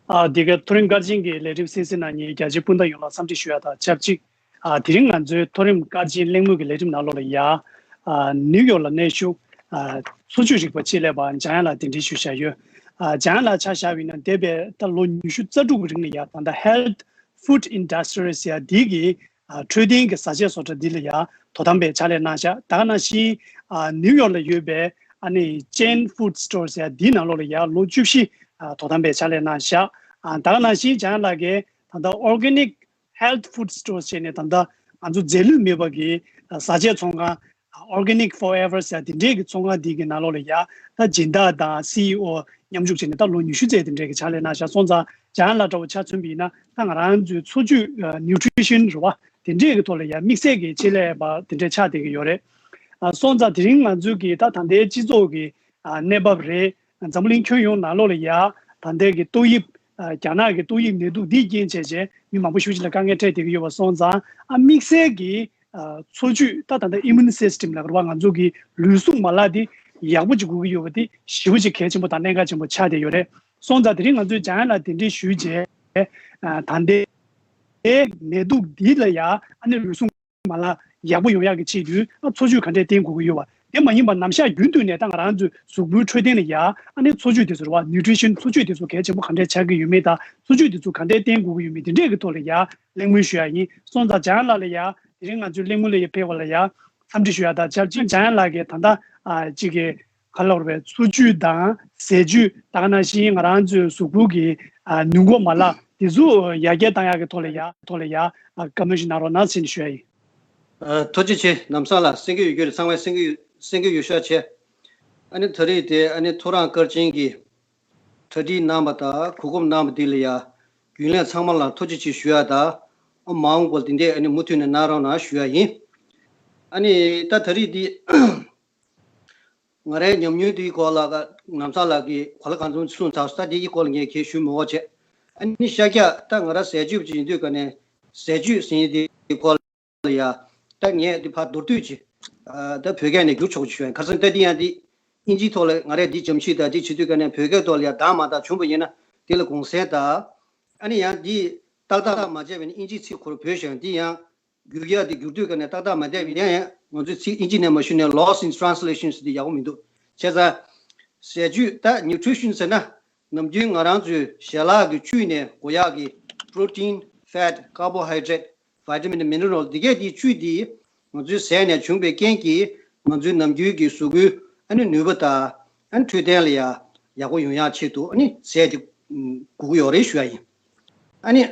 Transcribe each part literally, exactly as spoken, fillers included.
ཨ། འདི་ག་མཐོ་རིམ་སྐར་ཆེན་གྱི་ལས་རིམ་གསན་གཟིགས་གནང་མཁན་རྒྱ་ཆེའི་སྤུན་ཟླ་ཡོངས་ལ་འཚམས་འདྲི་ཞུ་ཡ་དང་ཆབས་ཅིག་ཨ། དེ་རིང་ང་ཚོའི་མཐོ་རིམ་སྐར་ཆེན་གླེང་མོལ་གྱི་ལས་རིམ་ནང་ལོགས་ལ་ཡ། ཨ། ནིའུ་ཡོག་ལ་གནས་བཞུགས། ཨ། འཚོ་བཅུད་རིག་པ་ཆེད་ལས་པ་འཇམ་དབྱངས་ལགས་གདན་འདྲེན་ཞུས་བཞག་ཡོད། ཨ། འཇམ་དབྱངས་ལགས་ཆ་བཞག་པ་ཡིན་ན་འདས་པའི་ད་ལོ་ཉི་ཤུ་རྩ་དྲུག་གི་རིང་ལ་ཡ་ད་ལྟ་Health Food Industries ཡ་འདི་གི་ཨ། འཕྲོད་བསྟེན་གྱི་བཟའ་ཆས་བཟོ་གྲྭ་འདི་ལ་ཡ་དོ་དམ་པའི་ཕྱག་ལས་གནང་བཞག་ད་ག་ནང་བཞིན་ཨ། ནིའུ་ཡོག་ལ་ཡོད་པའི་ཨ་ནི་Chain Food Stores ཡ་འདིའི་ནང་ལོགས་ལ་ཡ་ལོ་བཅུ་བཞི་ཨ། དོ་དམ་པའི་ཕྱག་ལས་གནང་བཞག་ཨ། ད་ག་ནང་བཞིན་འཇམ་དབྱངས་ལགས་ཀྱིས་ད་ལྟ་Organic Health Food Stores བྱས་ནས་ད་ལྟ་ང་ཚོ་རྫས་ལུད་མེད་པ་གི་ཨ། བཟའ་ཆས་ཚོང་ཁང་Organic Forever ཟེར་དེ་འདྲས་ཀྱི་ཚོང་ཁང་འདི་གི་ནང་ལོགས་ལ་ཡ་ད་སྦྱིན་བདག་དང་སི་ཨི་ཨོ་མཉམ་ཞུགས་བྱས་ནས་ད་ལོ་ཉི་ཤུ་ཙམ་དེ་འདྲས་ཀྱི་ཕྱག་ལས་གནང་བཞག་སོང་ཙང་འཇམ་དབྱངས་ལགས་འདྲ་བོ་ཆ་མཚོན་པ་ཡིན་ན་ད་ང་རང་ཚོའི་འཚོ་བཅུད་ཨ། Nutrition རེད་བ། དེ་འདྲས་ཀྱི་ཐོག་ལ་ཡ་དམིགས་བསལ་གྱི་ཆེད་ལས་པ་དེ་འདྲས་ཆགས་བསྡད་ཀྱི་ཡོད་རེད། ཨ། སོང་ཙང་དེ་རིང་ང་ཚོའི་གི་ད་ད་ལྟའི་སྤྱི་ཚོགས་ཀྱི་ཨ། གནས་བབ་རེད། འཛམ་བུ་གླིང་ཁྱོན་ཡོངས་ནང་ལོགས་ལ་ཡ་ད་ལྟའི་གི་ཏོག་དབྱིབས་ཨ། རྒྱ་ནག་གི་ཏོག་དབྱིབས་ནད་དུག་འདིས་རྐྱེན་བྱས་བྱས་མི་མང་པོ་ཞེ་པོ་ཅིག་ལ་དཀའ་ངལ་འཕྲད་བསྡད་ཀྱི་ཡོད་པ་སོང་ཙང་ཨ། དམིགས་བསལ་གྱི་ཨ། འཚོ་བཅུད་ད་ད་ལྟ་Immune System ལབ་ཀྱི་རེད་བ། ང་ཚོ་གི་ལུས་ཟུངས་མ་ལག་འདི་ཡག་པོ་ཅིག་དགོས་ཀྱི་ཡོད་པ་འདི་ཞེ་པོ་ཅིག་གལ་ཆེན་པོ་དང་གནད་འགག་ཆེན་པོ་ཆགས་བསྡད་ཡོད་རེད། སོང་ཙང་དེ་རིང་ང་ཚོས་འཇམ་དབྱངས་ལགས་གདན་འདྲེན་ཞུས་བྱས་ཨ། ད་ལྟའི་ནད་དུག་འདི་ལ་ཡ་ཨ་ནི་ལུས་ཟུངས་མ་ལག་ཡག་པོ་ཡོང་ཡག་གི་ཆེད་དུ་ཨ། འཚོ་བཅུད་ག་འདྲས་བསྟེན་དགོས་ཀྱི་ཡོད་པ། དེ་མ་ཡིན་པ་ནམ་ཞག་རྒྱུན་དུ་ནས་ད་ང་རང་ཚོའི་གཟུགས་པོའི་འཕྲོད་བསྟེན་ལ་ཡ་ཨ་ནི་འཚོ་བཅུད་དེ་ཚོ་རེད་བ། Nutrition འཚོ་བཅུད་དེ་ཚོ་གལ་ཆེན་པོ་ག་འདྲས་ཆགས་ཀྱི་ཡོད་མེད་དང་འཚོ་བཅུད་དེ་ཚོ་ག་འདྲས་བསྟེན་དགོས་ཀྱི་ཡོད་མེད་དེ་འདྲས་ཀྱི་ཐོག་ལ་ཡ་གླེང་མོལ་ཞུ་ཡ་ཡིན། སོང་ཙང་འཇམ་དབྱངས་ལགས་ལ་ཡ་དེ་རིང་ང་ཚོའི་གླེང་མོལ་ལ་ཡ་ཕེབས་པ་ལ་ཡ་འཚམས་འདྲི་ཞུ་ཡ་དང་ཆབས་ཅིག་འཇམ་དབྱངས་ལགས་ཀྱིས་ད་ལྟ་ཨ། ཅིག་གི་ག་ལབ་རེད་པས། འཚོ་བཅུད་དང་ཟས་བཅུད་ད་ག་ནང་བཞིན་ང་རང་ཚོའི་གཟུགས་པོ་གི་ཨ། ནུས་འགོག་མ་ལག་དེ་ཚོ་ཡར་རྒྱས་བཏང་ཡག་གི་ཐོག་ལ་ཡ་ཐོག་ལ་ཡ་ཨ། བཀའ་མོལ་ཞིག་གནང་རོགས་གནང་ཟེར་ནས་ཞུ་ཡ་ཡིན། ཨ། ཐུགས་རྗེ་ཆེ། ལམ་སང་ལ་གསན་གྱི་ཡོད་རྒྱུ་རེད། ཚང་མས་གསན་གྱི་ཡོད་གསན་གྱི་ཡོད་ཤག་བྱས། ཨ་ནི་ད་རེས་དེ་ཨ་ནི་ཐོ་རངས་སྐར་ཆེན་གྱི་གྲ་སྒྲིག་གནང་བ་དང་གོ་སྐབས་གནང་བ་འདི་ལ་ཡ་རྒྱུན་ལས་ཚང་མ་ལ་ཐུགས་རྗེ་ཆེ་ཞུ་ཡ་དང་། ཨ། མ་འོངས་པར་འདི་འདྲས་ཨ་ནི་མུ་མཐུད་ནས་གནང་རོགས་གནང་ཞུ་ཡ་ཡིན། ཨ་ནི་ད་ད་རེས་འདི་ང་རའི་ཉམས་མྱོང་དེའི་སྐོར་ལ་ལམ་སང་ལགས་ཀྱིས་ག་ལ་གང་འཚམ་གསུངས་ཚར་སོང་། ད་དེའི་སྐོར་ལ་ངས་གང་ཡང་ཞུ་མི་དགོས་བྱས། ཨ་ནི་ཤར་རྒྱག་ད་ང་རང་ཟས་བཅུད་ཅིག་ཡིན་དུས་ཀ་ནས་ཟས་བཅུད་ཟེར་མཁན་དེའི་སྐོར་ལ་ཡ་ད་ངས་དེ་ཕར་མདོར་བསྡུས་ཅིག་ཨ། ད་བོད་སྐད་ནས་བསྒྱུར་ཆོག་ཅིག་ཞུ་ཡ་ཡིན། ག་རེ་ཟེར་ན་ད་དེ་ཡང་དེ་ཨིན་ཇིའི་ཐོག་ལ་ང་རས་འདི་བྱམས་ཤིང་དང་དེ་བྱེད་དུས་ཀ་ནས་བོད་སྐད་ཐོག་ལ་ཡ་བདག་མ་བདག་བྱུང་བ་ཡིན་ན་དེ་ལ་གོང་གསལ་དང་། ཨ་ནི་ཡང་འདི་ཏག་ཏག་མ་བྱས་པ་ཡིན་ན་ཨིན་ཇིའི་ཚིག་ཁོ་རང་བོད་ཞེས་འདི་ཡང་བསྒྱུར་ཡག་འདི་བསྒྱུར་དུས་ཀ་ནས་ཏག་ཏག་མ་བསྡད་པ་ཡིན་ན་ཡང་ང་ཚོའི་ཚིག་ཨིན་ཇི་ནས་མ་ཞུས་ནས་Lost in Translation ཟེར་འདི་ཡག་པོ་མི་འདུག་བྱས་ཙང་ཟས་བཅུད་ད་Nutrition ཟེར་ན་ནམ་རྒྱུན་ང་རང་ཚོའི་ཞལ་ལག་གི་བཅུད་ནས་དགོས་ཡག་གི་Protein, Fat, Carbohydrate, Vitamin, Mineral འདི་གས་དེའི་བཅུད་འདི་ང་ཚོའི་ཟས་ནས་བྱུང་བའི་རྐྱེན་གྱིས་ང་ཚོའི་ནམ་རྒྱུན་གྱི་གཟུགས་པོའི་ཨ་ནི་ནུས་པ་དང་ཨ་ནི་འཕྲོད་བསྟེན་ལ་ཡ་ཡག་པོ་ཡོང་ཡག་ཆེད་དུ་ཨ་ནི་ཟས་དེ་དགོས་ཀྱི་ཡོད་རེད་ཞུ་ཡ་ཡིན། ཨ་ནི་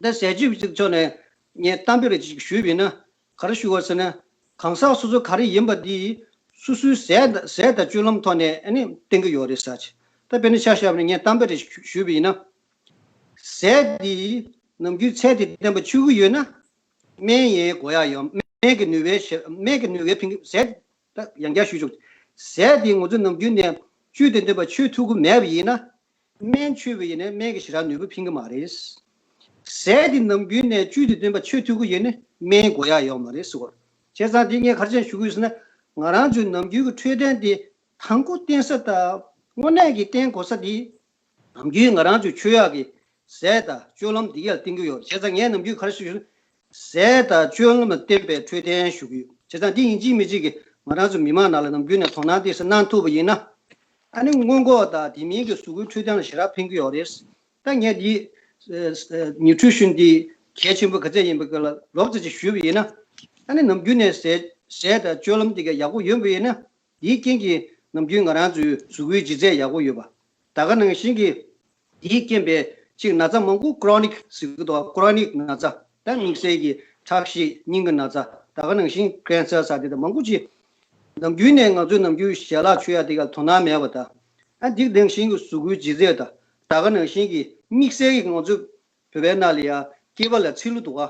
ད་ཟས་བཅུད་ཀྱི་ཕྱོགས་ནས་ངས་གཏམ་དཔེ་རེ་ཅིག་ཞུས་པ་ཡིན་ན་ག་རེ་ཞུ་དགོས་ཟེར་ན། གང་ཟག་སོ་སོ་ག་རེ་ཡིན་པ་འདི་སོ་སོའི་ཟས་དང་ཟས་དང་སྤྱོད་ལམ་ཐོག་ནས་ཨ་ནི་བསྟེན་གྱི་ཡོད་རེད་ཟེར་ཅིག་ད་དཔེར་ན་ཆ་བཞག་པ་ན་ངས་གཏམ་དཔེ་རེ་ཞུས་པ་ཡིན་ན། ཟས་འདི་ནམ་རྒྱུན་ཚད་དང་ལྡན་པ་མཆོད་ཀྱི་ཡོད་ན། སྨན་ཡང་དགོས་ཡག་ཡོད། སྨན་གྱི་ནུས་པའི་ཞེ་སྨན་གྱི་ནུས་པའི་ཕན་ཟས་ད་ཡང་བསྐྱར་ཞུ་ཆོག་ཟས་འདི་ང་ཚོ་ནམ་རྒྱུན་ནས་བཅུད་དང་ལྡན་པ་མཆོད་ཐུབ་ཀྱི་མེད་པ་ཡིན་ན། སྨན་མཆོད་པ་ཡིན་ན་སྨན་གྱི་ཞེ་དྲག་ནུས་པ་ཕན་གྱི་མ་རེད། ཟས་འདི་ནམ་རྒྱུན་ནས་བཅུད་དང་ལྡན་པ་མཆོད་ཐུབ་ཀྱི་ཡོད་ན་སྨན་དགོས་ཡག་ཡོད་མ་རེད་ཟེར་གོ། བྱས་ཙང་འདི་ངས་ག་རེ་བྱས་ཞུ་གི་ཡོད་ཟེར་ན། ང་རང་ཚོའི་ནམ་རྒྱུན་གྱི་འཕྲོད་བསྟེན་འདི་དང་པོ་བསྟེན་ས་དང་དངོས་གནས་ཀྱི་བསྟེན་དགོས་ས་འདི། ནམ་རྒྱུན་ང་རང་ཚོའི་མཆོད་ཡག་གི་ཟས་དང་སྤྱོད་ལམ་འདི་གས་ལ་བསྟེན་གྱི་ཡོད་རེད། བྱས་ཙང་ངས་ནམ་རྒྱུན་ག་རེ་ཞུ་ཞུ། ཟས་དང་སྤྱོད་ལམ་ལ་བརྟེན་པའི་འཕྲོད་བསྟེན་ཞུ་གི་ཡོད། བྱས་ཙང་འདི་ཡིན་གཅིག་མིན་གཅིག་གིས་ང་རང་ཚོ་མི་མང་ནང་ལ་ནམ་རྒྱུན་ནས་དོ་སྣང་ཏོག་ཙམ་གནང་ཐུབ་པ་ཡིན་ན། ཨ་ནི་སྔོན་འགོག་དང་དེ་མིན་གྱི་གཟུགས་པོའི་འཕྲོད་བསྟེན་ལ་ཞེ་དྲག་ཕན་གྱི་ཡོད་རེད། ད་ངས་འདི་Nutrition འདི་གལ་ཆེན་པོ་ག་ཚད་ཡིན་པ་ག་ལ་རོབ་ཙམ་ཅིག་ཞུས་པ་ཡིན་ན། ཨ་ནི་ནམ་རྒྱུན་ནས་ཟས་ཟས་དང་སྤྱོད་ལམ་འདི་གས་ཡག་པོ་ཡོད་པ་ཡིན་ན། དེའི་རྐྱེན་གྱིས་ནམ་རྒྱུན་ང་རང་ཚོའི་གཟུགས་པོའི་ལྗིད་ཚད་ཡག་པོ་ཡོད་པ། ད་ག་ནང་བཞིན་གྱི་དེའི་རྐྱེན་པས་ཅིག་ན་ཚ་མང་པོ་Chronic ཟེར་གྱི་འདུག Chronic ན་ཚ་ད་དམིགས་བསལ་གྱི་ཁྲག་ཤེད་སྙིང་གི་ན་ཚ་ད་ག་ནང་བཞིན་Cancer ཟེར་དེ་དང་མང་པོ་ཅིག་ནམ་རྒྱུན་ནས་ང་ཚོའི་ནམ་རྒྱུན་ཞལ་ལག་མཆོད་ཡག་དེ་ག་དོ་སྣང་མེད་པ་དང་། ཨ་འདི་ནང་བཞིན་གྱི་གཟུགས་པོའི་ལྗིད་ཚད་དང་ད་ག་ནང་བཞིན་གྱི་དམིགས་བསལ་གྱི་ང་ཚོའི་བོད་པའི་ནང་ལ་ཡ་སྐེད་པ་ལ་ཚིལ་ལུ་འདུག་ག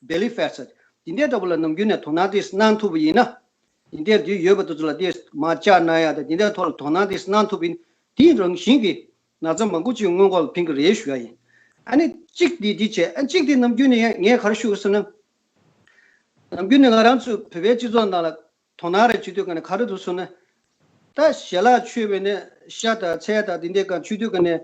Belly fat ཟེར། འདི་འདྲའི་འདྲ་པོ་ལ་ནམ་རྒྱུན་ནས་དོ་སྣང་ཏོག་ཙམ་གནང་ཐུབ་པ་ཡིན་ན། འདི་འདྲའི་འདི་ཡོད་པ་དེ་ཚོ་ལ་ཏོག་ཙམ་མར་བཅག་གནང་ཡག་དང་འདི་འདྲའི་ཐོག་ལ་དོ་སྣང་ཏོག་ཙམ་གནང་ཐུབ་པ་ཡིན་ན། དེའི་རང་བཞིན་གྱིས་ན་ཚ་མང་པོ་ཅིག་སྔོན་འགོག་ལ་ཕན་གྱི་རེད་ཞུ་ཡག་ཡིན། ཨ་ནི་གཅིག་འདི་འདི་བྱས། ཨ་གཅིག་འདི་ནམ་རྒྱུན་ནས་ཡང་ངས་ག་རེ་ཞུ་དགོས་ཟེར་ན། ནམ་རྒྱུན་ནས་ང་རང་ཚོ་བོད་པའི་སྤྱི་ཚོགས་ནང་ལ་དོ་སྣང་རེ་བྱེད་དུས་ག་ནས་ག་རེ་འདུག་ཟེར་ན། ད་ཞལ་ལག་མཆོད་པ་ཡིན་ན་ཤ་དང་ཚལ་དང་འདི་འདྲའི་གང་མཆོད་དུས་ག་ནས་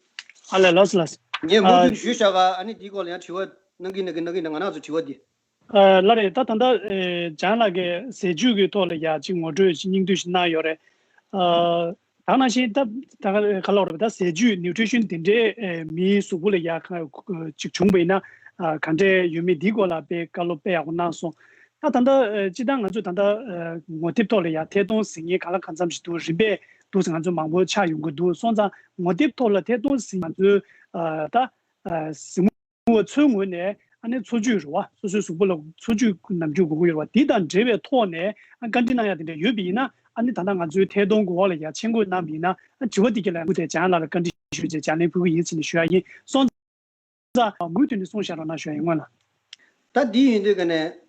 ཨ་ལས། ལགས་སོ་ལགས་སོ། ངས་མུ་མཐུད་ཞུས་བཞག་ག་ཨ་ནི་འདིའི་སྐོར་ལ་ཡང་དྲི་བ་གནང་གི་གནང་གི་གནང་གི་ང་རང་ཚོ་དྲི་བ་འདི། ལགས་རེད། ད་ད་ལྟ་ལྗང་ལགས་ཀྱིས་ཟས་བཅུད་ཀྱི་ཐོག་ལ་ཡ་གཅིག་ངོ་སྤྲོད་ཅིག་སྙིང་བསྡུས་ཤིག་གནང་ཡོད་རེད། ད་ནང་བཞིན་ད་ད་ག་ལ་རེད་པ། ད་ཟས་བཅུད་ནིའུ་ཊི་རི་ཤན་དེ་འདྲའི་མིའི་གཟུགས་པོ་ལ་ཡ་གང་ཅིག་བྱུང་བ་ཡིན་ན་ག་འདྲས་ཡོད་མེད་འདིའི་སྐོར་ལ་དཔེ་བཀའ་སློབ་དཔེ་ཡག་པོ་གནང་སོང་། ད་ད་ལྟ་སྤྱིར་བཏང་ང་ཚོས་ད་ལྟ་ངོ་དེབ་ཐོག་ལ་ཡ་ཐད་གཏོང་ཟིན་མཁན་གང་ལ་གང་འཚམ་ཞིག་འདུག་རིམ་པས་འདུག་ཟེར་ང་ཚོ་མང་པོ་ཆགས་ཡོང་གི་འདུག་སོང་ཙང་ངོ་དེབ་ཐོག་ལ་ཐད་གཏོང་ཟིན་ང་ཚོའི་ད་གཟིགས་མོ་བ་ཚོའི་ངོས་ནས་ཨ་ནི་འཚོ་བཅུད་རེད་པ། སོ་སོའི་གཟུགས་པོ་ལ་འཚོ་བཅུད་ནམ་རྒྱུན་དགོས་ཀྱི་ཡོད་རེད་པ། འདི་དང་འབྲེལ་བའི་ཐོག་ནས་ཨ་བཀའ་འདྲི་གནང་ཡ་དེ་འདྲ་ཡོད་པ་ཡིན་ན་ཨ་ནི་ད་ལྟ་ང་ཚོའི་ཐད་གཏོང་གི་འོག་ལ་ཡ་མཆན་འགོད་གནང་བ་ཡིན་ན་ཨ་དྲི་བ་འདི་ག་ལ་ངུ་དེ་ལྗང་ལགས་ལ་བཀའ་འདྲི་ཞུས་རྗེས་ལྗགས་ལན་ཕུལ་གྱི་ཡིན་ཟེར་ནས་ཞུ་ཡ་ཡིན། སོང་ཙང་མུ་མཐུད་ནས་གསུངས་བཞག་རོགས་གནང་ཞུ་ཡ་ཡིན། སྔོན་ལ། ད་འདི་ཡིན་དུས་ཀ་ནས་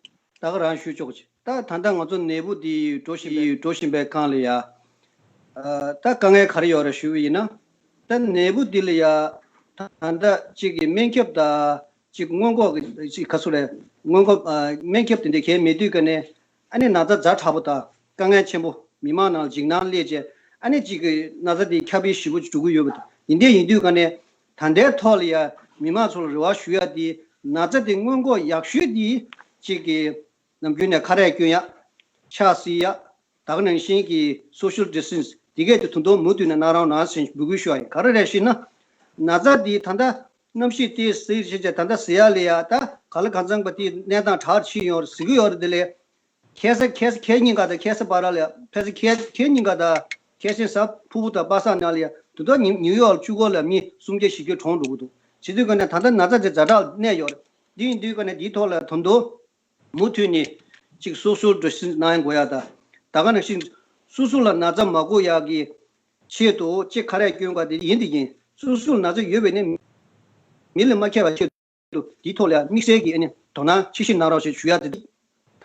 ད་ག་རང་ཞུ་ཆོག་ཅིག་ད་ད་ལྟ་ང་ཚོ་ནད་འབུ་འདི་འགྲོ་བཞིན་པའི་འགྲོ་བཞིན་པའི་སྒང་ལ་ཡ། ཨ་ད་དཀའ་ངལ་ག་རེ་ཡོད་རེད་ཞུ་བ་ཡིན་ན། ད་ནད་འབུ་འདི་ལ་ཡ་ད་ལྟ་གཅིག་གི་སྨན་ཁབ་དང་གཅིག་སྔོན་འགོག་གི་གཅིག་ག་ཚོད་རེད། སྔོན་འགོག་ཨ་སྨན་ཁབ་དེ་འདྲ་གང་ཡང་མེད་དུས་ཀ་ནས་ཨ་ནི་ན་ཚ་ཛ་དྲག་པོ་དང་དཀའ་ངལ་ཆེན་པོ་མི་མང་ནང་ལ་འཇིགས་སྣང་སླེབས་བྱས་ཨ་ནི་གཅིག་གི་ན་ཚ་དེ་ཁྱབ་སྤེལ་ཞེ་པོ་འགྲོ་གི་ཡོད་པ་དང་ཡིན་དེ་ཡིན་དུས་ཀ་ནས་ད་ལྟའི་ཐོག་ལ་ཡ་མི་མང་ཚོ་ལ་རེ་བ་ཞུ་ཡ་དེ་ན་ཚ་དེ་སྔོན་འགོག་ཡག་ཤོས་དེ་གཅིག་གི་ནམ་རྒྱུན་ནས་ཁ་རས་གྱོན་ཡ། ཕྱག་བསིལ་ཡ། ད་ག་ནང་བཞིན་གྱི་social distance་དེ་གས་དེ་དོན་དུ་མུ་མཐུད་ནས་གནང་རོགས་གནང་ཟེར་འབོད་སྐུལ་ཞུ་བ་ཡིན། ག་རེ་རེད་ཞུས་ན། ན་ཚ་འདི་ད་ལྟ་གནམ་གཤིས་དེ་གཟིགས་བྱས་བྱས་ད་ལྟ་གཟིགས་ཡ་ལ་ཡ་ད་ག་ལ་གང་འཚམ་པ་དེ་གནས་སྟངས་དྲག་ཕྱིན་ཡོད་རེད་གཟིགས་ཀྱི་ཡོད་རེད། དེ་ལས་ཁ་སང་ཁ་སང་ཁ་ཉིན་ག་དང་ཁ་སང་བར་ལ་ཡ་ཁ་སང་ཁ་ཁ་ཉིན་ག་དང་ཁ་སང་གཟའ་ཕུར་བུ་དང་པ་སངས་ནང་ལ་ཡ་དེ་དག་ཉིའུ་ཉིའུ་ཡོག་ལ་གཅིག་པོ་ལ་མི་སུམ་བརྒྱ་བཞི་བརྒྱ་གྲོངས་འགྲོ་གི་འདུག་བྱེད་དུས་ཀ་ནས་ད་ལྟ་ན་ཚ་དེ་ཛ་དྲག་གནས་ཡོད་རེད། འདི་ཡིན་དུས་ཀ་ནས་འདིའི་ཐོག་ལ་དོན་དུ། མུ་མཐུད་ནས་གཅིག་སོ་སོར་འགྲོ་སྲིད་གནང་དགོས་ཡ་ད། ད་ག་ནང་བཞིན་སོ་སོ་ལ་ན་ཚ་མ་འགོ་ཡག་གི་ཆེད་དུ་གཅིག་ཁ་རས་གྱོན་དགོས་དེ་ཡིན་དེ་ཡིན། སོ་སོ་ལ་ན་ཚ་ཡོད་པས་ནི་མི་ལ་མ་ཁྱབ་པ་ཆེད་དུ་དེའི་ཐོག་ལ་དམིགས་བསལ་གྱི་ཨ་ནི་དོ་སྣང་ཆེ་བཞིན་གནང་རོགས་ཞེས་ཞུ་ཡ་དེ། ད་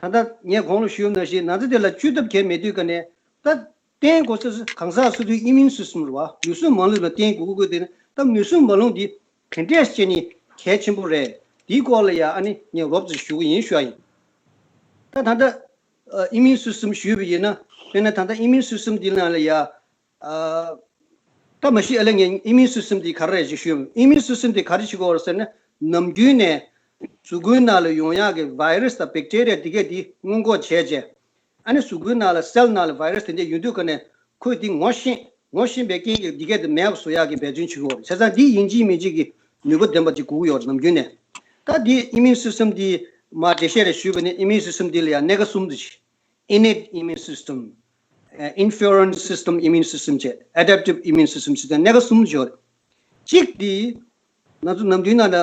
ལྟ་ངས་གོང་ལ་ཞུས་ནང་བཞིན་ན་ཚ་དེ་ལ་བཅོས་ཐབས་གལ་མེད་དུས་ཀ་ནས་ད། བསྟེན་དགོས་ས་གང་ཟག་སོ་སོའི་immune system་རེད་བ། མུ་གེ་མ་ལུས་ལ་བསྟེན་དགོས་ཀྱི་དེ་ནི་ད་མུ་གེ་མ་ལུས་འདི་ག་འདྲས་བྱས་ནས་གལ་ཆེན་པོ་རེད། འདིའི་སྐོར་ལ་ཡ་ཨ་ནི་ངས་རོབ་ཙམ་ཞུ་གི་ཡིན་ཞུ་ཡ་ཡིན། ད་ད་ལྟ་immune system་ཞུས་པ་ཡིན་ན་དཔེར་ན་ད་ལྟ་immune system་འདི་ནང་ལ་ཡ་ད་མ་གཞི་ཨ་ལས་ངས་immune system་འདི་ག་རེ་རེད་ཅེས་ཞུས་པ། immune system་འདི་ག་རེ་བྱེད་ཀྱི་ཡོད་རེད་ཟེར་ན་ནམ་རྒྱུན་ནས་གཟུགས་པོའི་ནང་ལ་ཡོང་ཡག་གི་virus་དང་bacteria་འདི་གས་འདི་སྔོན་འགོག་བྱས་རྗེས། ཨ་ནི་གཟུགས་པོའི་ནང་ལ་སེལ་ནང་ལ་བྷའི་རས་དེ་འདྲ་ཡོད་དུས་ཀ་ནས་ཁོས་འདི་ངོ་ཤེས། ངོ་ཤེས་པའི་རྐྱེན་གྱིས་འདི་གས་དེ་མེད་པ་བཟོ་ཡག་གི་འབད་བརྩོན་བྱེད་ཀྱི་ཡོད་རེད། བྱས་ཙང་འདི་ཡིན་གཅིག་མིན་གཅིག་གི་ནུས་པ་ལྡན་པ་ཅིག་དགོས་ཀྱི་ཡོད་རེད་ནམ་རྒྱུན་ནས། ད་འདི་immune system འདི་མ་འགྲེལ་བཤད་རེ་ཞུས་པ་ནི་immune system འདི་ལ་ཡང་སྣེ་ཁ་གསུམ་དུ་ཕྱེ། innate immune system, uh, inference system immune system བྱས། adaptive immune system ཞེས་སྣེ་ཁ་གསུམ་ཡོད་རེད། གཅིག་འདི་ང་ཚོ་ནམ་རྒྱུན་ནང་ལ་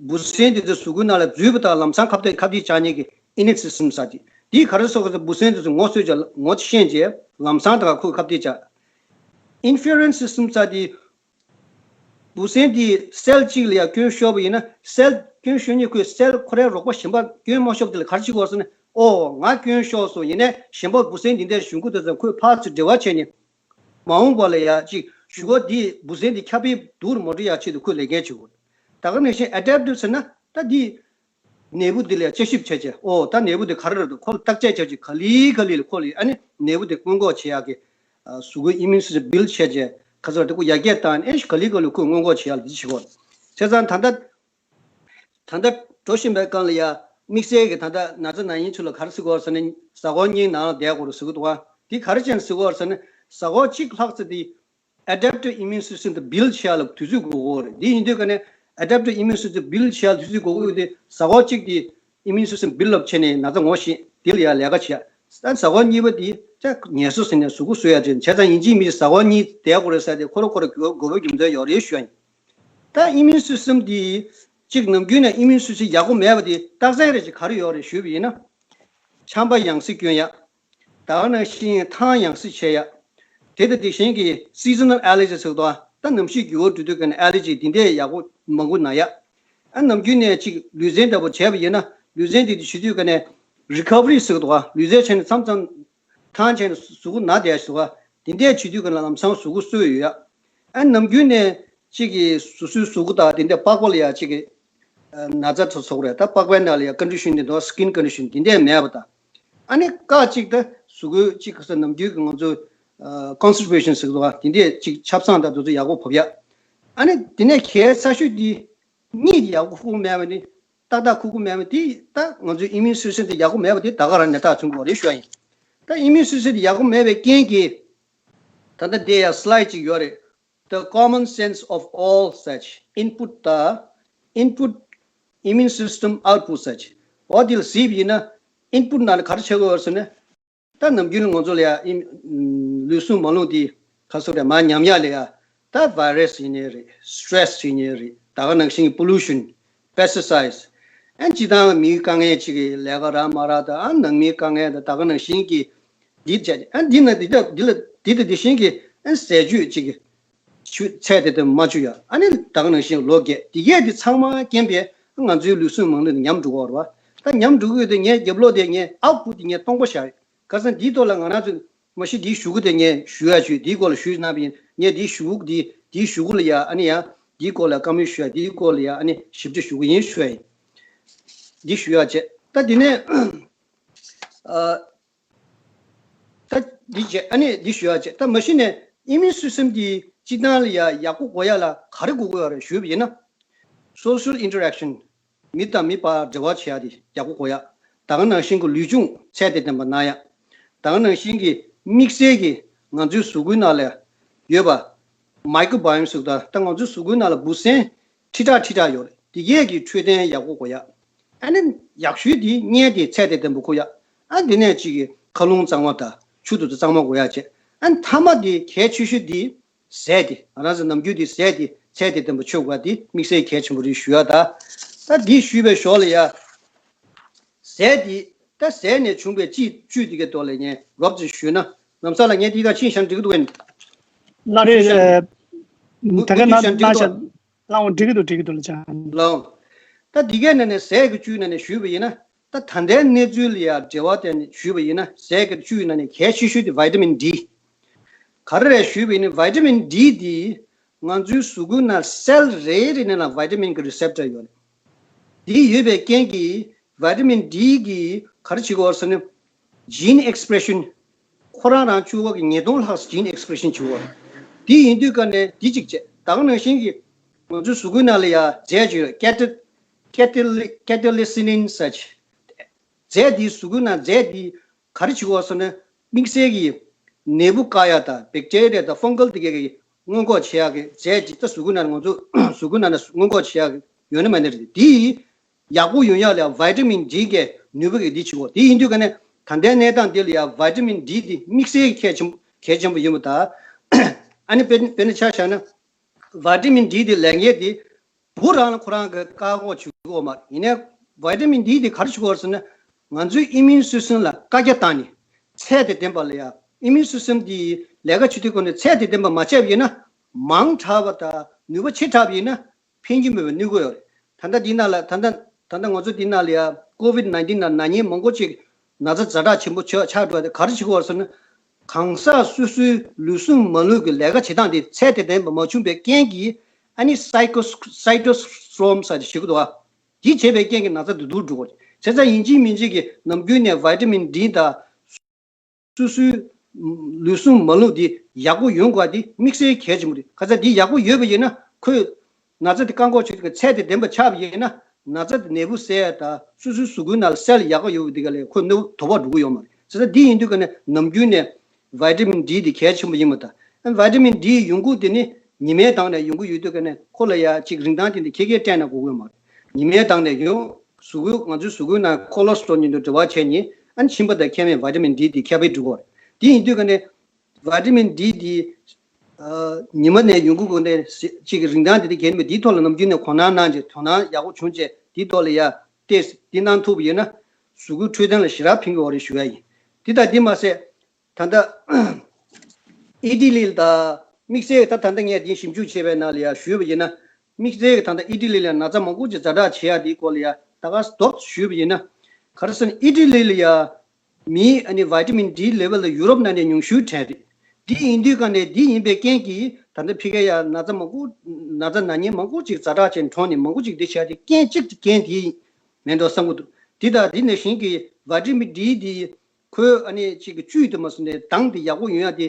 འབུ་སྲིན་དེ་ཚོ་གཟུགས་པོའི་ནང་ལ་འཛུལ་བ་དང་ལམ་སང་ཁ་གཏད་ཁ་གཏད་བཅག་མཁན་གྱི་innate system ཟེར་དེ། འདིས་ག་རེ་བཟོ་གི་ཟེར། འབུ་སྲིན་དེ་ཚོ་ངོ་ཚོས་བྱས། ངོ་ཤེས་བྱས་ལམ་སང་དེ་ག་ཁོས་ཁ་གཏད་བཅག། inference system ཟེར་དེ། འབུ་སྲིན་དེ་སེལ་གཅིག་ལ་ཡང་སྐྱོན་ཤོར་བ་ཡིན་ན། སེལ་སྐྱོན་ཤོར་མཁན་ཁོས་སེལ་ཁོ་རའི་རོགས་པ་གཞན་པ་སྐྱོན་མ་ཤོར་བ་དེ་ལ་ག་རེ་བྱེད་དགོས་ཟེར་ན། ཨོ་ང་སྐྱོན་ཤོར་སོང་། ཡིན་ནའི་གཞན་པ་འབུ་སྲིན་འདི་འདྲ་ཞུགས་ཀྱི་འདུག་ཟེར་ཁོས་ཕར་ཚུར་འབྲེལ་བ་བྱས་ནས། མ་འོངས་པ་ལ་ཡང་ཅིག་ཞུགས་པ་འདི་འབུ་སྲིན་འདི་ཁྱབ་སྤེལ་སྡུག་རུ་མ་འགྲོ་ཡག་ཆེད་དུ་ཁོས་ལས་འགན་བྱེད་དགོས། ད་ག་ནང་བཞིན་adaptive ཟེར་ན་ད་འདི་ནད་འབུ་འདི་ལ་ཡང་དཔྱད་ཞིབ་བྱས་བྱས། ཨོ་ད་ནད་འབུ་འདི་ག་རེ་རེད་འདུག་ཁོ་ལ་བརྟག་དཔྱད་བྱས་བྱས་ག་ལེ་ག་ལེ་ལ་ཁོ་ལ་ཨ་ནི་ནད་འབུ་འདི་སྔོན་འགོག་བྱེད་ཡག་གི་ཨ་གཟུགས་པོའི་immune system build བྱས་བྱས་ག་ཚོད་འདི་ཁོ་ཡར་རྒྱས་བཏང་ནས་ཨེ་ག་ལེ་ག་ལེ་ཁོས་སྔོན་འགོག་བྱེད་ཡག་ལ་འདི་བྱེད་དགོས། བྱས་ཙང་ད་ལྟ་ད་ལྟ་འགྲོ་བཞིན་པའི་སྒང་ལ་ཡ་དམིགས་བསལ་གྱི་ད་ལྟ་ན་ཚ་ན་ཡིན་ཚོ་ལ་ག་རེ་ཟེར་དགོས་ཟེར་ན། གཟའ་འཁོར་གཉིས་ནང་ལ་བསྡད་དགོས་རེད་ཟེར་གྱི་འདུག་ག་འདི་ག་རེ་བྱས་ནས་ཟེར་དགོས་ཟེར་ན། གཟའ་འཁོར་གཅིག་ལྷག་ཙམ་དེ་adaptive immune system དེ་build བྱེད་ཡག་ལ་དུས་ཚོད་དགོས་ཀྱི་རེད། འདི་ཡིན་དུས་ཀ་ནས་adaptive immune system build བྱེད་ཡག་དུས་ཚོད་དགོས་ཀྱི་ཡོད་དེ། གཟའ་འཁོར་གཅིག་དེ་immune system build up བྱས་ནས་ན་ཚ་ངོ་ཤེས། དེ་ལ་ཡ་ལས་ཀ་བྱེད་ཡག་ད་གཟའ་འཁོར་གཉིས་པ་དེ་ད་ངལ་གསོ་ཟེར་ནས་གཟུགས་པོ་གསོ་ཡག་བྱས། བྱས་ཙང་ཡིན་གཅིག་མིན་གཅིག་གཟའ་འཁོར་གཉིས་བསྡད་དགོས་རེད་ཟེར་དེ་ཁོ་རང་ཁོ་རང་དགོས་པའི་རྒྱུ་མཚན་ཡོད་རེད་ཞུ་ཡ་ཡིན། ད་immune system འདི་གཅིག་ནམ་རྒྱུན་ནས་immune system ཡག་པོ་མེད་པ་དེ་རྟགས་མཚན་རེ་ཞིག་ག་རེ་ཡོད་རེད་ཞུས་པ་ཡིན་ན། ཆམ་པ་ཡང་སེ་སྐྱོན་ཡག་ད་ག་ནང་བཞིན་ཐང་ཡང་སེ་ཆད་ཡག་དེ་དང་དེ་བཞིན་གྱི་seasonal allergy ཟེར་གྱི་འདུག་ད་གནམ་གཤིས་འགྱུར་བ་འགྲོ་དུས་ཀ་ནས་allergy འདི་འདྲས་ཡག་པོ་མང་པོ་ན་ཡག་ཨ་ནམ་རྒྱུན་ནས་ཅིག་ལུས་རྩལ་འདྲ་པོ་བྱས་པ་ཡིན་ན་ལུས་རྩལ་འདི་འདི་བྱེད་དུས་ཀ་ནས་recovery ཟེར་གྱི་འདུག་ལུས་རྩལ་བྱས་ནས་མཚམས་མཚམས་ཐང་ཆད་ནས་གཟུགས་པོ་ན་བསྡད་ཤག་འདི་འདྲས་བྱེད་དུས་ཀ་ནས་ལམ་སང་གཟུགས་པོ་གསོས་ཡོད་ཡག་ཨ་ནམ་རྒྱུན་ནས་ཅིག་གི་སོ་སོའི་གཟུགས་པོ་དང་དེ་འདྲ་པགས་པ་ལ་ཡ་ཅིག་གི་ན་ཚ་ཚོ་ཚོགས་རེད། ད་པགས་པའི་ནང་ལ་ཡ་condition དེ་འདྲ་skin condition དེ་འདྲས་མེད་པ་དང་། ཨ་ནི་སྐབས་གཅིག་ད་གཟུགས་པོའི་ཅིག་ག་ས་ནམ་རྒྱུན་གྱི་ང་ཚོ་constipation ཟེར་གྱི་འདུག་ག་དེ་འདྲས་ཅིག་ཆབ་གསང་དང་དེ་ཚོ་ཡག་པོ་བབས་ཡག་ཨ་ནི་དེ་ནས་གལ་ཆེ་ཤོས་དེ་གཉིད་ཡག་པོ་ཁུག་མེད་པ་ནི། ཏག་ཏག་ཁུག་ཁུག་མེད་པ་དེ་ད་ང་ཚོའི་immune system དེ་ཡག་པོ་མེད་པ་དེ་ད་ག་རང་ནས་རྟགས་མཚོན་གྱི་རེད་ཞུ་ཡ་ཡིན། ད་immune system དེ་ཡག་པོ་མེད་པའི་རྐྱེན་གྱིས། ད་ལྟ་དེ་ཡང་slide ཅིག་ཡོད་རེད། The common sense of all such input the input immune system output such འོ་དེ་ལ་གཟིགས་པ་ཡིན་ན། input ནང་ལ་ག་རེ་བྱེད་དགོས་ཟེར་ན། ད་ནམ་རྒྱུན་ལ་ང་ཚོ་ལ་ཡ་ཨིན་ལུས་ཟུངས་མ་རླུང་དེ་ག་ཚོད་རེད་མར་ཉམས་ཡག་ལ་ཡ། ད་virus ཡིན་ནའི་རེད། stress ཡིན་ནའི་རེད། ད་ག་ནང་བཞིན་གྱི་pollution, pesticides ཨ་སྤྱིར་བཏང་མིའི་དཀའ་ངལ་ཅིག་གི་ལས་ཀ་རག་མ་རག་དང་ཨ་ནང་མིའི་དཀའ་ངལ་དང་ད་ག་ནང་བཞིན་གྱི་འདི་བྱས་ཨ་འདི་ན་འདི་ལ་འདི་ལ་འདི་དང་འདི་བཞིན་གྱི་ཨ་ཟས་བཅུད་ཅིག་གི་ཆུ་ཚད་དེ་ལྟར་མ་བཅུ་ཡ། ཨ་ནི་ད་ག་ནང་བཞིན་ལོ་རྒས་འདི་གས་འདི་ཚང་མ་རྐྱེན་པས་ང་ཚོའི་ལུས་ཟུངས་མ་རླུང་དེ་ཉམས་འགྲོ་གི་ཡོད་རེད་བ། ད་ཉམས་འགྲོ་གི་ཡོད་དེ་ངའི་རྒྱབ་ལོགས་དེ་ངས་output དེ་ངས་སྟོང་པ་བཞག་ཡོད། ཁ་སང་འདིའི་ཐོག་ལ་ང་རང་ཚོས་མ་གཞི་འདིའི་གཞུག་གུ་དེ་ངས་ཞུ་ཡ་ཞུས། འདིའི་སྐོར་ལ་ཞུས་གནང་བ་ཡིན། ངས་འདིའི་གཞུག་གུ་འདི་འདིའི་གཞུག་གུ་ལ་ཡ་ཨ་ནི་ཡ་འདིའི་སྐོར་ལ་བཀའ་མོལ་ཞུ་ཡ། འདིའི་སྐོར་ལ་ཡ་ཨ་ནི་ཞིབ་ཕྲ་ཞུ་གི་ཡིན་ཞུ་ཡ་ཡིན། འདི་ཞུ་ཡ་བྱས། ད་དེ་ནས་ཨ། ད་འདི་བྱས་ཨ་ནི་འདི་ཞུ་ཡ་བྱས། ད་མ་གཞི་ནས་immune system འདི་སྤྱིར་བཏང་ལ་ཡ་ཡག་པོ་དགོས་ཡ་ལ་ག་རེ་དགོས་ཀྱི་ཡོད་རེད་ཞུས་པ་ཡིན་ན། social interaction མི་དང་མི་བར་འབྲེལ་བ་བྱེད་ཡ་དེ་ཡག་པོ་དགོས་ཡ། ད་ག་ནང་བཞིན་གྱི་ལུས་སྦྱོང་ཚད་དང་ལྡན་པ་གནང་ཡ། ད་ག་ནང་བཞིན་གྱི་དམིགས་བསལ་གྱི་ང་ཚོའི་གཟུགས་པོའི་ནང་ལ་ཡོད་པ་microbiome ཟེར་གྱི་འདུག་ད་ང་ཚོའི་གཟུགས་པོའི་ནང་ལ་འབུ་སྲིན་ཁྲི་ཕྲག་ཁྲི་ཕྲག་ཡོད་རེད། དེ་གས་ཀྱི་འཕྲོད་བསྟེན་ཡག་པོ་དགོས་ཡ། ཨ་ནི་ཡག་ཤོས་དེ་བརྙན་དེ་ཚད་དང་ལྡན་པ་དགོས་ཡ། ཨ་དེ་ནས་ཅིག་གི་མཁའ་རླུང་གཙང་མ་དང་ཆུ་དེ་ཚོ་གཙང་མ་དགོས་ཡ་བྱས། ཨ་ནི་མཐའ་མ་དེ་གལ་ཆེ་ཤོས་དེ་ཟས་དེ་ང་རང་ཚོ་ནམ་རྒྱུན་དེ་ཟས་དེ་ཚད་དང་ལྡན་པ་མཆོད་དགོས་ཡ་དེ་དམིགས་བསལ་གལ་ཆེན་པོ་རེད་ཞུ་ཡ། ད་ད་འདི་ཞུས་པའི་ཞོར་ལ་ཡ། ཟས་འདི་ད་ཟས་ནས་བྱུང་བའི་བཅུད་བཅུད་འདི་གའི་ཐོག་ལ་ངས་རོབ་ཙམ་ཞུས་ན། ལམ་སང་ལ་ངས་འདི་ག་ཕྱིན་བཞག་འགྲིག་གི་འདུག་གས། ལགས་རེད། ཕྱིན་བཞག་ད་ག་ན་ཕྱིན་བཞག་འགྲིག་གི་འདུག་ལགས་འོང་། འགྲིག་གི་འདུག་འགྲིག་གི་འདུག་ལགས་ཅང་། ལགས་འོང་། ད་འདི་གའི་ནང་ནས་ཟས་ཀྱི་བཅུད་ནང་ནས་ཞུས་པ་ཡིན་ན། ད་ད་ལྟའི་གནས་ཚུལ་ལ་ཡང་འབྲེལ་བ་བསྟན་ནས་ཞུས་པ་ཡིན་ན། ཟས་ཀྱི་བཅུད་ནང་ནས་གལ་ཆེ་ཤོས་དེ་vitamin D། ག་རེ་རེད་ཞུས་པ་ཡིན་ན་vitamin D འདི་ང་ཚོའི་གཟུགས་པོའི་ནང་སེལ་རེ་རེ་ནང་ལ་vitamin གི་receptor ཡོད་རེད། འདི་ཡོད་པའི་རྐྱེན་གྱིས་vitamin D གིས་ག་རེ་བྱེད་ཀྱི་ཡོད་ཟེར་ན། gene expression ཁོ་རང་རང་བཅུ་པ་གི་ཉིས་སྟོང་ལྷག་gene expression བྱེད་ཀྱི་ཡོད་རེད། འདི་ཡིན་དུས་ཀ་ནས་འདི་གཅིག་བྱས། ད་ག་ནང་བཞིན་གྱི་ང་ཚོའི་གཟུགས་པོའི་ནང་ལ་ཡ་རྫས་ཅིག་ཡོད། catel- catel- catechisinin ཟེར་ཅིག་རྫས་འདིའི་གཟུགས་པོའི་ནང་རྫས་འདི་ ག་རེ་བྱེད་དགོས་ཟེར་ན། དམིགས་བསལ་གྱི་ནད་འབུ་བཀག་ཡ་དང་བེག་ཊེ་རི་ཡ་དང་ཕང་གལ་དེ་གའི་སྔོན་འགོག་བྱེད་ཡག་གི་རྫས་ཅིག་ད་གཟུགས་པོའི་ནང་ང་ཚོ་གཟུགས་པོའི་ནང་ན་སྔོན་འགོག་བྱེད་ཡག་གི་ཡོད་ན་མེད་ན་རེད། དེ་ཡག་པོ་ཡོང་ཡག་ལ་ཡང་བི་ཊ་མིན་ཌི་གི་ནུས་པ་གི་འདི་བྱེད་དགོས། དེ་ཡིན་དུས་ཀ་ནས་ད་ལྟའི་གནས་སྟངས་འདི་ལ་ཡང་བི་ཊ་མིན་ཌི་འདི་དམིགས་བསལ་གལ་ཆེན་གལ་ཆེན་པོ་ཡིན་པ་དང་། ཨ་ནི་དཔེར་དཔེར་ན་ཆ་བཞག་ན་བི་ཊ་མིན་ཌི་འདི་ལས་འགན་འདི་བུ་རང་ལ་ཁོ་རང་གི་བཀག་འགོག་བྱེད་དགོས་མ་རེད། ཡིན་ནའི་བི་ཊ་མིན་ཌི་འདི་ག་རེ་བྱེད་དགོས་ཟེར་ན། ང་ཚོའི་ཨི་མིའུན་སི་སི་ཊམ་ལ་བཀའ་རྒྱ་བཏང་ནས་ཚད་དང་ལྡན་པ་ལ་ཡང་ཨི་མིའུན་སི་སི་ཊམ་འདི་ལས་ཀ་བྱེད་དུས་སྐབས་ནས་ཚད་དང་ལྡན་པ་མ་བྱས་པ་ཡིན་ན། མང་དྲགས་པ་དང་ནུས་པ་ཆེ་དྲགས་པ་ཡིན་ན། ཕན་གྱི་མེད་པའི་གནོད་སྐྱོན་ཡོད་རེད། ད་ལྟ་འདི་ནང་ལ་ད་ལྟ་ད་ལྟ་ང་ཚོ་འདི་ནང་ལ་ཡ་ཀོ་ཝིཌ་ནའིན་ཊིན་ནང་ན་ནད་མང་པོ་ཅིག་ན་ཚ་ཛ་དྲག་ཆེན་པོ་ཆགས་ཆགས་འགྲོ་བ་དེ་ག་རེ་བྱེད་ཀྱི་ཡོད་རེད་ཟེར་ན། གང་ཟག་སོ་སོའི་ལུས་ཟུངས་མ་ལུས་ཀྱི་ལས་ཀ་བྱེད་སྟངས་དེ་ཚད་དང་ལྡན་པ་མ་བྱུང་བའི་རྐྱེན་གྱིས། ཨ་ནི་སའི་ཀོ་སའི་ཏོ་སི་ཊོམ་ཟེར་དེ་ཞིག་འདུག་ག་དེ་བྱས་པའི་རྐྱེན་གྱིས་ན་ཚ་འདི་འདུག་འགྲོ་གི་ཡོད་རེད། བྱས་ཙང་ཡིན་གཅིག་མིན་གཅིག་གི་ནམ་རྒྱུན་ནས་བི་ཊ་མིན་ཌི་དང་། སོ་སོའི་ལུས་ཟུངས་མ་ལུས་འདི་ཡག་པོ་ཡོང་དགོས་པ་འདི་དམིགས་བསལ་གལ་ཆེན་པོ་རེད། ག་ཚ་འདི་ཡག་པོ་ཡོད་པ་ཡིན་ན། ཁོས་ན་ཚ་འདི་བཀག་འགོག་བྱེད་ཐུབ་ཀྱི་ཚད་དང་ལྡན་པ་ཆགས་པ་ཡིན་ན། ན་ཚ་འདི་ནད་འབུ་བསལ་ཡ་དང་སོ་སོའི་གཟུགས་པོའི་ནང་ལ་སེལ་ཡག་པོ་ཡོད་པ་འདི་ག་ལས་ཁོ་གནོད་དོ་ཕོག་འགྲོ་གི་ཡོད་མ་རེད། བྱས་ཙང་འདི་ཡིན་དུས་ཀ་ནས་ནམ་རྒྱུན་ནས་བི་ཊ་མིན་ཌི་འདི་གལ་ཆེན་པོ་ཡིན་པ་དང་། ཨ་བི་ཊ་མིན་ཌི་ཡོང་ཁུངས་དེ་ནི་ཉི་མའི་ཐོག་ནས་ཡོང་གི་ཡོད་དུས་ཀ་ནས་ཁོ་ལ་ཡ་གཅིག་རིན་ཐང་དེ་འདི་ཁྱེད་ཀྱིས་སྤྲད་ན་དགོས་ཀྱི་ཡོད་མ་རེད། ཉི་མའི་ཐོག་ནས་ཡོང་། གཟུགས་པོའི་ང་ཚོའི་གཟུགས་པོའི་ནང་ཁོ་ལེ་སི་ཊོ་རོལ་གཉིས་འདུ་འབྲེལ་བ་བྱས་ནས། ཨ་ནི་མཆིན་པ་དང་ཁྱད་མེད་བི་ཊ་མིན་ཌི་དེ་ཁྱབ་སྤེལ་འགྲོ་གི་རེད། དེ་ཡིན་དུས་ཀ་ནས་བི་ཊ་མིན་ཌི་དེ་ཨ་ཉི་མ་ནས་ཡོང་གི་དགོས་ནས་གཅིག་གི་རིན་ཐང་དེ་དེ་གལ་མེད། དེའི་ཐོག་ལ་ནམ་རྒྱུན་ནས་དོ་སྣང་གནང་རྗེས་དོ་སྣང་ཡག་པོ་བྱུང་རྗེས་དེའི་ཐོག་ལ་ཡ་ཏེས་དེ་གནང་ཐུབ་པ་ཡིན་ན། གཟུགས་པོའི་འཕྲོད་བསྟེན་ལ་ཞེ་དྲག་ཕན་གྱི་ཡོད་རེད་ཞུ་ཡ་ཡིན། དེ་དང་དེ་མ་ཟད། ད་ལྟ་ཨི་ཊ་ལི་ལ་དང་དམིགས་བསལ་ད་ད་ལྟ་ངས་འདི་ཞིབ་འཇུག་བྱས་པའི་ནང་ལ་ཡང་ཞུས་པ་ཡིན་ན། དམིགས་བསལ་ད་ལྟ་ཨི་ཊ་ལི་ལ་ན་ཚ་མང་པོ་ཅིག་ཛ་དྲག་བྱེད་ཡ་དེའི་སྐོར་ལ་ཡང་ད་ག་རྡོག་ཞུས་པ་ཡིན་ན། ག་རེ་ཟེར་ན་ཨི་ཊ་ལི་ལ་ཡང་མིའི་ཨ་ནི་བི་ཊ་མིན་ཌི་ལེ་ཝལ་ལ་ཡུ་རོབ་ནང་ནས་ཉུང་ཤོས་གྲས་རེད། འདི་ཡིན་དུས་ག་ནས་འདི་ཡིན་པའི་རྐྱེན་གྱིས་ད་ལྟ་ཕ་གིར་ཡང་ན་ཚ་མང་པོ་ན་ཚ་ན་མཁན་མང་པོ་ཅིག་ཛ་དྲག་ཅན་གྲོངས་ནས་མང་པོ་ཅིག་འདི་བྱས་ཏེ་རྐྱེན་གཅིག་དེ་རྐྱེན་དེ་མེད་འགྲོ་བསམ་གྱི་འདུག་འདི་དང་འདི་ནང་བཞིན་གྱི་བི་ཊ་མིན་ཌི་འདི། ཁོས་ཨ་ནི་གཅིག་གི་བཅུད་དུ་མ་སོང་ནས་གདངས་དེ་ཡག་པོ་ཡོང་ཡ་དེ།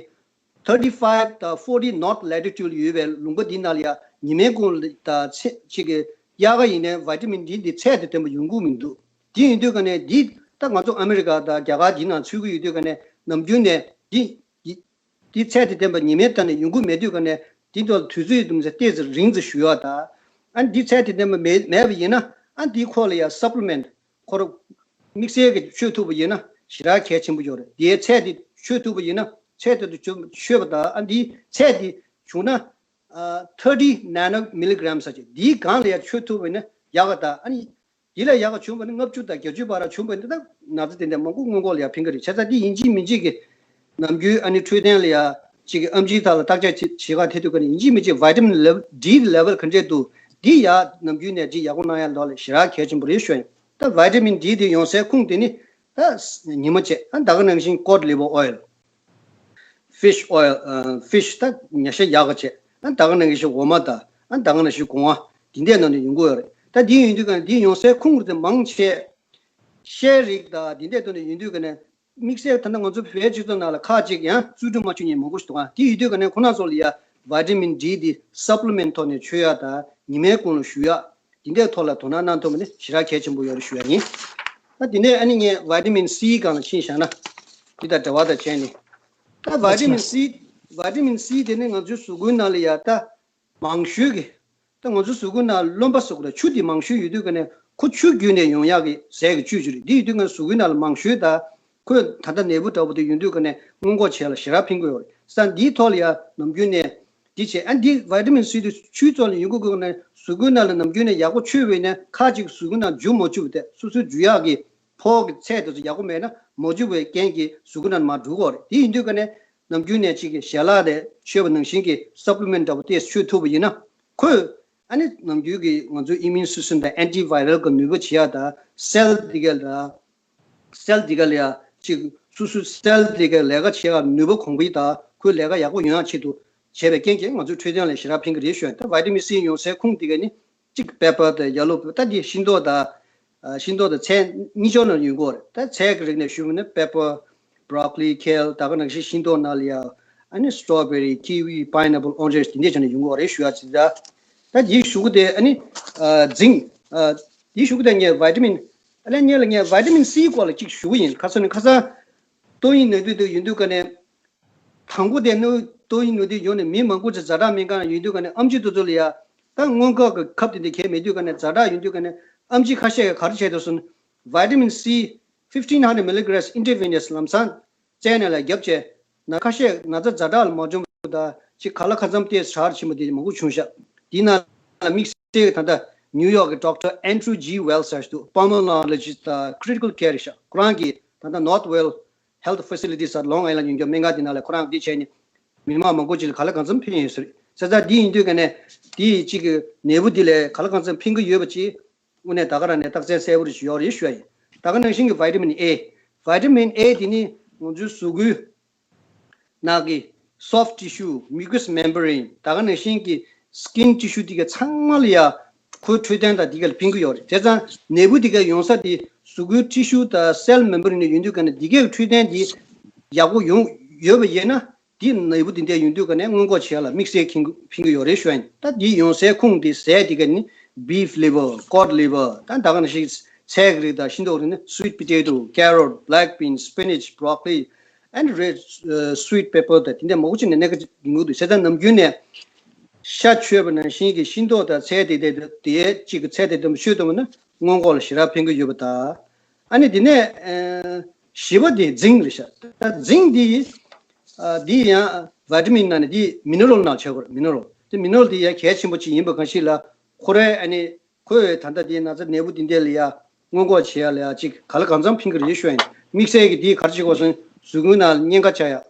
thirty five དང་forty north latitude ཡོད་པའི་ལུང་པ་འདི་ནང་ལ་ཡ་ཉི་མའི་གུང་ལ་དང་ཚེ་གཅིག་གི་དབྱར་ཁ་ཡིན་ནའི་བི་ཊ་མིན་ཌི་འདི་ཚད་དང་ལྡན་པ་ཡོང་གི་མི་འདུག་དེ་ཡིན་དུས་ཀ་ནས་འདི་ད་ང་ཚོ་ཨ་མི་རི་ཀ་དང་རྒྱ་གར་འདི་ནང་ཚུད་ཀྱི་ཡོད་དུས་ཀ་ནས་ནམ་རྒྱུན་ནས་འདི་འདི་འདི་ཚད་དང་ལྡན་པ་ཉི་མའི་ཐོག་ནས་ཡོང་གི་མེད་དུས་ཀ་ནས་འདི་ཐོག་ལ་དུས་ཚོད་དུམ་ཚེ་ཏོག་ཙམ་རིང་ཙམ་ཞུ་ཡ་དང་། ཨ་འདི་ཚད་དང་ལྡན་པ་མེད་མེད་པ་ཡིན་ན། ཨ་འདི་ཁོ་ལ་ཡ་སབ་ལི་མེན་ཊི་ཁོ་རང་དམིགས་བསལ་གྱི་མཆོད་ཐུབ་པ་ཡིན་ན་ཞེ་དྲག་གལ་ཆེན་པོ་ཡོད་རེད། དེའི་ཚད་དེ་མཆོད་ཐུབ་པ་ཡིན་ན། ཚད་དེ་དུ་མཆོད་པ་དང་། ཨ་འདིའི་ཚད་དེ་བྱུང་ན་ཨ་thirty nano milligram ཟེར་གྱི་འདིའི་སྒང་ལ་ཡ་མཆོད་ཐུབ་པ་ཡིན་ན་ཡག་ག་དང་། ཨ་ནི་འདི་ལས་ཡག་ག་བྱུང་བ་ནི་ལྔ་བཅུ་དང་བརྒྱད་ཅུ་བར་བྱུང་བ་ཡིན་ན་ད་ན་ཚ་དེ་འདྲ་མང་པོ་སྔོན་འགོག་ལ་ཡ་ཕན་གྱི་རེད། བྱས་ཙང་འདི་ཡིན་གཅིག་མིན་གཅིག་གི་ནམ་རྒྱུན་ཨ་ནི་འཕྲོད་བསྟེན་ལ་ཡ་གཅིག་གི་ཨེམ་ཆི་ཐོག་ལ་བརྟག་དཔྱད་བྱེད་བྱེད་ག་ཐད་དུས་ཀ་ནས་ཡིན་གཅིག་མིན་གཅིག་བི་ཊ་མིན་ལེ་ཌི་ལེ་ཝལ་ག་འདྲས་འདུག་འདི་ཡ་ནམ་རྒྱུན་ནས་ཅིག་ཡག་པོ་གནང་ཡ་ལོག་ལ་ཞེ་དྲག་གལ་ཆེན་པོ་རེད་ཞུ་ཡིན། ད་བི་ཊ་མིན་ཌི་དེ་ཡོང་སའི་ཁུངས་དེ་ནི་ད་ཉི་མ་བྱས། ཨ་ད་ག་ནང་བཞིན་ཀོཌ་ལི་ཝར་ཨོ་ཡིལ། ཕིཤ་ཨོ་ཡིལ། ཕིཤ་ད་ཉ་ཤ་ཡག་ག་བྱས། ཨ་ད་ག་ནང་བཞིན་འོ་མ་དང་། ཨ་ད་ག་ནང་བཞིན་སྒོང་ང་འདི་འདྲས་ནང་ནས་ཡོང་གི་ཡོད་རེད། ད་འདི་ཡིན་དུས་ཀ་ནས་འདི་ཡོང་སའི་ཁུངས་དེ་མང་ཆེ་ཤའི་རིགས་དང་འདི་འདྲས་ཐོག་ནས་ཡོང་དུས་ཀ་ནས། དམིགས་བསལ་ད་ལྟ་ང་ཚོ་བོད་སྤྱི་ཚོགས་ནང་ལ་ཁག་ཅིག་ཡང་བཅུད་སྒྲིག་མ་བྱུང་མཁན་མང་པོ་ཞིག་འདུག་ག་དེ་ཡོད་དུས་ཀ་ནས་ཁོ་རང་ཚོ་ལ་ཡ་བི་ཊ་མིན་ཌི་འདི་སབ་ལི་མེན་ཊི་ཐོག་ནས་མཆོད་ཡ་དང་ཉི་མའི་གུང་ལ་བཞུགས་ཡ་འདི་འདྲའི་ཐོག་ལ་དོ་སྣང་གནང་ཐུབ་པ་ནི་ཞེ་དྲག་གལ་ཆེན་པོ་ཡོད་རེད་ཞུ་ཡ་ཡིན། ད་དེ་ནས་ཨ་ནི་ངས་བི་ཊ་མིན་སི་སྒང་ལ་ཕྱིན་བཞག་ན། འདི་དང་འབྲེལ་བ་དང་བྱས་ནས། ད་བི་ཊ་མིན་སི། བི་ཊ་མིན་སི་དེ་ནི་ང་ཚོའི་གཟུགས་པོའི་ནང་ལ་ཡ་ད། མང་ཤོས་ཀྱི། ད་ང་ཚོ་གཟུགས་པོའི་ནང་རློན་པ་ཟེར་དགོས་རེད། ཆུ་དེ་མང་ཤོས་ཡོད་དུས་ཀ་ནས་ཁོ་ཆུ་བརྒྱུད་ནས་ཡོང་ཡག་གི་ཟས་ཀྱི་བཅུད་ཅིག་རེད། འདི་ཡོད་དུས་ཀ་ནས་གཟུགས་པོའི་ནང་ལ་མང་ཤོས་དང་། ཁོས་ད་ལྟ་ནད་འབུ་འདྲ་པོ་དེ་ཡོང་དུས་ཀ་ནས་སྔོན་འགོག་བྱེད་ཡག་ལ་ཞེ་དྲག་ཕན་གྱི་ཡོད་རེད། ས་འདིའི་ཐོག་ལ་ཡང་ནམ་རྒྱུན་ནས་འདི་བྱས། ཨ་འདི་བི་ཊ་མིན་སི་དེ་ཆུའི་ཐོག་ལ་ཡོང་གི་དགོས་ན་གཟུགས་པོའི་ནང་ལ་ནམ་རྒྱུན་ནས་ཡག་པོ་མཆོད་པ་ཡིན་ན་ཁ་ཅིག་གཟུགས་པོའི་ནང་འཇུ་མ་བཅུག་པ་དེ་སོ་སོའི་འཇུ་ཡག་གི་ཕོགས་ཀྱི་ཚད་དེ་ཚོ་ཡག་པོ་མེད་ན་མ་འཇུ་བའི་རྐྱེན་གྱིས་གཟུགས་པོའི་ནང་ལ་མར་འགྲོ་གི་ཡོད་རེད། དེ་ཡིན་དུས་ཀ་ནས། ནམ་རྒྱུན་ནས་གཅིག་གི་ཞལ་ལག་དེ་མཆོད་པ་ནང་བཞིན་གྱི་སབ་ལི་མེན་ཊི་འདྲ་པོ་དེ་མཆོད་ཐུབ་པ་ཡིན་ན། ཁོས་ཨ་ནི་ནམ་རྒྱུན་གྱི་ང་ཚོའི་ཨི་མིའུན་སི་སི་ཊམ་དང་ཨེན་ཊི་བྷའི་རལ་གྱི་ནུས་པ་བྱེད་ཡག་དང་སེལ་འདི་ག་ལ། སེལ་འདི་ག་ལ་ཡ་གཅིག་སོ་སོའི་སེལ་འདི་ག་ལས་ཀ་བྱེད་ཡག་ནུས་པ་གོང་འཕེལ་དང་ཁོའི་ལས་ཀ་ཡག་པོ་ཡོང་ཡག་ཆེད་དུ་བྱས་པའི་རྐྱེན་གྱིས་ང་ཚོའི་འཕྲོད་བསྟེན་ལ་ཞེ་དྲག་ཕན་གྱི་རེད་ཞུ་ཡ། ད་བི་ཊ་མིན་སི་ཡོང་སའི་ཁུངས་འདི་ག་ནི། གཅིག་པེ་པར་དང་ཡེ་ལོ་པེ་པར། ད་འདི་ཤིང་ཏོག་དང་། ཨ་ཤིང་ཏོག་དང་ཚལ་གཉིས་ཆར་ནང་ཡོང་གི་ཡོད་རེད། ད་ཚལ་གྱི་རིགས་ནས་ཞུས་པ་ན་པེ་པར། བྷ་རོ་ཀོ་ལི། ཁེལ། ད་ག་ནང་བཞིན་ཤིང་ཏོག་ནང་ལ་ཡ། ཨ་ནི་སི་ཊོ་བེ་རི། ཀི་ཝི། པའི་ནེ་པལ། ཨོ་རེན་ཇི། འདི་འདྲའི་ཆ་ནས་ཡོང་གི་ཡོད་རེད་ཞུ་ཡ་ཅིག་ད། ད་འདིའི་གཞུག་གུ་དེ་ཨ་ནི། ཨ་ཛིང་། ཨ་འདིའི་གཞུག་གུ་དེ་ངས་བི་ཊ་མིན། ཨ་ལས་ངས་ལ་ངས་བི་ཊ་མིན་སི་སྐོར་ལ་གཅིག་ཞུ་གི་ཡིན། ཁ་སང་ནས་ཁ་སང་། ཏོག་དབྱིབས་ནད་དུག་དེ་ཡོང་དུས་ཀ་ནས། དང་པོ་དེ་ནི་ཏོག་དབྱིབས་ནད་དུག་ཡོང་ནས་མི་མང་པོ་ཅིག་ཛ་དྲག་སྨན་ཁང་ཡོང་དུས་ཀ་ནས་ཨེམ་ཆི་དེ་ཚོ་ལ་ཡ། ད་སྔོན་འགོག་གི་ཁབ་དེ་འདྲ་གང་ཡང་མེད་དུས་ཀ་ནས་ཛ་དྲག་ཡོང་དུས་ཀ་ནས་ཨེམ་ཆི་ཁ་ཤས་ཀྱིས་ག་རེ་བྱས་འདུག་ཟེར་ན། Vitamin C fifteen hundred milligrams intravenous ལམ་སང་བཙལ་ནས་ལ་བརྒྱབ་བྱས། ན་ཁ་ཤས་ན་ཚ་ཛ་དྲག་ལ་མ་བྱུང་བ་དང་ཅིག་ཁ་ལག་ཁ་མཚམས་ཏོག་ཙམ་ཧྲ་ཕྱིན་པ་དེ་མང་པོ་བྱུང་ཤག་དེའི་ནང་ལ་དམིགས་བསལ་གྱི་ད་ལྟ་ནིའུ་ཡོག་གི་Doctor Andrew G Wells ཟེར་ཞིག་འདུག Pulmonologist དང་Critical Care ཤག་ཁོ་རང་གིས་ད་ལྟ་Northwell Health Facilities at Long Island ཡོད་མཁན་སྨན་ཁང་དེ་ནང་ལ་ཁོ་རང་འདི་བྱས་ནས་མི་མང་མང་པོ་ཅིག་ལ་ཁ་ལག་གང་འཚམ་ཕན་ཡོད་ཟེར། བྱས་ཙང་འདི་ཡིན་དུས་ཀ་ནས་དེ་ཅིག་གི་ནད་འབུ་འདི་ལས་ཁ་ལག་གང་འཚམ་ཕན་གྱི་ཡོད་པ་ཅིག་དངོས་གནས་ད་ག་རང་ནས་རྟགས་མཚན་གསལ་པོ་རེ་ཞིག་ཡོད་རེད་ཞུ་ཡ་ཡིན། ད་ག་ནང་བཞིན་གྱི་Vitamin A། Vitamin A དེ་ནི་ང་ཚོའི་གཟུགས་པོའི་ནང་གི་soft tissue, mucous membrane ད་ག་ནང་བཞིན་གྱི་skin tissue དེ་ག་ཚང་མ་ལ་ཡ་ཁོའི་འཕྲོད་བསྟེན་དང་དེ་ག་ལ་ཕན་གྱི་ཡོད་རེད། བྱས་ཙང་ནད་འབུ་དེ་ག་ཡོང་ས་དེ་གཟུགས་པོའི་tissue དང་cell membrane ནས་ཡོང་དུས་ཀ་ནས་དེ་གའི་འཕྲོད་བསྟེན་དེ་ཡག་པོ་ཡོང་ཡོད་པ་ཡིན་ན། དེ་ནད་འབུ་དེ་འདྲ་ཡོང་དུས་ཀ་ནས་སྔོན་འགོག་བྱེད་ཡ་ལ་དམིགས་བསལ་ཕན་གྱི་ཕན་གྱི་ཡོད་རེད་ཞུ་ཡ་ཡིན། ད་དེ་ཡོང་སའི་ཁུངས་དེ་ཟས་དེ་ག་ནི་beef liver, cod liver ད་ད་ག་ནང་བཞིན་ཚལ་གྱི་རིགས་དང་ཤིང་ཏོག་རིགས་ནི་sweet potato, carrot, black beans, spinach, broccoli and red uh, sweet pepper ད་དེ་འདྲ་མང་པོ་ཅིག་ནས་གནས་ཀ་ཡོང་གི་འདུག་བྱས་ཙང་ནམ་རྒྱུན་ནས་ཤ་མཆོད་པ་ནང་བཞིན་གྱི་ཤིང་ཏོག་དང་ཚལ་དེ་དེ་དེ་གཅིག་གི་ཚལ་དེ་དེ་མཆོད་ཐུབ་པ་ན་སྔོན་འགོག་ལ་ཞེ་དྲག་ཕན་གྱི་ཡོད་པ་དང་། ཨ་ནི་དེ་ནས་ཨ་བཞི་པ་དེ་ཛིང་རེད་ཤག་ད་ཛིང་འདི་ཨ་འདི་ཡང་vitamin ནང་ནས་འདི་mineral ནང་ཆགས་དགོས་རེད། mineral དེ་mineral དེ་ཡང་གལ་ཆེན་པོ་ཅིག་ཡིན་པ་གང་ཞིག་ལ་ཁོ་རའི་ཨ་ནི་ཁོས་ད་ལྟ་དེའི་ན་ཚ་ནད་འབུ་འདི་འདྲ་ལ་ཡ་སྔོན་འགོག་བྱེད་ཡ་ལ་ཡ་གཅིག་ག་ལ་གང་འཚམ་ཕན་གྱི་རེད་ཞུ་ཡ་ཡིན། དམིགས་བསལ་གྱི་འདིས་ག་རེ་བྱེད་དགོས་ཟེར་ན་གཟུགས་པོའི་ནང་ལ་གཉན་ཁ་ཆགས་ཡ།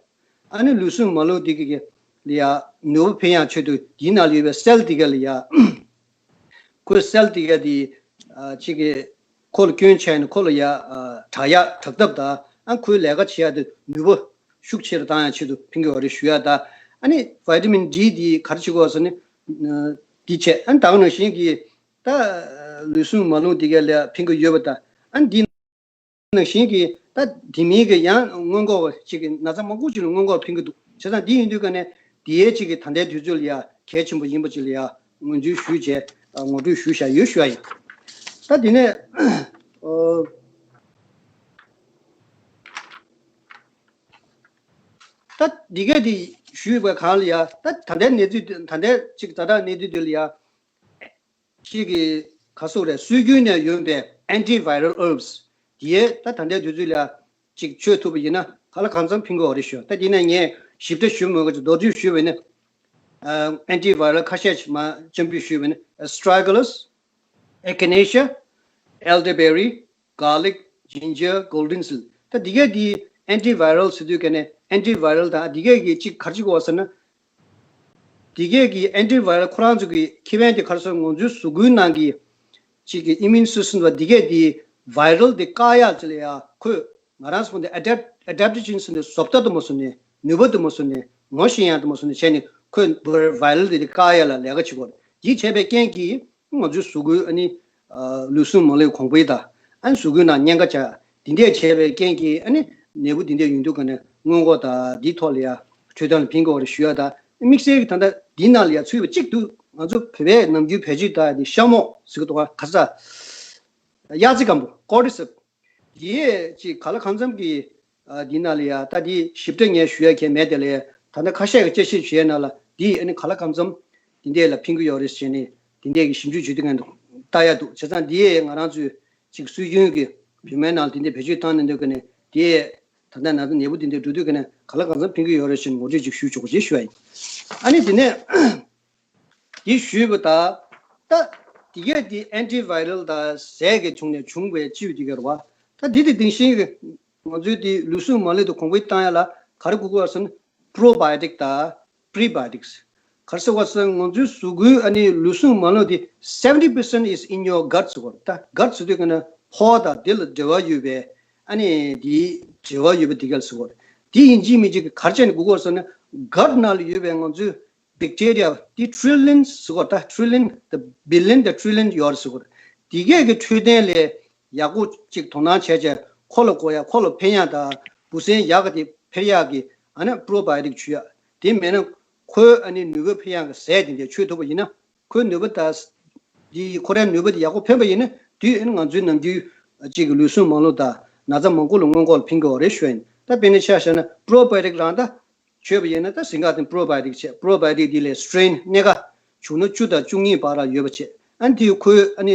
ཨ་ནི་ལུས་ཟུངས་མ་ལུས་འདི་གི་ལ་ཡ་ནུས་པ་ཕན་ཡ་ཆེད་དུ་འདིའི་ནང་ལ་ཡོད་པའི་cell འདི་ག་ལ་ཡ། ཁོའི་cell འདི་ག་འདི་ཨ་གཅིག་གི་ཁོ་ལ་སྐྱོན་བྱས་ནས་ཁོ་ལ་ཡ་ཨ་དྲག་ཡ་དྲག་ཐབས་དང་ཨ་ཁོའི་ལས་ཀ་བྱེད་ཡ་དེ་ནུས་པ་ཤུགས་ཆེ་རུ་བཏང་ཡ་ཆེད་དུ་ཕན་གྱི་ཡོད་རེད་ཞུ་ཡ་དང་། ཨ་ནི་vitamin D འདི་ག་རེ་བྱེད་དགོས་ཟེར་ན་འདི་བྱས། ཨ་ནི་ད་ག་ནང་བཞིན་གྱི་ད་ལུས་ཟུངས་མ་ལུས་འདི་ག་ལ་ཕན་གྱི་ཡོད་པ་དང་། ཨ་ནི་འདི་ནང་བཞིན་གྱི་ད་དེ་མིན་གྱི་ཡང་སྔོན་འགོག་ཅིག་གི་ན་ཚ་མང་པོ་ཅིག་ལ་སྔོན་འགོག་ཕན་གྱི་འདུག་བྱས་ཙང་འདི་ཡིན་དུས་ཀ་ནས་དེའི་ཅིག་གི་ད་ལྟའི་དུས་ཚོད་ལ་ཡ་གལ་ཆེན་པོ་ཡིན་པ་ཅིག་ལ་ཡ་ངོས་འཛིན་ཞུས་བྱས་ངོ་སྤྲོད་ཞུས་བཞག་ཡོད་ཞུ་བ་ཡིན། ད་དེ་ནས་ཨོ། ད་འདི་གས་འདི་ཞུས་པའི་གང་ལ་ཡ་ད་ད་ལྟའི་གནས་ཚུལ་ད་ལྟའི་ཅིག་ཛ་དྲག་གནས་ཚུལ་འདི་ལ་ཡ། གཅིག་གི་ག་སོགས་རེད། སྲོལ་རྒྱུན་ནས་ཡོང་པའི་antiviral herbs དེའི་ད་ད་ལྟའི་དུས་ཚོད་ལ་གཅིག་མཆོད་ཐུབ་པ་ཡིན་ན་ག་ལ་གང་འཚམ་ཕན་གྱི་ཡོད་རེད་ཞུ། ད་དེ་ནས་ངས་ཞིབ་ཕྲ་ཞུ་མི་དགོས་ཀྱི་མདོར་བསྡུས་ཞུས་པ་ཡིན་ན། ཨ་antiviral ཁ་ཤས་ཤིག་མར་སྤྱན་འབུལ་ཞུས་པ་ཡིན་ན། astragalus, echinacea, elderberry, garlic, ginger, golden seal ད་འདི་གས་འདི་antiviral ཟེར་དུས་ཀ་ནས་antiviral དང་འདི་གས་ཀྱི་གཅིག་ག་རེ་གཅིག་གོ་ཟེར་ན། འདི་གས་ཀྱི་antiviral ཁོ་རང་ཚོ་གི་ཁེ་ཕན་དེ་ག་རེ་ཟེར་ན་ང་ཚོའི་གཟུགས་པོའི་ནང་གི་གཅིག་གི་immune system ལ་འདི་གས་འདི་viral དེ་བཀག་ཡག་ཅིག་ལ་ཡ་ཁོས་ང་རང་ཚོ་འདི་adapt adaptogen ཟེར་ནས་བཟོ་ལྟ་དུ་མ་བཟོ་ནས་ནུས་པ་དུ་མ་བཟོ་ནས་ངོ་ཤེས་ཡག་དུ་མ་བཟོ་ནས་བྱས་ནས་ཁོས་viral དེ་དེ་བཀག་ཡག་ལ་ལས་ཀ་བྱེད་དགོས་རེད། འདི་བྱས་པའི་རྐྱེན་གྱིས། ང་ཚོའི་གཟུགས་པོའི་ཨ་ནི་ལུས་ཟུངས་མ་ལུས་གོང་འཕེལ་དང་ཨ་ནི་གཟུགས་པོའི་ནང་གཉན་ཁ་ཆགས་འདི་འདྲས་བྱས་པའི་རྐྱེན་གྱིས་ཨ་ནི་ནད་འབུ་འདི་འདྲས་ཡོང་དུས་ཀ་ནས་སྔོན་འགོག་དང་འདིའི་ཐོག་ལ་ཡ་འཕྲོད་བསྟེན་ལ་ཕན་གྱི་ཡོད་རེད་ཞུ་ཡ་དང་། དམིགས་བསལ་གྱི་ད་ལྟ་འདི་ནང་ལ་ཡ་ཚུད་པ་གཅིག་འདུག་ང་ཚོ་བོད་པའི་ནམ་རྒྱུན་བེད་སྤྱོད་བཏང་ཡ་དེ་ཤ་མོག་ཟེར་གི་འདུག་ག་ས། གཡག་རྩེ་སྒམ་པོ་cordyceps འདི་ཅིག་ག་ལ་གང་འཚམ་གྱི་ཨ་འདི་ནང་ལ་ཡ་ད་འདི་ཞིབ་ཕྲ་ངས་ཞུ་ཡ་གང་མེད་དེ་ལས་ད་ལྟ་ཁ་ཤས་ཀྱི་དཔྱད་ཞིབ་བྱས་ན་ལ་འདི་ཨ་ནི་ག་ལ་གང་འཚམ་འདི་འདྲས་ལ་ཕན་གྱི་ཡོད་རེད་ཟེར་ནས་འདི་འདྲས་ཀྱི་ཞིབ་འཇུག་བྱེད་དུས་ཀ་ལྟ་ཡ་འདུག་བྱས་ཙང་འདི་ང་རང་ཚོས་ཅིག་སྲོལ་རྒྱུན་གྱི་བོད་སྨན་ནང་ལ་འདི་འདྲས་བེད་སྤྱོད་བཏང་ནས་འདོད་ཀྱི་ནས་འདི་ད་ལྟ་ན་ཚ་ནད་འབུ་འདི་འདྲས་འགྲོ་དུས་ཀ་ནས་ག་ལ་གང་འཚམ་ཕན་གྱི་ཡོད་རེད་ཟེར་ནས་ངོ་སྤྲོད་ཅིག་ཞུ་ཆོག་པ་ཞེས་ཞུ་བ་ཡིན། ཨ་ནི་འདི་ནས། འདི་ཞུས་པ་ད། ད། འདི་གས་འདི་antiviral དང་ཟས་ཀྱི་བྱུང་ནས་བྱུང་བའི་བཅུད་འདི་གས་རེད་བ། ད་འདི་དེ་དེང་ཞིང་གི་ང་ཚོའི་འདི་ལུས་ཟུངས་མ་ལུས་དང་གོང་འཕེལ་བཏང་ཡ་ལ་ག་རེ་དགོས་ཀྱི་ཡོད་ཟེར་ན་probiotic དང་prebiotics ག་རེ་ཟེར་བ་ཟེར་ན་ང་ཚོའི་གཟུགས་པོའི་ཨ་ནི་ལུས་ཟུངས་མ་ལུས་འདི་seventy percent is in your gut ཟེར་གོ་ད་gut ཟེར་དུས་ཀ་ནས་ཕོ་དང་འདི་ལ་འབྲེལ་བ་ཡོད་པའི་ཨ་ནི་འདི་འབྲེལ་བ་ཡོད་པ་འདི་གས་ཟེར་གོ་འདི་ཡིན་གཅིག་མིན་གཅིག་གི་ག་རེ་བྱས་ནས་དགོས་ཀྱི་ཡོད་ཟེར་ན་gut ནང་ལ་ཡོད་པའི་ང་ཚོའི bacteria འདི་trillion ཟེར་གོ་ད་trillion དང་billion དང་trillion ཡོད་ཟེར་གོ་དེ་གས་ཀྱི་འཕྲོད་བསྟེན་ལས་ཡག་པོ་ཅིག་དོ་སྣང་བྱས་བྱས་ཁོ་ལ་དགོས་ཡ་ཁོ་ལ་ཕན་ཡ་དང་འབུ་སྲིན་ཡག་ག་དེ་འཕེལ་ཡག་གི་ཨ་ནི་probiotic བྱུག་ཡ་དེ་མེད་ན་ཁོའི་ཨ་ནི་ནུས་པ་འཕེལ་ཡག་གི་ཟས་དེ་འདྲ་མཆོད་ཐུབ་པ་ཡིན་ན་ཁོའི་ནུས་པ་དང་དེ་ཁོ་རའི་ནུས་པ་དེ་ཡག་པོ་ཕན་པ་ཡིན་ན་དེ་ཨ་ནི་ང་ཚོའི་ནམ་རྒྱུན་ཅིག་གི་ལུས་ཟུངས་མ་ལུས་དང་ན་ཚ་མང་པོ་ལ་སྔོན་འགོག་ལ་ཕན་གྱི་ཡོད་རེད་ཞུ་ཡ་ཡིན། ད་དཔེར་ན་ཆ་བཞག་ན་probiotic་རང་ད་མཆོད་པ་ཡིན་ན་ད་ཟིན་ག་དེ་probiotic་བྱས། probiotic་འདི་ལས་strain་སྣ་ཁ་བྱུང་ན་བཅུ་དང་བཅུ་གཉིས་བར་ལ་ཡོད་པ་བྱས། ཨ་ནི་དེ་ཁོའི་ཨ་ནི་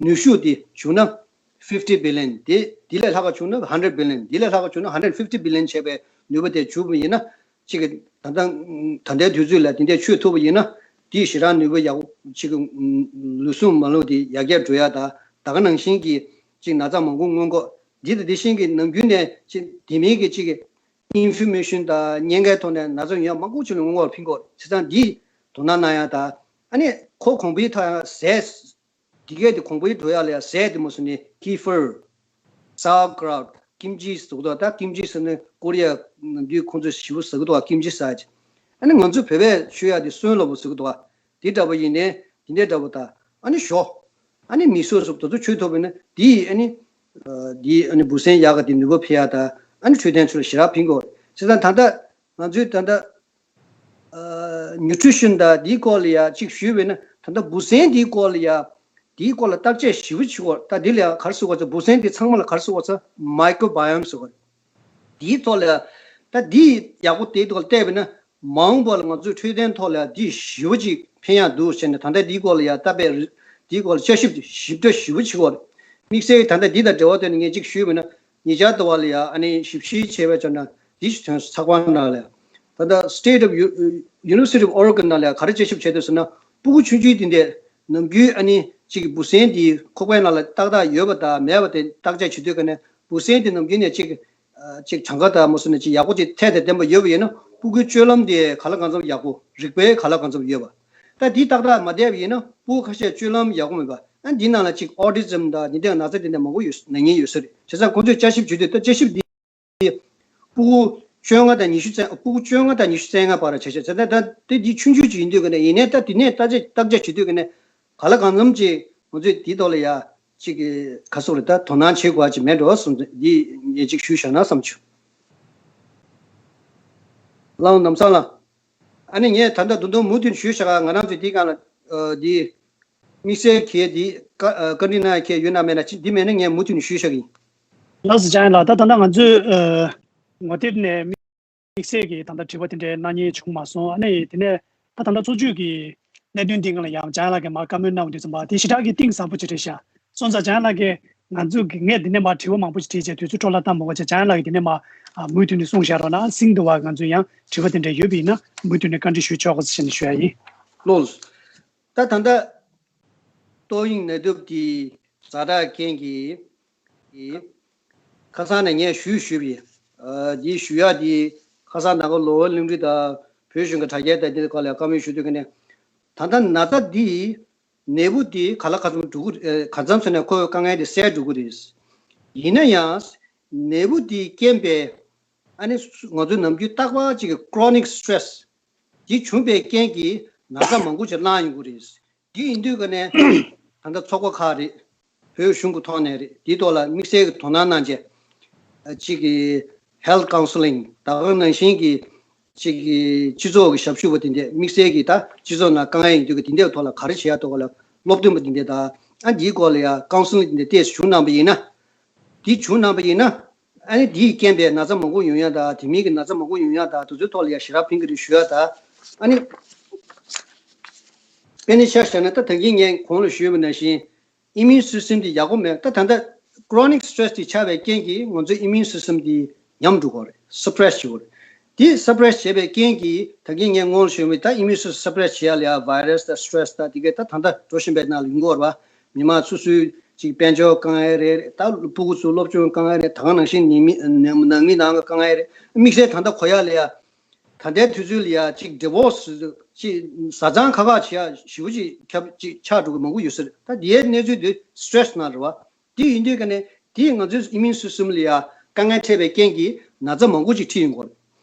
ནུས་ཤུགས་དེ་བྱུང་ན་fifty billion། དེ་དེ་ལས་ལྷག་པ་བྱུང་ན་hundred billion། དེ་ལས་ལྷག་པ་བྱུང་ན་hundred fifty billion་བྱས་པའི་ནུས་པ་དེ་བྱུང་བ་ཡིན་ན། གཅིག་གི་ད་ལྟ་ད་ལྟའི་དུས་ཚོད་ལ་དེ་འདྲ་མཆོད་ཐུབ་པ་ཡིན་ན། དེའི་ཞེ་དྲག་ནུས་པ་ཡག་པོ་གཅིག་གི་ལུས་ཟུངས་མ་ལུས་དེ་ཡར་རྒྱས་འགྲོ་ཡ་དང་། ད་ག་ནང་བཞིན་གྱི་གཅིག་ན་ཚ་མང་པོ་སྔོན་འགོག་འདི་དང་དེ་བཞིན་གྱི་ནམ་རྒྱུན་ནས་གཅིག་དེ་མིན་གྱི་གཅིག་གི་inflammation་དང་ཉེན་ཁའི་ཐོག་ནས་ན་ཚ་ཡོང་ཡ་མང་པོ་ཅིག་ལ་སྔོན་འགོག་ཕན་གྱི་ཡོད། བྱས་ཙང་འདི་དོ་སྣང་གནང་ཡ་དང་། ཨ་ནི་ཁོ་གོང་འཕེལ་ཐོག་ཡ་ཟས། འདི་གས་དེ་གོང་འཕེལ་འགྲོ་ཡ་ལ་ཡ་ཟས་དེ་མོ་ཟེར་ནས་kefir། sauerkraut། kim chi་ཟེར་གི་འདུག་ད་kim chi་ཟེར་ནས་ཀོ་རི་ཡ་ནང་དུ་ཁོང་ཚོས་ཞེ་པོ་ཟ་གི་འདུག kim chi་ཟ་ཅིག་ཨ་ནི་ང་ཚོ་བོད་པས་མཆོད་ཡ་དེ་སོན་ལོ་བོ་ཟེར་གི་འདུག་དེ་འདྲ་པོ་ཡིན་ནའི་དེ་འདྲ་འདྲ་པོ་དང་། ཨ་ནི་ཞོ། ཨ་ནི་མི་སོ་སོ་དེ་ཚོ་མཆོད་ཐུབ་པ་ཡིན་ན་དེ་ཨ་ནི་དེ་ཨ་ནི་འབུ་སྲིན་ཡག་ག་དེ་ནུས་པ་འཕེལ་ཡ་དང་། ཨ་ནི་འཕྲོད་བསྟེན་ཚོ་ལ་ཞེ་དྲག་ཕན་གྱི་ཡོད། བྱས་ཙང་ད་ལྟ་ང་ཚོས་ད་ལྟ་nutrition་དང་འདིའི་སྐོར་ལ་ཡ་གཅིག་ཞུས་པ་ཡིན་ན། ད་ལྟ་འབུ་སྲིན་འདིའི་སྐོར་ལ་ཡ། འདིའི་སྐོར་ལ་བརྟག་དཔྱད་ཞིབ་པོ་བྱེད་དགོས། ད་འདི་ལ་ཡ་ག་རེ་ཟེར་དགོས་ཚེ། འབུ་སྲིན་འདི་ཚང་མ་ལ་ག་རེ་ཟེར་དགོས་ཚེ། microbiome་ཟེར་དགོས། འདིའི་ཐོག་ལ་ཡ། ད་འདི་ཡག་པོ་དེའི་ཐོག་ལ་བལྟས་པ་ཡིན་ན། མ་འོངས་པ་ལ་ང་ཚོའི་འཕྲོད་བསྟེན་ཐོག་ལ་ཡ་འདི་ཞེ་པོ་ཅིག་ཕན་ཡག་འདུག་ཟེར་ནས། ད་ལྟ་འདིའི་སྐོར་ལ་ཡ་ད་དཔེ་རི་འདིའི་སྐོར་ལ་དཔྱད་ཞིབ་ཞིབ་ཕྲ་ཞེ་པོ་བྱེད་དགོས། དམིགས་བསལ་ད་ལྟ་འདི་དང་འབྲེལ་བ་བཏོན་ནས་ངས་གཅིག་ཞུས་པ་ཡིན་ན། ཉེ་ཆར་དུ་བ་ལ་ཡ་ཨ་ནི་ཞིབ་བཤེར་བྱས་པའི་ཆ་ནས་འདི་ཞིག་ཐོན་སོང་། ཚགས་པར་ནང་ལ་ཡ། ད་ལྟ་State of U- University of Oregon་ནང་ལ་ཡ་ག་རེ་དཔྱད་ཞིབ་བྱས་འདུག་ཟེར་ན། སྤུ་གུ་ཆུང་ཆུང་དེ་འདྲས་ནམ་རྒྱུན་ཨ་ནི་གཅིག་གི་འབུ་སྲིན་འདི་ཁོག་པའི་ནང་ལ་ཏག་ཏག་ཡོད་པ་དང་མེད་པ་དེ་བརྟག་དཔྱད་བྱེད་དུས་ཀ་ནས། འབུ་སྲིན་དེ་ནམ་རྒྱུན་ནས་གཅིག་ཨ་གཅིག་གྲངས་ཀ་དང་མོ་སོ་ནས་གཅིག་ཡག་པོ་གཅིག་ཚད་དང་ལྡན་པ་ཡོད་པ་ཡིན་ན། སྤུ་གུའི་སྤྱོད་ལམ་དེ་ག་ལ་གང་འཚམ་ཡག་པོ། རིག་པའི་ག་ལ་གང་འཚམ་ཡོད་པ། ད་འདི་ཏག་ཏག་མ་བསྡད་པ་ཡིན་ན། སྤུ་གུ་ཁ་ཤས་སྤྱོད་ལམ་ཡག་པོ་མེད་པ། ཨ་འདི་ནང་ལ་གཅིག་autism་དང་འདི་འདྲའི་ན་ཚ་དེ་འདྲ་མང་པོ་ཡོད། ན་མཁན་ཡོད་ས་རེད། བྱས་ཙང་ཁོང་ཚོས་དཔྱད་ཞིབ་བྱེད་དུས། ད་དཔྱད་ཞིབ་འདི་སྤུ་གུ་བཅོ་ལྔ་དང་ཉི་ཤུ་རྩ- སྤུ་གུ་བཅོ་ལྔ་དང་ཉི་ཤུ་རྩ་ལྔ་བར་བྱས་བྱས། ད་ད་དེ་འདི་ཆུང་ཆུང་ཅིག་ཡིན་དུས་ཀ་ནས། ཡིན་ནའི་ད་དེ་ནས་བརྟག་དཔྱད་བརྟག་དཔྱད་བྱེད་དུས་ཀ་ནས་ག་ལ་གང་འཚམ་ཅིག་ང་ཚོས་དེའི་ཐོག་ལ་ཡ་གཅིག་གི་ག་སོགས་རེད། ད་དོ་སྣང་བྱེད་དགོས་ཅིག་མེད་འགྲོ་བསམ། འདི་ངས་གཅིག་ཞུས་བཞག་ན་བསམ་བྱུང་། ལགས་འོང་། ལམ་སང་ལ། ཨ་ནི་ངས་ད་ལྟ་ད་དུང་མུ་མཐུད་ནས་ཞུས་བཞག་ང་རང་ཚོས་འདི་སྒང་ལ་ཨ་འདི་དམིགས་བསལ་གྱི་འདི་བཀའ་ཨ་བཀའ་འདྲི་གནང་མཁན་ཡོད་ན་མེད་ན། ཅི་འདི་མེད་ན་ངས་མུ་མཐུད་ནས་ཞུས་བཞག་གི་ཡིན། ལགས་སོ། ལྕམ་ཡང་ལགས། ད་ད་ལྟ་ང་ཚོས་ཨ་ངོ་དེབ་ནས་དམིགས་བསལ་གྱི་ད་ལྟ་དྲི་བ་དེ་འདྲའི་གནང་མཁན་བྱུང་མ་སོང་། ཨ་ནི་དེ་ནས་ད་ད་ལྟ་འཚོ་བཅུད་ཀྱི་གནད་དོན་འདི་སྒང་ལ་ཡང་ལྕམ་ཡང་ལགས་ཀྱིས་མར་བཀའ་མོལ་གནང་བ་དུས་ཙམ་པ་དེ་ཞེ་དྲག་གི་གཏིང་ཟབ་པོ་ཅིག་རེད་ཤག་སོང་ཙང་ལྕམ་ཡང་ལགས་ཀྱིས་ང་ཚོ་གི་ངས་འདི་ནས་མར་དྲི་བ་མང་པོ་ཞིག་དྲིས་བྱས་དུས་ཚོད་འཕྲོ་བརླག་བཏང་མ་དགོས་བྱས། ལྕམ་ཡང་ལགས་ཀྱིས་འདི་ནས་མར་ཨ་མུ་མཐུད་ནས་གསུངས་བཞག་རོགས་གནང་། ཨ་ནི་ཚིག་འདི་བ་ང་ཚོ་ཡང་དྲི་བ་དེ་འདྲ་ཡོད་པ་ཡིན་ན་མུ་མཐུད་ནས་བཀའ་འདྲི་ཞུས་ཆོག་གོ་ཟེར་ནས་ཞུ་ཡ་ཡིན། ལགས། ད་ད་ལྟ་ཏོག་དབྱིབས་ནད་དུག་དེ་ཛ་དྲག་རྐྱེན་གྱིས་ཁ་སང་ནས་ངས་ཞུས་ཞུས་པ་ཡིན། ཨ་འདི་ཞུ་ཡ་འདི་ཁ་སང་ནང་ཁུལ་ལོ་ཝར་ལིམ་རི་དང་བོད་གཞུང་གི་དྲ་རྒྱའི་དང་འདི་སྐོར་ལ་བཀའ་མོལ་ཞུ་དུས་ཀ་ནས། ད་ལྟ་ན་ཚ་འདི་ནད་འབུ་འདི་ག་ལ་གང་འཚམ་འགྲོ་གི་ཨ་གང་འཚམ་ཟེར་ན་ཁོའི་དཀའ་ངལ་འདི་སེལ་འགྲོ་གི་རེད། ཡིན་ན་ཡང་ནད་འབུ་འདི་རྐྱེན་པས་ཨ་ནི་ང་ཚོའི་ནམ་རྒྱུན་རྟག་པར་གཅིག་གི་chronic stress་འདི་བྱུང་བའི་རྐྱེན་གྱིས་ན་ཚ་མང་པོ་ཅིག་བསླངས་ཡོང་གི་རེད། འདི་ཡིན་དུས་ཀ་ནས་ད་ལྟ་ཚོགས་པ་ཁག་རེད། བོད་གཞུང་གི་ཐོག་ནས་རེད། འདིའི་ཐོག་ལ་དམིགས་བསལ་གྱི་དོ་སྣང་གནང་བྱས། ཨ་གཅིག་གི་health counselling་ད་ག་ནང་བཞིན་གྱི་གཅིག་གི་སྤྱི་ཚོགས་ཀྱི་ཞབས་ཞུ་བ་དེ་འདྲས། དམིགས་བསལ་གྱི་ད་སྤྱི་ཚོགས་ནང་དཀའ་ངལ་ཡིན་དུས་ཀྱི་དེ་འདྲའི་ཐོག་ལ་ག་རེ་བྱེད་ཡ་ཐོག་ལ་སློབ་སྟོན་པ་དེ་འདྲས་དང་། ཨ་འདིའི་སྐོར་ལ་ཡ་counselling་དེ་འདྲས་ཏོག་ཙམ་བྱུང་གནང་པ་ཡིན་ན། འདི་བྱུང་གནང་པ་ཡིན་ན། ཨ་ནི་འདིས་རྐྱེན་པས་ན་ཚ་མང་པོ་ཡོང་ཡ་དང་། དེ་མིན་གྱི་ན་ཚ་མང་པོ་ཡོང་ཡ་དང་། དེ་ཚོའི་ཐོག་ལ་ཡ་ཞེ་དྲག་ཕན་གྱི་རེད་ཞུ་ཡ་དང་། ཨ་ནི་དཔེར་ན་ཆ་བཞག་ན། ད་ད་གིན་ངས་གོང་ལ་ཞུས་པ་ནང་བཞིན་immune system་དེ་ཡག་པོ་མེད། ད་ད་ལྟ་chronic stress་དེ་ཆགས་པའི་རྐྱེན་གྱིས་ང་ཚོའི་immune system་དེ་ཉམས་འགྲོ་གི་རེད། suppress་བྱེད་ཀྱི་རེད། དེ་suppress་བྱས་པའི་རྐྱེན་གྱིས་ད་གིན་ངས་སྔོན་ལ་ཞུས་པའི་ད་immune system་suppress་བྱེད་ཡ་ལ་ཡ་virus་དང་stress་དང་དེ་གས་ད་ད་ལྟ་འགྲོ་བཞིན་པའི་ནང་ལ་ཡོང་གི་ཡོད་རེད་པ། མི་མང་སོ་སོའི་ཅིག་དཔལ་འབྱོར་དཀའ་ངལ་རེད། ད་སྤུ་གུ་ཚོའི་སློབ་སྦྱོང་དཀའ་ངལ་རེད། ད་ག་ནང་བཞིན་ནང་མི་ནང་མི་ནང་གི་དཀའ་ངལ་རེད། དམིགས་བསལ་ད་ལྟ་གོ་ཡ་ལ་ཡ། ད་ལྟའི་དུས་ཚོད་ལ་ཡ་ཅིག་divorce་ཅིག་བཟའ་ཚང་ཁ་ཁ་བྱེད་ཡ་ཞེ་པོ་ཅིག་ཁྱབ་ཅིག་ཆགས་འགྲོ་གི་མང་པོ་ཡོད་ས་རེད། ད་དེའི་གནས་ཚུལ་དེ་stress་ནང་རེད་པ། དེ་ཡིན་དུས་ཀ་ནས་དེས་ང་ཚོའི་immune system་ལ་ཡ་དཀའ་ངལ་འཕྲད་པའི་རྐྱེན་གྱིས་ན་ཚ་མང་པོ་ཅིག་འཁྲིད་ཡོང་གི་རེད།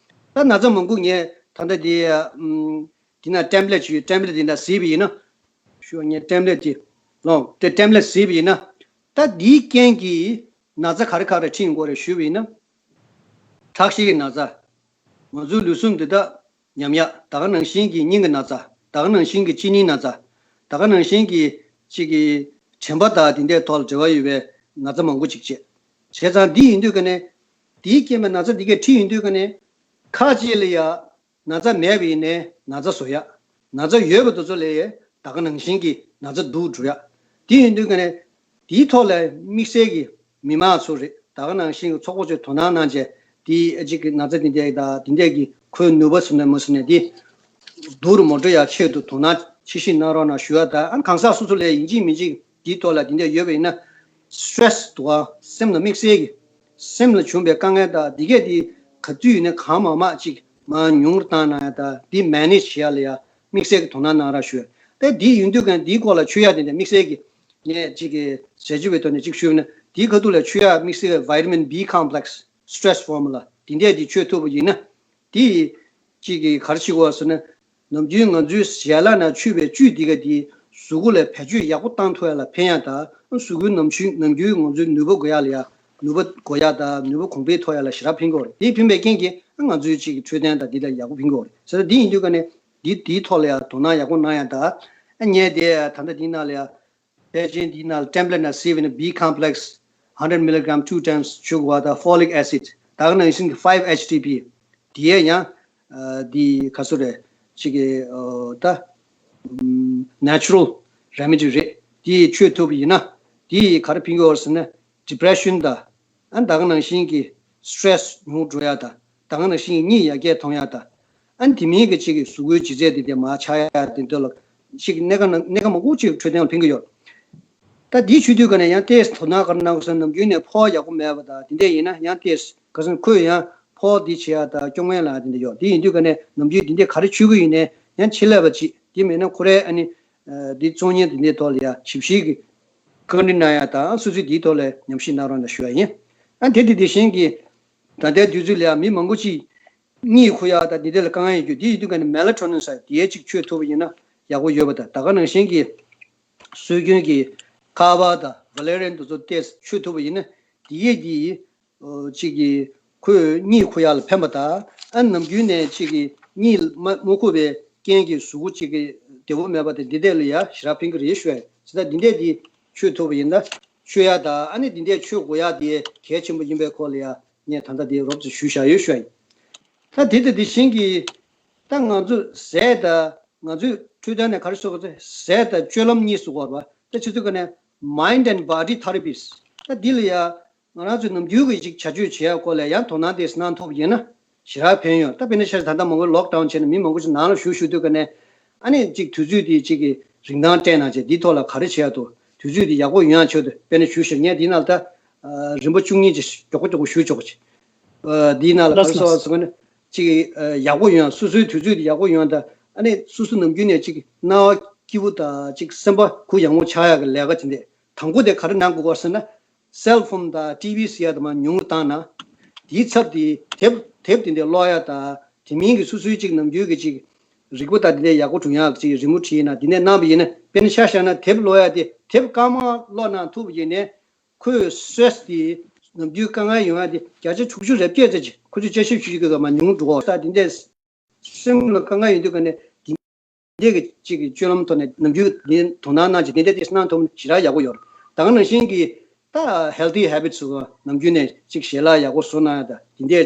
ད་ན་ཚ་མང་པོ་ངས་ད་ལྟ་དེ་ཨམ་དེ་ན་tablet་ཅིག་ཡོད། tablet་དེ་འདྲ་བཟས་པ་ཡིན་ན། ཞུ་བ་ངས་tablet་དེ་ལོངས་ཏེ་tablet་བཟས་པ་ཡིན་ན། ད་དེའི་རྐྱེན་གྱིས་ན་ཚ་ག་རེ་ག་རེ་འཁྲིད་ཡོང་གི་རེད་ཞུས་པ་ཡིན་ན། ཁྲག་ཤེད་ཀྱི་ན་ཚ། ང་ཚོའི་ལུས་ཟུངས་འདི་དག་ཉམས་ཡག་ད་ག་ནང་བཞིན་གྱི་སྙིང་གི་ན་ཚ། ད་ག་ནང་བཞིན་གྱི་གཅིན་སྙིའི་ན་ཚ། ད་ག་ནང་བཞིན་གྱི་གཅིག་གི་དྲན་པ་དང་དེ་འདྲའི་ཐོག་ལ་འབྲེལ་བ་ཡོད་པའི་ན་ཚ་མང་པོ་ཅིག་བྱས། བྱས་ཙང་འདི་ཡིན་དུས་ཀ་ནས་ དེའི་རྐྱེན་པས་ན་ཚ་འདི་གས་ཁྲིད་ཡོང་དུས་ཀ་ནས་ཁ་ཅིག་ལ་ཡ་ན་ཚ་མེད་པ་ཡིན་ནའི་ན་ཚ་བཟོ་ཡ། ན་ཚ་ཡོད་པ་དེ་ཚོ་ལ་ཡ་ད་ག་ནང་བཞིན་གྱི་ན་ཚ་སྡུག་འགྲོ་ཡ། དེ་ཡིན་དུས་ཀ་ནས་དེའི་ཐོག་ལ་དམིགས་བསལ་གྱི་མི་མང་ཚོ་རེད། ད་ག་ནང་བཞིན་གྱི་ཚོགས་པ་ཚོས་དོ་སྣང་གནང་བྱས་དེའི་ཨ་ཅིག་གི་ན་ཚ་འདི་འདྲ་དང་འདི་འདྲ་གི་ཁོའི་ནུས་པ་ཟེར་ན་མ་ཟེར་ན་དེ་སྡུག་རུ་མ་འགྲོ་ཡ་ཆེད་དུ་དོ་སྣང་ཆེ་བཞེས་གནང་རོགས་གནང་ཞུ་ཡ། ད་ཨ་གང་ཟག་སོ་སོ་ལ་ཡིན་གཅིག་མིན་གཅིག་དེའི་ཐོག་ལ་དེ་འདྲ་ཡོད་པ་ཡིན་ན་སི་ཊེ་རེ་སི་འདུག་ག་སེམས་ལ་དམིགས་བསལ་གྱི་སེམས་ལ་བྱུང་བའི་དཀའ་ངལ་དང་འདི་གས་དེ་ག་དུས་ཡིན་ན་གང་མང་མང་ཅིག་མར་ཉུང་རུ་བཏང་གནང་ཡ་དང་དེ་མེ་ནེ་ཇི་བྱེད་ཡ་ལ་ཡ་དམིགས་བསལ་གྱི་དོ་སྣང་གནང་རོགས་ཞུ་ཡ། ད་དེ་ཡིན་དུས་ཀ་དེའི་སྐོར་ལ་མཆོད་ཡ་དེ་འདྲ་དམིགས་བསལ་གྱི་ངས་ཅིག་གི་ཟས་བཅུད་པའི་ཐོག་ནས་ཅིག་ཞུས་ན་དེའི་ཁ་ཐུག་ལ་མཆོད་ཡ་དམིགས་བསལ་གྱི་vitamin B complex stress formula དེ་འདྲས་དེ་མཆོད་ཐུབ་པ་ཡིན་ན། དེ་གཅིག་གིས་ག་རེ་བྱེད་དགོས་ཟེར་ན། ནམ་རྒྱུན་ང་ཚོའི་ཞལ་ལག་ནང་མཆོད་པའི་བཅུད་འདི་ག་དེ་གཟུགས་པོ་ལ་བེད་སྤྱོད་ཡག་པོ་བཏང་ཐུབ་ཡ་ལ་ཕན་ཡ་དང་གཟུགས་པོའི་ནམ་རྒྱུན་ནམ་རྒྱུན་ང་ཚོའི་ནུས་པ་དགོས་ཡ་ལ་ཡ་ནུས་པ་དགོས་ཡ་དང་ནུས་པ་གོང་འཕེལ་ཐོབ་ཡ་ལ་ཞེ་དྲག་ཕན་གྱི་ཡོད་རེད། དེ་ཕན་པའི་རྐྱེན་གྱིས་ང་ཚོའི་གཅིག་གི་འཕྲོད་བསྟེན་དང་འདི་ལ་ཡག་པོ་ཕན་གྱི་ཡོད་རེད་ཟེར། ད་འདི་ཡིན་དུས་ཀ་ནས་འདི་འདིའི་ཐོག་ལ་ཡ་དོ་སྣང་ཡག་པོ་གནང་ཡ་དང་ཨ་ངས་དེ་ད་ལྟ་འདིའི་ནང་ལ་ཡ། ཕལ་ཆེར་འདིའི་ནང་ལ་ཊེམ་པ་ལེཊ་ནང་གཟིགས་པ་ཡིན་ན་B complex hundred milligram two times མཆོད་དགོས་པ་དང་folic acid ད་ག་ནང་བཞིན་གྱི་five H T P དེ་ཡང་ཨ་འདི་ག་ཚོད་རེད་ཅིག་གི་ཨ་ད་ཨམ་natural remedy རེད། དེ་མཆོད་ཐུབ་པ་ཡིན་ན་དེ་ག་རེ་ཕན་གྱི་ཡོད་ཟེར་ན་depression དང་ཨ་ད་ག་ནང་བཞིན་གྱི་stress ཉུང་འགྲོ་ཡ་དང་ད་ག་ནང་བཞིན་གྱི་གཉིད་ཡར་རྒྱས་ཐོན་ཡ་དང་། ཨ་ནི་དེ་མིན་གྱི་གཅིག་གི་གཟུགས་པོའི་ལྗིད་ཚད་དེ་དེ་མར་ཆག་ཡ་དེ་འདྲ་ལ་གཅིག་གི་གནད་འགག་ནང་གནད་འགག་མང་པོ་གཅིག་འཕྲོད་བསྟེན་ལ་ཕན་གྱི་ཡོད། ད་འདི་མཆོད་དུས་ཀ་ནས་ཡང་ཏོག་ཙམ་དོ་སྣང་ག་རེ་གནང་དགོས་ཟེར་ན་ནམ་རྒྱུན་ནས་ཕོགས་ཡག་པོ་མེད་པ་དང་དེ་འདྲ་ཡིན་ན་ཡང་ཏོག་ཙམ་ག་ཟེར་ན་ཁོས་ཡང་ཕོགས་འདི་བྱེད་ཡ་དང་སྐྱོ་ངལ་ལངས་ཡ་དེ་འདྲ་ཡོད། དེ་ཡིན་དུས་ཀ་ནས་ནམ་རྒྱུན་འདི་འདྲ་ག་རེ་མཆོད་ཀྱི་ཡིན་ནའི་ཡང་ཆེད་ལས་པ་གཅིག་དེ་མེད་ན་ཁོ་རའི་ཨ་ནི་འདི་གཙོ་གཉེར་དེ་འདྲའི་ཐོག་ལ་ཡང་ཞིབ་བཤེར་གྱི་བཀའ་འདྲི་གནང་ཡ་དང་སོ་སོས་དེའི་ཐོག་ལ་ཉམས་ཞིབ་གནང་རོགས་གནང་ཞུ་ཡ་ཡིན། ཨ་དེ་དེ་དེ་བཞིན་གྱི་ད་ལྟའི་དུས་ཚོད་ལ་ཡང་མི་མང་པོ་ཅིག་གཉིད་ཁུག་ཡག་དང་འདི་འདྲ་ལ་དཀའ་ངལ་ཡོད་རྒྱུ་དེ་ཡིན་དུས་ཀ་ནས་མེ་ལ་ཊོ་ནིན་ཟེར་དེའི་གཅིག་མཆོད་ཐུབ་པ་ཡིན་ན་ཡག་པོ་ཡོད་པ་དང་ད་ག་ནང་བཞིན་གྱི་སྲོལ་རྒྱུན་གྱི་ཀ་བ་དང་ཝ་ལེ་རི་ཡན་དེ་ཚོ་ཏོག་ཙམ་མཆོད་ཐུབ་པ་ཡིན་ན་དེ་ཡས་ཀྱིས་གཅིག་གིས་ཁོས་གཉིད་ཁུག་ཡག་ལ་ཕན་པ་དང་ཨ་ནམ་རྒྱུན་ནས་གཅིག་གིས་གཉིད་མ་མ་ཁུག་པའི་རྐྱེན་གྱིས་གཟུགས་པོ་གཅིག་གི་བདེ་པོ་མེད་པ་དང་འདི་འདྲ་ལ་ཡང་ཞེ་དྲག་ཕན་གྱི་རེད་ཞུ་ཡ་ཡིན། ད་འདི་འདྲ་དེ་མཆོད་ཐུབ་པ་ཡིན་ན་མཆོད་ཡག་དང་ཨ་ནི་འདི་འདྲ་མཆོད་དགོས་ཡག་དེ་གལ་ཆེན་པོ་ཡིན་པའི་སྐོར་ལ་ཡང་ངས་ད་ལྟ་དེ་རོབ་ཙམ་ཞུས་བཞག་ཡོད་ཞུ་ཡ་ཡིན། ད་དེ་དང་དེ་བཞིན་གྱི་ད་ང་ཚོ་ཟས་དང་ང་ཚོའི་འཕྲོད་བསྟེན་ནས་ག་རེ་ཟེར་དགོས་ཟེར་ཟས་དང་སྤྱོད་ལམ་གཉིས་སུ་གོ་བ་ད་ཆུ་ཚོད་ཀ་ནས་mind and body therapies ད་འདི་ལ་ཡ་ང་རང་ཚོའི་ནམ་རྒྱུན་གྱི་ཅིག་བྱ་སྤྱོད་བྱེད་ཡག་སྐོར་ལ་ཡང་དོ་སྣང་དེ་གནང་ཐུབ་ཡིན་ན་ཞེ་དྲག་ཕན་ཡོད། ད་དཔེར་ན་ཆ་བཞག་ད་ལྟ་མང་པོ་ལོག་ཌའུན་བྱས་ནས་མི་མང་པོ་ཅིག་ནང་ལ་བཞུགས་བཞུགས་དུས་ཀ་ནས་ཨ་ནི་ཅིག་དུས་ཚོད་དེ་ཅིག་གི་རིན་ཐང་སྤྲད་གནང་བྱས་འདིའི་ཐོག་ལ་ག་རེ་བྱེད་ཡག་འདུག་དུས་ཚོད་དེ་ཡག་པོ་ཡོང་ཡག་ཆེད་དུ་དཔེར་ན་ཞུ་བཞག་ངས་འདི་ནང་ལ་ད་རིམ་པ་བཅུ་གཉིས་ཅིག་མགྱོགས་པོ་མགྱོགས་པོ་ཞུ་ཆོག་ཅིག་འདིའི་ནང་ལ་ག་རེ་ལགས་ཟེར་བ་ཟེར་ན་ཅིག་ཡག་པོ་ཡོང་སོ་སོའི་དུས་ཚོད་དེ་ཡག་པོ་ཡོང་ད་ཨ་ནི་སོ་སོ་ནམ་རྒྱུན་ནས་ཅིག་སྣང་བ་སྐྱིད་པོ་དང་ཅིག་སེམས་པ་གུ་ཡངས་པོ་ཆགས་ཡག་གི་ལས་ཀ་དེ་འདྲས་དང་པོ་དེ་ག་རེ་གནང་དགོས་པ་ཟེར་ན། སེལ་ཕོན་དང་ཊི་ཝི་ཟེར་ཡ་དེ་མར་ཉུང་རུ་བཏང་ན། དེའི་ཚབ་དེ་དེབ་དེབ་དེ་འདྲ་ཀློག་ཡ་དང་དེ་མིན་གྱི་སོ་སོའི་ཅིག་ནམ་རྒྱུན་གྱི་ཅིག་རིག་པ་དང་དེ་འདྲ་ཡག་པོ་བྱུང་ཡག་ཅིག་རི་མོ་བྲིས་ན་དེ་འདྲ་གནང་བ་ཡིན་ན་དཔེར་ན་ཆ་བཞག་ན་དེབ་ཀློག་ཡ་དེ་དེབ་སྐར་མ་ཀློག་གནང་ཐུབ་པ་ཡིན་ནའི་ཁོའི་སི་ཊེ་རེ་སི་དེ་ནམ་རྒྱུན་དཀའ་ངལ་ཡོང་ཡ་དེ་བརྒྱ་ཆ་དྲུག་ཅུ་རེ་བརྒྱད་ཙམ་ཅིག་ཁོ་ཚོས་དཔྱད་ཞིབ་ཞུ་རྒྱུ་གི་མར་ཉུང་འགྲོ་གི་ད་དེ་འདྲ་སེམས་ལ་དཀའ་ངལ་ཡོང་དུས་ག་ནས་དེ། འདི་གི་གཅིག་གི་སྤྱོད་ལམ་ཐོག་ནས་ནམ་རྒྱུན་འདི་དོ་སྣང་གནང་བྱས་འདི་འདྲ་ཏོག་ཙམ་གནང་ཐུབ་ན་ཞེ་དྲག་ཡག་པོ་ཡོད་རེད། ད་ག་ནང་བཞིན་གྱི་ད་healthy habits ཟེར་བ་ནམ་རྒྱུན་ནས་གཅིག་ཞལ་ལག་ཡག་པོ་བཟོ་གནང་ཡ་ད་འདི་འདྲའི་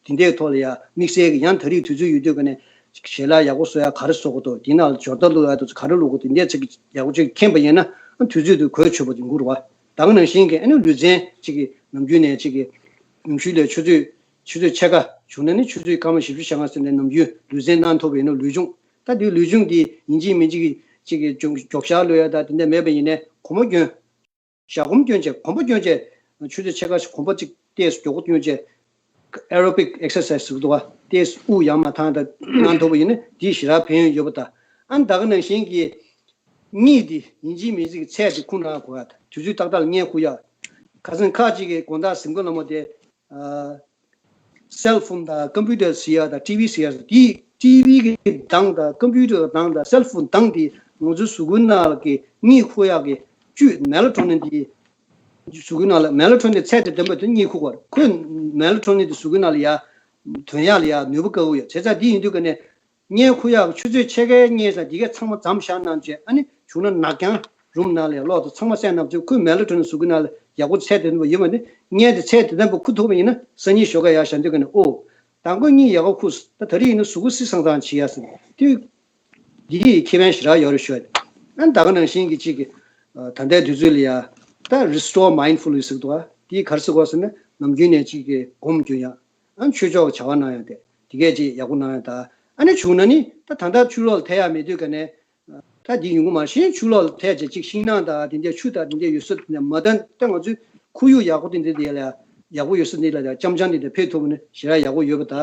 འདི་འདྲའི་ཐོག་ལ་ཡ་དམིགས་བསལ་གྱི་ཡང་ད་རེས་དུས་ཚོད་ཡོད་དུས་ཀ་ནས་གཅིག་ཞལ་ལག་ཡག་པོ་བཟོ་ཡ་ག་རེ་བཟོ་དགོས་འདུག་འདི་ནང་ལ་སྦྱོར་རྟ་བླུག་ཡ་འདུག་ག་རེ་བླུག་དགོས་འདི་འདྲའི་ཅིག་ཡག་པོ་ཅིག་མཁྱེན་པ་ཡིན་ན་དུས་ཚོད་དུ་གོ་ཆོད་པ་ཡོང་གི་རེད་བ། ད་ག་ནང་བཞིན་གྱི་ཨ་ནི་ལུས་རྩལ་གཅིག་གི་ནམ་རྒྱུན་ནས་གཅིག་གི་ཉུང་ཤོས་ལ་ཆུ་ཚོད་ཆུ་ཚོད་ཕྱེད་ཀ་བྱུང་ན་ནི་ཆུ་ཚོད་སྐར་མ་བཞི་བཅུ་ཞེ་ལྔ་ཟིན་ནས་ནམ་རྒྱུན་ལུས་རྩལ་གནང་ཐུབ་པ་ཡིན་ན་ལུས་སྦྱོང་། ད་དེའི་ལུས་སྦྱོང་འདི་ཡིན་གཅིག་མིན་གཅིག་གཅིག་གི་མགྱོགས་མགྱོགས་ཤར་གློད་ཡ་ད་དེ་འདྲ་མེད་པ་ཡིན་ནའི་གོམ་པ་སྐྱོན། ཞག་གོམ་སྐྱོན་བྱས་གོམ་པ་སྐྱོན་བྱས་ཆུ་ཚོད་ཕྱེད་ཀ་ཞིག་གོམ་པ་གཅིག་ཏོག་ཙམ་མགྱོགས་པོ་སྐྱོན་བྱས་aerobic exercise ཟེར་གི་འདུག་བ་ཏོག་ཙམ་དབུགས་ཡར་མར་བཏང་ད་གནང་ཐུབ་པ་ཡིན་ན་འདི་ཞེ་དྲག་ཕན་ཡོན་ཡོད་པ་དང་ཨ་ནི་ད་ག་ནང་བཞིན་གྱི་གཉིད་འདི་ཡིན་གཅིག་མིན་གཅིག་གི་ཚད་འདི་ཁུར་གནང་དགོས་ཡ་ད་དུས་ཚོད་ཏག་ཏག་ལ་གཉིད་ཁུག་ཡ། ཁ་སང་ཁ་ཅིག་གི་དགོང་དག་གཟིམ་དཀའ་ལ་མོ་དེ། སེལ་ཕོན་དང་ཀམ་པུ་ཊར་ཟེར་ཡ་དང་ཊི་ཝི་ཟེར་ཡ་དེ་ཊི་ཝི་གི་གདངས་དང་ཀམ་པུ་ཊར་གདངས་དང་སེལ་ཕོན་གདངས་དེ་ང་ཚོའི་གཟུགས་པོའི་ནང་གི་གཉིད་ཁུག་ཡག་གི་བཅུད་མེ་ལ་ཊོ་ནིན་དེ་གཟུགས་པོའི་ནང་ལ་མེ་ལ་ཊོ་ནིན་ཚད་དེ་ལྡན་པ་དེ་གཉིད་ཁུག་པ་རེད། ཁོས་མེ་ལ་ཊོ་ནིན་དེ་གཟུགས་པོའི་ནང་ལ་ཡ་ཐོན་ཡག་ལ་ཡ་ནུས་པ་དཀའ་བོ་ཡོད། བྱས་ཙང་དེ་ཡིན་དུས་ཀ་ནས་གཉིད་ཁུག་ཡག་ཆུ་ཚོད་ཕྱེད་ཀའི་གཉིད་ཙམ་དེ་གས་ཚང་མ་མཚམས་བཞག་གནང་བྱས་ཨ་ནི་བྱུང་ན་ནག་རྐྱང་རུམ་ནང་ལ་ཡ་གློག་དང་ཚང་མ་བསལ་གནང་བྱས་ཁོས་མེ་ལ་ཊོ་ནིན་གཟུགས་པོའི་ནང་ལ་ ཡག་པོ་ཚད་དེ་འདྲ་པོ་ཡོད་མ་ནི་བརྙན་དེ་ཚད་དེ་འདྲ་པོ་ཁུར་ཐུབ་པ་ཡིན་ན་སང་ཉིན་ཞོགས་ཀ་ཡར་བཞག་དུས་ཀ་ནས་ཨོ། མདང་དགོང་གཉིད་ཡག་པོ་ཁུག་སོང་། ད་ད་རེས་ཡིན་ན་གཟུགས་པོ་བསིལ་ཚང་ཚང་བྱེད་ཡ་ཟེར་དུས། འདི་ཁེ་ཕན་ཞེ་དྲག་ཡོད་རེད་ཞུ་ཡ་དེ། ཨ་ད་ག་ནང་བཞིན་གྱི་གཅིག་གི་ད་ལྟའི་དུས་ཚོད་ལ་ཡ། ད་restore mindfulness་ཟེར་གི་འདུག་ཨ། དེ་ག་རེ་ཟེར་དགོས་ཟེར་ན་ནམ་རྒྱུན་ནས་གཅིག་གི་སྒོམ་རྒྱུ་ཡ། ཨ་ཆོས་ཕྱོགས་ཀྱི་བྱ་བ་གནང་ཡ་དེ་དེ་གས་ཅིག་ཡག་པོ་གནང་ཡ་ད། ཨ་ནི་བྱུང་ན་ནི་ད་ད་ལྟ་ཆུ་ལོག་ལ་ཐལ་ཡ་མེད་དུས་ཀ་ནས། ད་འདི་ཡོང་གི་མ་རེད། གཞན་ཆུ་ལོག་ལ་ཐལ་བྱས་ཅིག་ཤིང་ནགས་དང་དེ་འདྲའི་ཆུ་དང་དེ་འདྲའི་ཡོད་ས་དེ་ནས་མ་ད་ད་ང་ཚོའི་ཁོར་ཡུག་ཡག་པོ་དེ་འདྲ་དེ་ལ་ཡག་པོ་ཡོད་ས་འདི་ལ་ཡ་འཆམ་འཆམ་དེ་འདྲ་ཕེབས་ཐུབ་ན་ཞེ་དྲག་ཡག་པོ་ཡོད་པ་ད།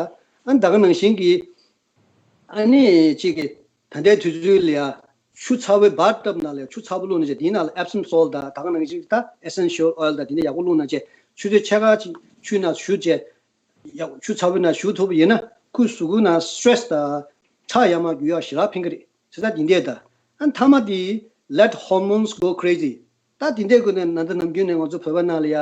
ཨ་ནི་ད་ག་ནང་བཞིན་གྱི་ཨ་ནི་གཅིག་གི་ད་ལྟའི་དུས་ཚོད་ལ་ཡ་ཆུ་ཚ་བོའི་bath tub ནང་ལ་ཡ་ཆུ་ཚ་པོ་བླུགས་ནས་བྱས་དེའི་ནང་ལ་Epsom salt དང་ད་ག་ནང་བཞིན་ད་essential oil དང་དེ་འདྲ་ཡག་པོ་བླུགས་ནས་བྱས་ཆུ་ཚོད་ཕྱེད་ཀ་ཅིག་ཆུའི་ནང་བཞུར་བྱས་ཡག་ཆུ་ཚ་པོའི་ནང་བཞུར་ཐུབ་པ་ཡིན་ན་ཁོའི་གཟུགས་པོའི་ནང་stress དང་ཁྲག་ཡར་མར་རྒྱུག་ཡག་ཞེ་དྲག་ཕན་གི་རེད། བྱས་ཙང་འདི་འདྲས་ད། ཨ་མཐའ་མ་དེ་let hormones go crazy། ད་འདི་འདྲས་ཀུན་ནས་ན་ད་ནམ་རྒྱུན་ནས་ང་ཚོ་བོད་པ་ནང་ལ་ཡ་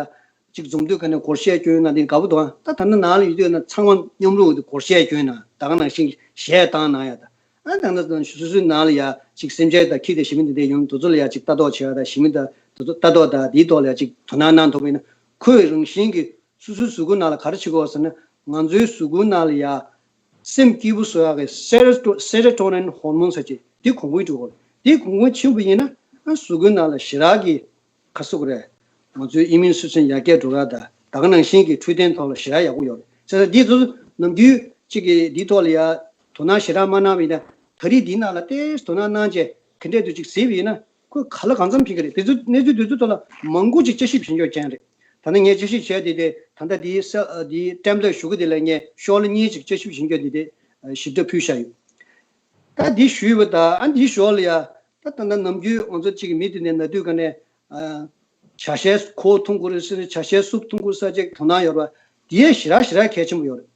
གཅིག་འཛོམས་དུས་ཀ་ནས་སྒོར་གཞས་སྐྱོན་ན་འདི་དགའ་པོ་འདུག་ཨ། ད་ད་ནི་ནང་ལ་ཡོད་དུས་ན་ཚང་མ་མཉམ་རུབ་དེ་སྒོར་གཞས་སྐྱོན་ན་ད་ག་ནང་བཞིན་གཞས་བཏང་གནང་ཡ་ད། ཨ་ད་ནི་སོ་སོའི་ནང་ལ་ཡ་གཅིག་སེམས་ཅན་དང་ཁྱི་དང་ཞི་མི་འདི་འདྲས་ཡོང་དུས་ཚོད་ལ་ཡ་གཅིག་ལྟ་རྟོག་བྱེད་ཡ་ད་ཞི་མི་དང་དུས་ཚོད་ལྟ་རྟོག་དང་འདིའི་ཐོག་ལ་ཡ་གཅིག་དོ་སྣང་གནང་ཐུབ་པ་ཡིན་ན་ཁོས་རང་བཞིན་གྱིས། སོ་སོའི་གཟུགས་པོའི་ནང་ལ་ག་རེ་བྱེད་དགོས་ཟེར་ན། ང་ཚོའི་གཟུགས་པོའི་ནང་ལ་ཡ། སེམས་སྐྱིད་པོ་བཟོ་ཡག་གི་སེ་རོ་ཊོ་སེ་རོ་ཊོ་ནིན་ཧོར་མོན་ཟེར་གྱི་འདི་གོང་འཕེལ་འགྲོ་གི་རེད། འདི་གོང་འཕེལ་ཕྱིན་པ་ཡིན་ན་ཨ་གཟུགས་པོའི་ནང་ལ་ཞེ་དྲག་གི་ག་རེ་ཟེར་དགོས་རེད། ང་ཚོའི་ཨི་མིའུན་སི་སི་ཊམ་ཡར་རྒྱས་འགྲོ་ཡག་དང་ད་ག་ནང་བཞིན་གྱི་འཕྲོད་བསྟེན་ཐོག་ལ་ཞེ་དྲག་ཡག་པོ་ཡོད་རེད། བྱས་ཙང་འདི་ཚོ་ནམ་རྒྱུན་གཅིག་གིས་འདིའི་ཐོག་ལ་ཡ་དོ་སྣང་ཞེ་དྲག་མ་གནང་བ་ཡིན་ན་ད་རེས་འདིའི་ནང་ལ་ཏོག་ཙམ་དོ་སྣང་གནང་བྱས་ག་འདྲས་འདུག་ཅིག་གཟིགས་པ་ཡིན་ན། ཁོས་ག་ལ་གང་འཚམ་ཕྱིན་གྱི་རེད། དེ་ཚོ་གནས་ཚུལ་དེ་ཚོ་ཐོག་ལ་མང་པོ་ཅིག་དཔྱད་ཞིབ་བྱེད་རྒྱུ་རྐྱང་རེད། ད་ནི་ངས་དཔྱད་ཞིབ་བྱས་དེ་དེ་ད་ལྟ་དེའི་ས་དེའི་ཊེམ་པ་ལེཊ་ཞུ་གི་དེ་ལ་ངས་ཤོག་ལྷེ་གཉིས་ཅིག་དཔྱད་ཞིབ་བྱེད་རྒྱུ་དེ་དེ་ཞིབ་ཕྲ་ཕུལ་བཞག་ཡོད། ད་དེ་ཞུས་པ་ད་ཨ་འདིའི་ཞོར་ལ་ཡ་ད་ད་ལྟ་ནམ་རྒྱུན་ང་ཚོ་གཅིག་གི་མི་དེ་ནས་ན་དུས་ག་ནས་ཇ་ཤའི་ཁོག་འཐུང་དགོས་རེད་ཟེར་ཇ་ཤའི་སུབ་འཐུང་དགོས་ས་ཅིག་དོ་སྣང་ཡོད་རེད། དེ་ཡས་ཞེ་དྲག་ཞེ་དྲག་གལ་ཆེན་པོ་ཡོད་རེད།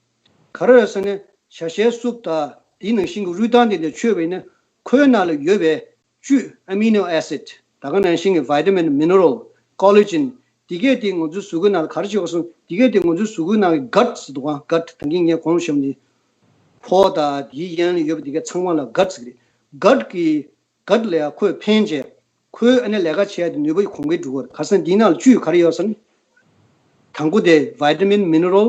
ག་རེ་རེད་ཟེར་ན་ཇ་ཤའི་སུབ་དང་དེའི་ནང་བཞིན་གྱི་རུས་ཐང་དེ་འདྲ་མཆོད་པ་ཡིན་ན་ཁོའི་ནང་ལ་ཡོད་པའི་བཅུད་amino acid ད་ག་ནང་བཞིན་གྱི་vitamin mineral collagen དེ་གས་དེ་ང་ཚོའི་གཟུགས་པོའི་ནང་ལ་ག་རེ་བྱེད་དགོས་སོང་། དེ་གས་དེ་ང་ཚོའི་གཟུགས་པོའི་ནང་གི་gut ཟེར་འདུག་ག gut ད་གིན་ངས་གོང་ཞུས་ནི་ཕོ་དང་དེའི་ཡན་ལ་ཡོད་པ་དེ་གས་ཚང་མ་ལ་gut ཟེར་གི་རེད། gut གི་gut ལ་ཡང་ཁོས་ཕན་བྱས། ཁོའི་ཨ་ནི་ལས་ཀ་བྱེད་ཡ་དེ་ནུས་པ་གོང་འཕེལ་འགྲོ་གི་རེད། ག་ས་འདིའི་ནང་ལ་བཅུད་ག་རེ་ཡོད་ཟེར་ན། དང་པོ་དེ་vitamin mineral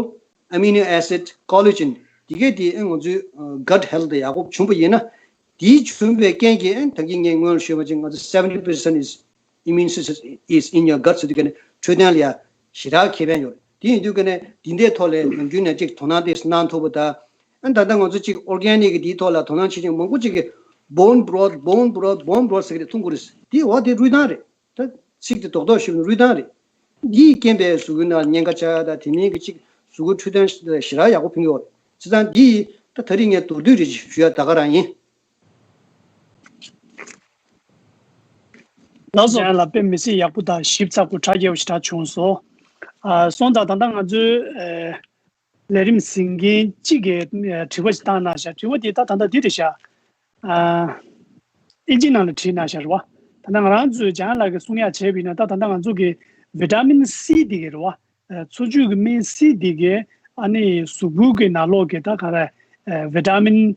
amino acid collagen དེ་གས་དེ་ཨ་ང་ཚོའི་gut health དེ་ཡག་པོ་བྱུང་པ་ཡིན་ན། དེའི་བྱུང་བའི་རྐྱེན་གྱིས་ཨ་ད་གིན་ངས་སྔོན་ལ་ཞུས་པ་ཅིག་ང་ཚོ་seventy percent is immune system is in your gut ཟེར་དུས་ཀ་ནས་འཕྲོད་བསྟེན་ལ་ཡ་ཞེ་དྲག་ཁེ་ཕན་ཡོད་རེད། དེ་ཡིན་དུས་ཀ་ནས་འདི་འདྲའི་ཐོག་ལ་ནམ་རྒྱུན་ནས་ཅིག་དོ་སྣང་དེ་གནང་ཐུབ་པ་དང་། ཨ་ད་ལྟ་ང་ཚོ་ཅིག་organic གི་འདིའི་ཐོག་ལ་དོ་སྣང་བྱེད་ཅིང་མང་པོ་ཅིག་གིས་bone broth bone broth bone broth ཟེར་གི་རེད། འཐུང་དགོས་རེད། དེ་འོ་དེ་རུས་ཐང་རེད། ད་ཚིག་དེ་རྡོག་རྡོག་ཞིག་རུས་ཐང་རེད། འདིས་རྐྱེན་པས་གཟུགས་པོའི་ནང་ཉེན་ཁ་ཆགས་ཡ་དང་དེ་མིན་གྱི་ཅིག་གཟུགས་པོའི་འཕྲོད་བསྟེན་ཞེ་དྲག་ཡག་པོ་ཕན་གྱི་ཡོད་རེད། བྱས་ཙང་འདིས་ད་ད་རིང་ངས་མདོར་བསྡུས་རེ་ཞུ་ཡ་ད་ག་རང་ཡིན། ལགས་སོ། ལ་དཔེ་མི་སྲིད་ཡག་པོ་དང་ཞིབ་ཚགས་པོ་དྲ་རྒྱས་པོ་ཞེ་དྲག་བྱུང་སོང་། ཨ་སོང་ཙང་ད་ལྟ་ང་ཚོའི་ཨེ་ལས་རིམ་གཟིགས་མཁན་གཅིག་གིས་ཨེ་དྲི་བ་ཞིག་བཏང་གནང་ཤག་དྲི་བ་དེ་ད་ད་ལྟ་འདི་རེད་ཤག་ཨ་ཨིན་ཇི་ནང་ལ་བྲིས་གནང་ཤག་རེད་བ། ད་ལྟ་ང་རང་ཚོས་ལྗང་ལགས་ཀྱིས་གསུང་ཡག་བྱས་པ་ཡིན་ན་ད་ད་ལྟ་ང་ཚོ་གི་ཝི་ཊ་མིན་སི་འདི་གི་རེད་བ། ཨ་འཚོ་བཅུད་ཀྱི་སྨན་སི་འདི་གི་ཨ་ནི་གཟུགས་པོ་གི་ནང་ལོགས་ཀྱི་ད་ག་རེ་ཨ་ཝི་ཊ་མིན།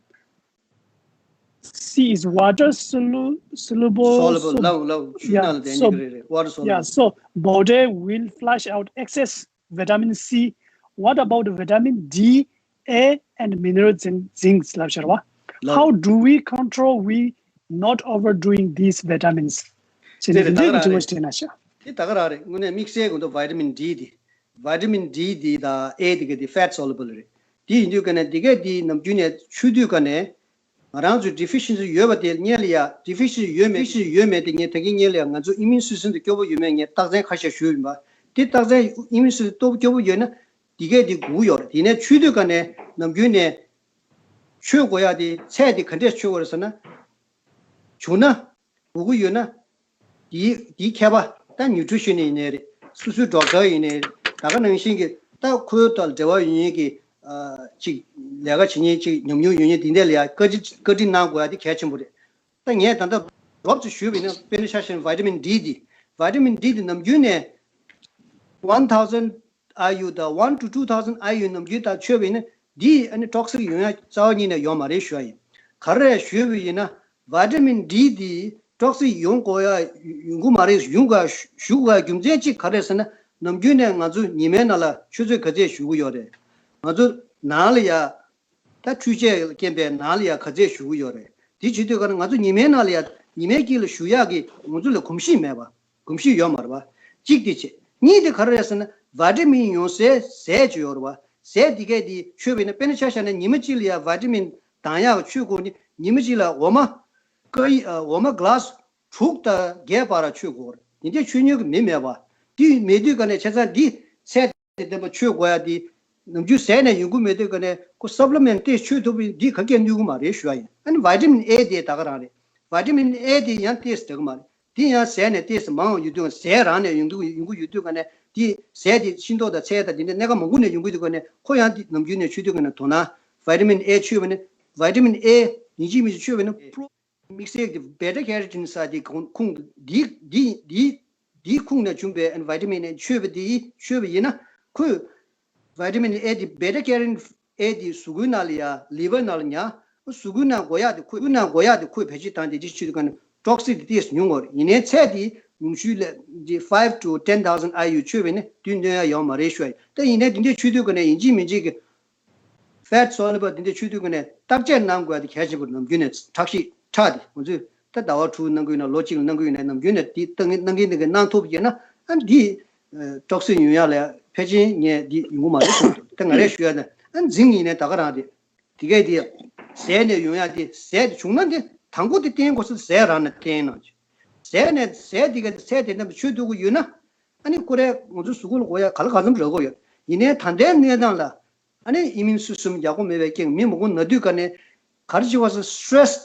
C is water solu- soluble. Soluble so- ལའོ་ལའོ་ཆུ་yeah ནང་ལ་ལྡན་so གྱི་རེད་རེད། Water yeah soluble. So body will flush out excess vitamin C. What about vitamin D, A and mineral zinc zinc ལབ་ཤར་བ། ལའོ། How do we control we not overdoing these vitamins? ཟེར་ནས་དེ་འདྲའི་གི་དྲི་བ་ཞིག་དྲིས་གནང་ཤག་དེ་ད་ག་རང་རེད། དངོས་གནས་དམིགས་བསལ་དགོས་འདུག vitamin D དེ། vitamin D དེ་དང་A དེ་ག་དེ་fat soluble རེད། དེ་ཡིན་དུས་ཀ་ནས་དེ་ག་དེ་ནམ་རྒྱུན་ནས་མཆོད་དུས་ཀ་ནས། ང་རང་ཚོའི་deficiency ཡོད་པ་དེ་སྔོན་ལ་ཡ་deficiency ཡོད་མེད་deficiency ཡོད་མེད་དེ་ངས་ད་གིན་སྔོན་ལ་ཡ་ང་ཚོ་immune system དེ་སྐྱོ་པོ་ཡོད་མེད་ངས་རྟགས་མཚན་ཁ་ཤས་ཞུས་ཡིན་པ། དེ་རྟགས་མཚན་immune system སྟོབས་སྐྱོ་པོ་ཡོད་ན་དེ་གས་དེ་དགོས་ཡོད་རེད། དེ་ནས་མཆོད་དུས་ཀ་ནས་ནམ་རྒྱུན་ནས་མཆོད་དགོས་ཡ་དེ་ཚད་དེ་ག་འདྲས་མཆོད་དགོས་རེད་ཟེར་ན། བྱུང་ན། དགོས་ཀྱི་ཡོད་ན། དེའི་དེའི་ཁྱད་པར་ད་nutrition ཡིན་ནའི་རེད། སོ་སོའི་doctor ཡིན་ནའི་རེད། ད་ག་ནང་བཞིན་གྱི་ད་ཁོའི་ཐོག་ལ་འབྲེལ་བ་ཡོད་མཁན་གྱི་ཨ་ཅིག་ལས་ཀ་བྱེད་མཁན་ཅིག་ཉམས་མྱོང་ཡོད་མཁན་དེ་འདྲ་ལ་ཡ་བཀའ་འདྲི་བཀའ་འདྲི་གནང་དགོས་ཡ་དེ་གལ་ཆེན་པོ་རེད། ད་ངས་ད་ལྟ་རོབ་ཙམ་ཞུས་པ་ཡིན་ན་དཔེར་ན་ཆ་བཞག་ན་vitamin D དེ་vitamin D དེ་ནམ་རྒྱུན་ནས་one thousand I U དང་one to two thousand I U ནམ་རྒྱུན་དང་མཆོད་པ་ཡིན་ན་འདི་ཨ་ནི་toxic ཡོང་ཡ་རྩ་བ་ཉིད་ནས་ཡོད་མ་རེད་ཞུ་ཡ་ཡིན། ག་རེ་ཞུས་པ་ཡིན་ན་vitamin D འདི་toxic ཡོང་དགོས་ཡ་ཡོང་གི་མ་རེད། ཡོང་དགོས་ཡ་ཞུ་དགོས་ཡ་རྒྱུ་མཚན་གཅིག་ག་རེ་ཟེར་ན་ ནམ་རྒྱུན་ནས་ང་ཚོ་ཉི་མའི་ནང་ལ་ཆུ་ཚོད་ག་ཚད་བཞུགས་ཀྱི་ཡོད་རེད། ང་ཚོ་ནང་ལ་ཡ། ད་འཕྲུལ་ཆས་རྐྱེན་པས་ནང་ལ་ཡ་ག་ཚད་བཞུགས་ཀྱི་ཡོད་རེད། དེ་བྱེད་དུས་ག་ན་ང་ཚོ་ཉི་མའི་ནང་ལ་ཡ་ཉི་མའི་དཀྱིལ་ལ་བཞུགས་ཡག་གི་ང་ཚོ་ལ་གོམས་གཤིས་མེད་པ། གོམས་གཤིས་ཡོད་མ་རེད་པ། གཅིག་དེ་བྱས། གཉིས་དེ་ག་རེ་རེད་ཟེར་ན། བི་ཊ་མིན་ཡོང་སའི་ཟས་ཅིག་ཡོད་རེད་པ། ཟས་དེ་གས་དེ་མཆོད་པ་ཡིན་ན། དཔེར་ན་ཆ་བཞག་ན་ཉི་མ་གཅིག་ལ་ཡ་བི་ཊ་མིན་འདང་ཡག་མཆོད་དགོས་ནི། ཉི་མ་གཅིག་ལ་འོ་མ། ཀ་ཡི་ཨ། འོ་མ་གི་ལཱ་སི་དྲུག་དང་བརྒྱད་བར་མཆོད་དགོས་རེད། དེ་འདྲས་མཆོད་མྱོང་གི་མི་མེད་པ། དེ་མེད་དུས་ག་ནས་བྱས་ཙང་འདི་ཚད་དེ་ལྡན་པ་མཆོད་དགོས་ཡ་དེ། ནམ་རྒྱུན་ཟས་ནས་ཡོང་གི་མེད་དུས་ག་ནས་ཁོ་སབ་ལི་མེན་ཊི་ཏོག་ཙམ་མཆོད་ཐུབ་པ་འདི་ག་གེ་ནུས་གི་མ་རེད་ཞུ་ཡ་ཡིན། ཨ་ནི་བི་ཊ་མིན་ཨེ་དེ་ད་ག་རང་རེད། བི་ཊ་མིན་ཨེ་དེ་ཡང་ཏོག་ཙམ་འདྲ་གི་མ་རེད། དེ་ཡང་ཟས་ནས་ཏོག་ཙམ་མང་བ་ཡོང་དུས། ཟས་རང་ནས་ཡོང་དུས། ཡོང་གི་ཡོད་དུས་ག་ནས་དེ་ཟས་དེ་ཤིང་ཏོག་དང་ཚལ་དང་དེ་འདྲ་སྣ་ཁ་མང་པོ་ནས་ཡོང་གི་དུས་ག་ནས་ཁོ་ཡང་དེ་ནམ་རྒྱུན་ནས་མཆོད་དུས་ག་ནས་དོ་སྣང་། བི་ཊ་མིན་ཨེ་མཆོད་པ་ནི། བི་ཊ་མིན་ཨེ་ཡིན་གཅིག་མིན་གཅིག་མཆོད་པ་ནི་པོ་རོ། དམིགས་བསལ་གྱི་བེ་ཊ་ཀེ་རོ་ཊིན་ཟེར་དེ་ཁུངས་ཁུངས་འདི་འདི་འདི་འདིའི་ཁུངས་ནས་བྱུང་བའི་ཨ་ནི་བི་ཊ་མིན་ཨེ་མཆོད་པ་དེ་མཆོད་པ་ཡིན་ན། ཁོས་བི་ཊ་མིན་ཨེ་དེ། བེ་ཊ་ཀེ་རོ་ཊིན་ཨེ་དེ་གཟུགས་པོའི་ནང་ལ་ཡ། ལི་ཝར་ནང་ལ་ཉར། གཟུགས་པོའི་ནང་དགོས་ཡག་དེ་ཁོས། གཟུགས་པོའི་ནང་དགོས་ཡག་དེ་ཁོས་བེད་སྤྱོད་བཏང་སྟེ་དེ་མཆོད་དུས་ག་ནས་ཊོག་སི་དེ་ཏོག་ཙམ་ཉུང་བ་རེད། ཡིན་ནའི་ཚད་དེ་ཉུང་ཤོས་ལ་དེ་five to ten thousand I U མཆོད་པ་ཡིན་ན་དེ་གནོད་ཡག་ཡོད་མ་རེད་ཞུ་ཡ་ཡིན། ད་ཡིན་ནའི་དེ་འདྲས་མཆོད་དུས་ག་ནས་ཡིན་གཅིག་མིན་གཅིག་གི་ཕེཊ་སོ་ལུ་བལ་དེ་འདྲ་མཆོད་དུས་ག་ནས་བརྟག་དཔྱད་གནང་དགོས་ཡ་དེ་གལ་ཆེན་པོ། ནམ་རྒྱུན་ནས་ཁྲག་ཤེད་ཁྲག་དེ་ང་ཚོས་ད་ཟླ་བ་དྲུག་གནང་གི་ཡོད་ན། ལོ་གཅིག་ལ་གནང་གི་ཡོད་ན། ནམ་རྒྱུན་ནས་དེ་གནང་གིན་གནང་གིན་གནང་ཐུབ་ཡོད་ན། ཨ་ནི་དེ་ཊོག་སི་ཡོང་ཡ་ལ་ཕལ་ཆེར་ངས་འདི་ཡོང་གི་མ་རེད་བསམ་འདུག་ད་ང་རས་ཞུ་ཡ་ན། ཨ་ནི་འཛིང་ཡིན་ནའི་ད་ག་རང་རེད། དེ་གས་དེ་ཟས་ནས་ཡོང་ཡ་དེ། ཟས་དེ་བྱུང་ན་དེ་དང་པོ་དེ་བསྟེན་དགོས་ས་ཟས་རང་ནས་བསྟེན་གནང་བྱས། ཟས་ནས་ཟས་དེ་གས་དེ་ཚད་དེ་ནས་མཆོད་ཐུབ་ཀྱི་ཡོད་ན། ཨ་ནི་ཁོ་རས་ང་ཚོ་གཟུགས་པོ་ལ་དགོས་ཡ་ག་ལ་གང་འཚམ་རག་གི་ཡོད། ཡིན་ནའི་ད་ལྟའི་གནས་སྟངས་ལ། ཨ་ནི་ཨི་མིའུན་སི་སི་ཊམ་ཡག་པོ་མེད་པའི་རྐྱེན་མི་མང་པོ་ན་དུས་ག་ནས་ག་རེ་བྱེད་པ་ཟེར། སི་ཊེ་རེ་སི་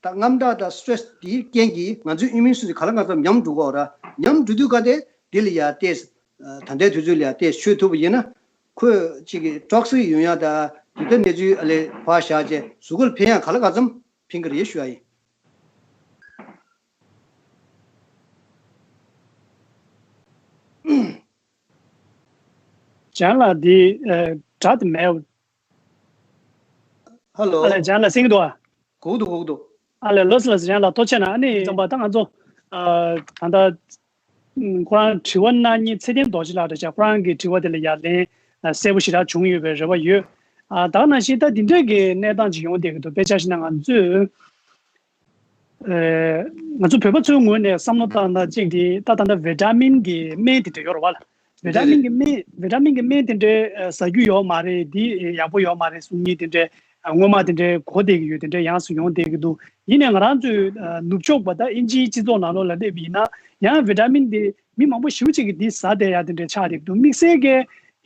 དང་། ད་དངངས་སྐྲག་དང་སི་ཊེ་རེ་སི་དེའི་རྐྱེན་གྱིས་ང་ཚོའི་ཨི་མིའུན་སི་སི་ཊམ་ག་ལ་གང་འཚམ་ཉམས་འགྲོ་གི་ཡོད་ར། ཉམས་འགྲོ་དུས་ག་དེ་འདི་ལ་ཡ་ཏོག་ཙམ། ད་ལྟའི་དུས་ཚོད་ལ་ཡ་ཏོག་ཙམ་མཆོད་ཐུབ་པ་ཡིན་ན། ཁོས་གཅིག་གི་ཊོག་སི་ཡོང་ཡ་དང་དེ་ལྟར་གནས་ཚུལ་ཨ་ལས་ཕར་བཞག་བྱས་གཟུགས་པོ་ལ་ཕན་ཡ་ག་ལ་གང་འཚམ་ཕན་གི་རེད་ཞུ་ཡ་ཡིན། ལྗང་ལགས་འདི་ཨ་དྲ་དེ་མེད། ཧ་ལོ། ཨ་ལས། ལྗང་ལགས་གསན་གྱི་འདུག་ཨ། གོ་གི་འདུག་གོ་གི་འདུག་ཨ་ལས། ལགས་སོ་ལགས་སོ། ལྗང་ལགས་ཐུགས་རྗེ་གནང་། ཨ་ནི་ཙམ་པ་ད་ང་ཚོ་ཨ་ད་ལྟ་ཁོ་རང་དྲི་བ་གནང་མཁན་ཚེ་བརྟན་རྡོ་རྗེ་ལགས་རེད་ཤག་ཁོ་རང་གི་དྲི་བ་དེ་ལ་ཡ་ལན་གསལ་པོ་ཞེ་དྲག་བྱུང་ཡོད་པའི་རེ་བ་ཡོད། ཨ་ད་ག་ནང་བཞིན་ད་འདི་འདྲ་གི་གནས་སྟངས་ཅིག་ཡོང་བསྡད་ཀྱི་འདུག་དཔེར་ཆ་བཞག་ན་ང་ཚོས། ཨེ། ང་ཚོ་བོད་པ་ཚོའི་ངོས་ནས་བསམ་བློ་བཏང་ན་གཅིག་དེ་ད་ད་ལྟ་བི་ཊ་མིན་གྱི་སྨན་དེ་འདྲ་ཡོད་རེད་བ་ལ། བི་ཊ་མིན་གྱི་སྨན། བི་ཊ་མིན་གྱི་སྨན་དེ་འདྲ་ཨེ་ཟ་རྒྱུ་ཡོད་མ་རེད། འདི་ཡག་པོ་ཡོད་མ་རེད་གསུང་མཁན་དེ་འདྲ་སྔོན་མ་དེ་འདྲ་གོ་བསྡད་ཀྱི་ཡོད། དེ་འདྲ་ཡོངས་སུ་ཡོང་བསྡད་ཀྱི་འདུག་ཡིན་ནའི་ང་རང་ཚོའི་ཨ་ནུབ་ཕྱོགས་པ་ད་དབྱིན་ཇིའི་སྤྱི་ཚོགས་ནང་ལོགས་ལ་སླེབས་པ་ཡིན་ན་ཡང་བི་ཊ་མིན་དེ་མི་མང་པོ་ཞེ་པོ་ཅིག་གིས་འདི་ཟ་བསྡད་ཡ་དེ་འདྲ་ཆགས་བསྡད་ཀྱི་འདུག་དམིགས་བསལ་གྱི་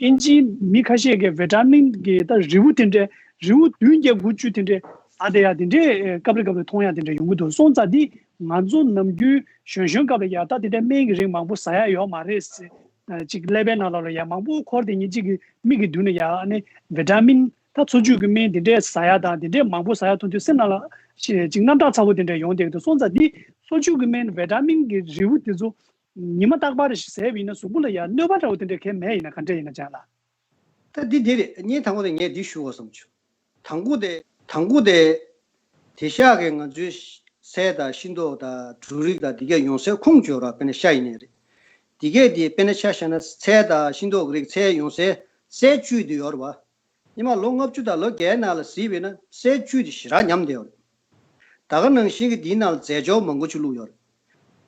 དབྱིན་ཇིའི་མི་ཁ་ཤས་ཀྱིས་བི་ཊ་མིན་གྱི་ད་རིལ་བུ་དེ་འདྲ་རིལ་བུ་བདུན་བརྒྱད་དགུ་བཅུ་དེ་འདྲ་ཟ་བསྡད་ཡ་དེ་འདྲ་སྐབས་རེ་སྐབས་རེ་མཐོང་ཡ་དེ་འདྲ་ཡོང་གི་འདུག་སོང་ཙང་འདི་ང་ཚོ་ནམ་རྒྱུན་གཞོན་གཞོན་སྐབས་ལ་ཡ་ད་དེ་འདྲ་སྨན་གྱི་རིགས་མང་པོ་ཟ་ཡ་ཡོད་མ་རེད་ཟེར། ཅིག་ཀླད་པའི་ནང་ལོགས་ལ་ཡ་མང་པོ་འཁོར་དེ་ཉིད་ཅིག་གི་མིག་གི་མདུན་ལ་ཡ་ཨ་ནི་བི་ཊ་མིན་ད་འཚོ་བཅུད་ཀྱི་སྨན་དེ་འདྲས་ཟ་ཡ་དང་དེ་འདྲས་མང་པོ་ཟ་ཡ་མཐོང་དུས་སེམས་ནང་ལ་ཅིག་རྣམ་དག་ཚ་པོ་དེ་འདྲས་ཡོང་བསྡད་ཀྱི་འདུག་སོང་ཙང་འདི་འཚོ་བཅུད་ཀྱི་སྨན་བི་ཊ་མིན་གྱི་རིལ་བུ་དེ་ཚོ་ཉི་མ་རྟག་པར་ཞིག་ཟས་པ་ཡིན་ན་གཟུགས་པོ་ལ་ཡང་གནོད་པ་འདྲ་བོ་དེ་འདྲ་གང་ཡང་མེད་ཡིན་ན་ག་འདྲ་ཡིན་ན་ལྗང་ལགས། ད་འདི་འདི་རེད། ངས་དང་པོ་དེ་ངས་འདི་ཞུ་དགོས་བསམ་བྱུང་། དང་པོ་དེ་དང་པོ་དེ་དེང་སང་གི་ང་ཚོའི་ཚལ་དང་ཤིང་ཏོག་དང་འབྲུ་རིགས་དང་འདི་གས་ཡོང་སའི་ཁུངས་བྱོས་ར། དཔེར་ན་ཤ་ཡིན་ནའི་རེད། འདི་གས་དེ་དཔེར་ན་ཆ་བཞག་ན་ཚལ་དང་ཤིང་ཏོག་གི་རིགས་ཚལ་ཡོང་སའི་སའི་བཅུད་དེ་ཡོད་རེད་བ། སྔོན་མ་ལོ་ལྔ་བཅུ་དང་ལོ་བརྒྱའི་ནང་ལ་གཟིགས་པ་ཡིན་ན་སའི་བཅུད་དེ་ཞེ་དྲག་ཉམས་བསྡད་ཡོད་རེད། ད་ག་ནང་བཞིན་གྱི་འདིའི་ནང་ལ་རྫས་སྦྱོར་མང་པོ་ཅིག་བླུགས་ཡོད་རེད།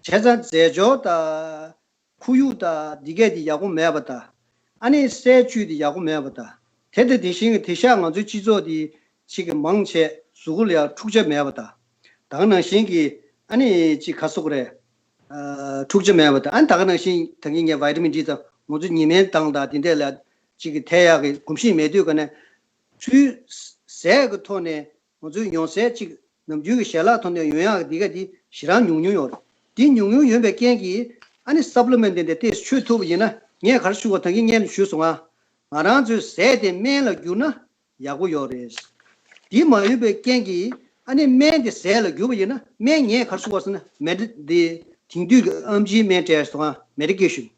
བྱས་ཙང་རྫས་སྦྱོར་དང་ཁོར་ཡུག་དང་འདི་གས་དེ་ཡག་པོ་མེད་པ་དང་། ཨ་ནི་སའི་བཅུད་དེ་ཡག་པོ་མེད་པ་དང་། དེ་དང་དེ་བཞིན་གྱི་དེང་སང་ང་ཚོའི་སྤྱི་ཚོགས་དེ་ཅིག་གི་མང་ཆེ་གཟུགས་པོ་ལ་ཡང་འཁྲུག་ཆ་མེད་པ་དང་། ད་ག་ནང་བཞིན་གྱི་ཨ་ནི་ཅིག་ག་སོགས་རེད། ཨ། འཁྲུག་ཆ་མེད་པ་དང་། ཨ་ནི་ད་ག་ནང་བཞིན་ད་གིན་ངས་བི་ཊ་མིན་ཌི་དང་ང་ཚོ་ཉི་མའི་མདངས་དང་དེ་འདྲས་ལ་ཅིག་གི་ཐེ་ཡག་གི་གོམས་གཤིས་མེད་དུས་ག་ནས་ཚུར་ཟས་ཀྱི་ཐོག་ནས་ང་ཚོའི་ཡོང་ཟས་ཅིག་ནམ་རྒྱུན་གྱི་ཞལ་ལག་ཐོག་ནས་ཡོང་ཡག་འདི་ག་འདི་ཞེ་དྲག་ཉུང་ཉུང་ཡོད་རེད། འདི་ཉུང་ཉུང་ཡོད་པའི་རྐྱེན་གྱིས་ཨ་ནི་སབ་ལི་མེན་ཊི་འདི་འདྲ་ཏོག་ཙམ་མཆོད་ཐུབ་པ་ཡིན་ན། ངས་ག་རེ་ཞུ་དགོས། ད་གིན་ངས་ཞུས་སོང་ང་། ང་རང་ཚོའི་ཟས་དེ་སྨན་ལ་བསྒྱུར་ན་ཡག་པོ་ཡོད་རེད། འདི་མ་ཡོད་པའི་རྐྱེན་གྱིས་ཨ་ནི་སྨན་དེ་ཟས་ལ་བསྒྱུར་བ་ཡིན་ན། སྨན་ངས་ག་རེ་ཞུ་དགོས་ཟེར་ན། མེ་ཌི་འདི་དེང་དུས་ཀྱི་ཨེམ་ཆིའི་སྨན་བྲིས་སོང་ང་། མེ་ཌི་ཀེ་ཤན།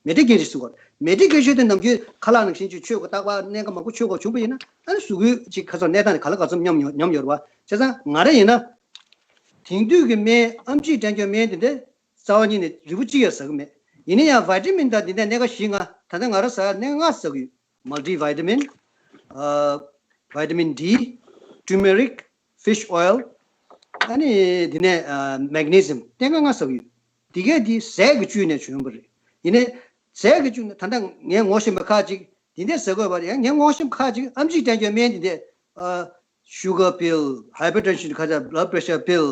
མེ་ཌི་ཀེ་ཤན་ཟེར་བ། མེ་ཌི་ཀེ་ཤན་དེ་ནམ་རྒྱུན་ཁ་ལག་ནང་བཞིན་ཅིག་མཆོད་དགོས། རྟག་པར་གནས་སྐབས་མང་པོ་མཆོད་དགོས་བྱུང་བ་ཡིན་ན། ཨ་ནི་གཟུགས་པོའི་ཅིག་ཁ་སང་གནས་སྟངས་དེ་ག་ལ་ག་ཚོད་ཉམས་ཡོད། ཉམས་ཡོད་རེད་བ། བྱས་ཙང་ང་རང་ཡིན་ན། དེང་དུས་ཀྱི་སྨན། ཨེམ་ཆིས་སྤྲད་རྒྱུ་སྨན་དེ་འདྲ་རྩ་བ་ཉིད་ནས་རིལ་བུ་གཅིག་ཡང་ཟ་གི་མེད། ཡིན་ན་ཡང་བི་ཊ་མིན་དང་འདི་འདྲ་སྣ་ཁ་བཞི་ལྔ། ད་ལྟ་ང་རང་ཟ་ཡ་སྣ་ཁ་ལྔ་ཟ་གི་ཡོད། མལ་ཊི་བི་ཊ་མིན། ཨ། བི་ཊ་མིན་ཌི། ཊར་མེ་རིག། ཕིཤ་ཨོ་ཡལ། ཨ་ནི་འདི་ནས་ཨ། མེག་ནི་སི་ཡམ། སྣ་ཁ་ལྔ་ཟ་གི་ཡོད། འདི་གས་འདི་ཟས་ཀྱི་བཅུད་ནས་བྱུང་བ་རེད། ཡིན་ནའི་ཟས་ཀྱི་བཅུད་ནས་ད་ལྟ་ངས་ངོ་ཤེས་པ་ཁག་ཅིག་འདི་འདྲ་ཟ་དགོས་པ་རེད། ཡང་ངས་ངོ་ཤེས་པ་ཁག་ཅིག་ཨམ་ཆིས་སྤྲད་རྒྱུ་སྨན་འདི་འདྲ། ཨ། ཤུ་གར་པིལ། ཧའི་པར་ཊེན་ཤན། ཁ་ཤས་བྷི་ལཌ་པེ་རེ་ཤར་པིལ།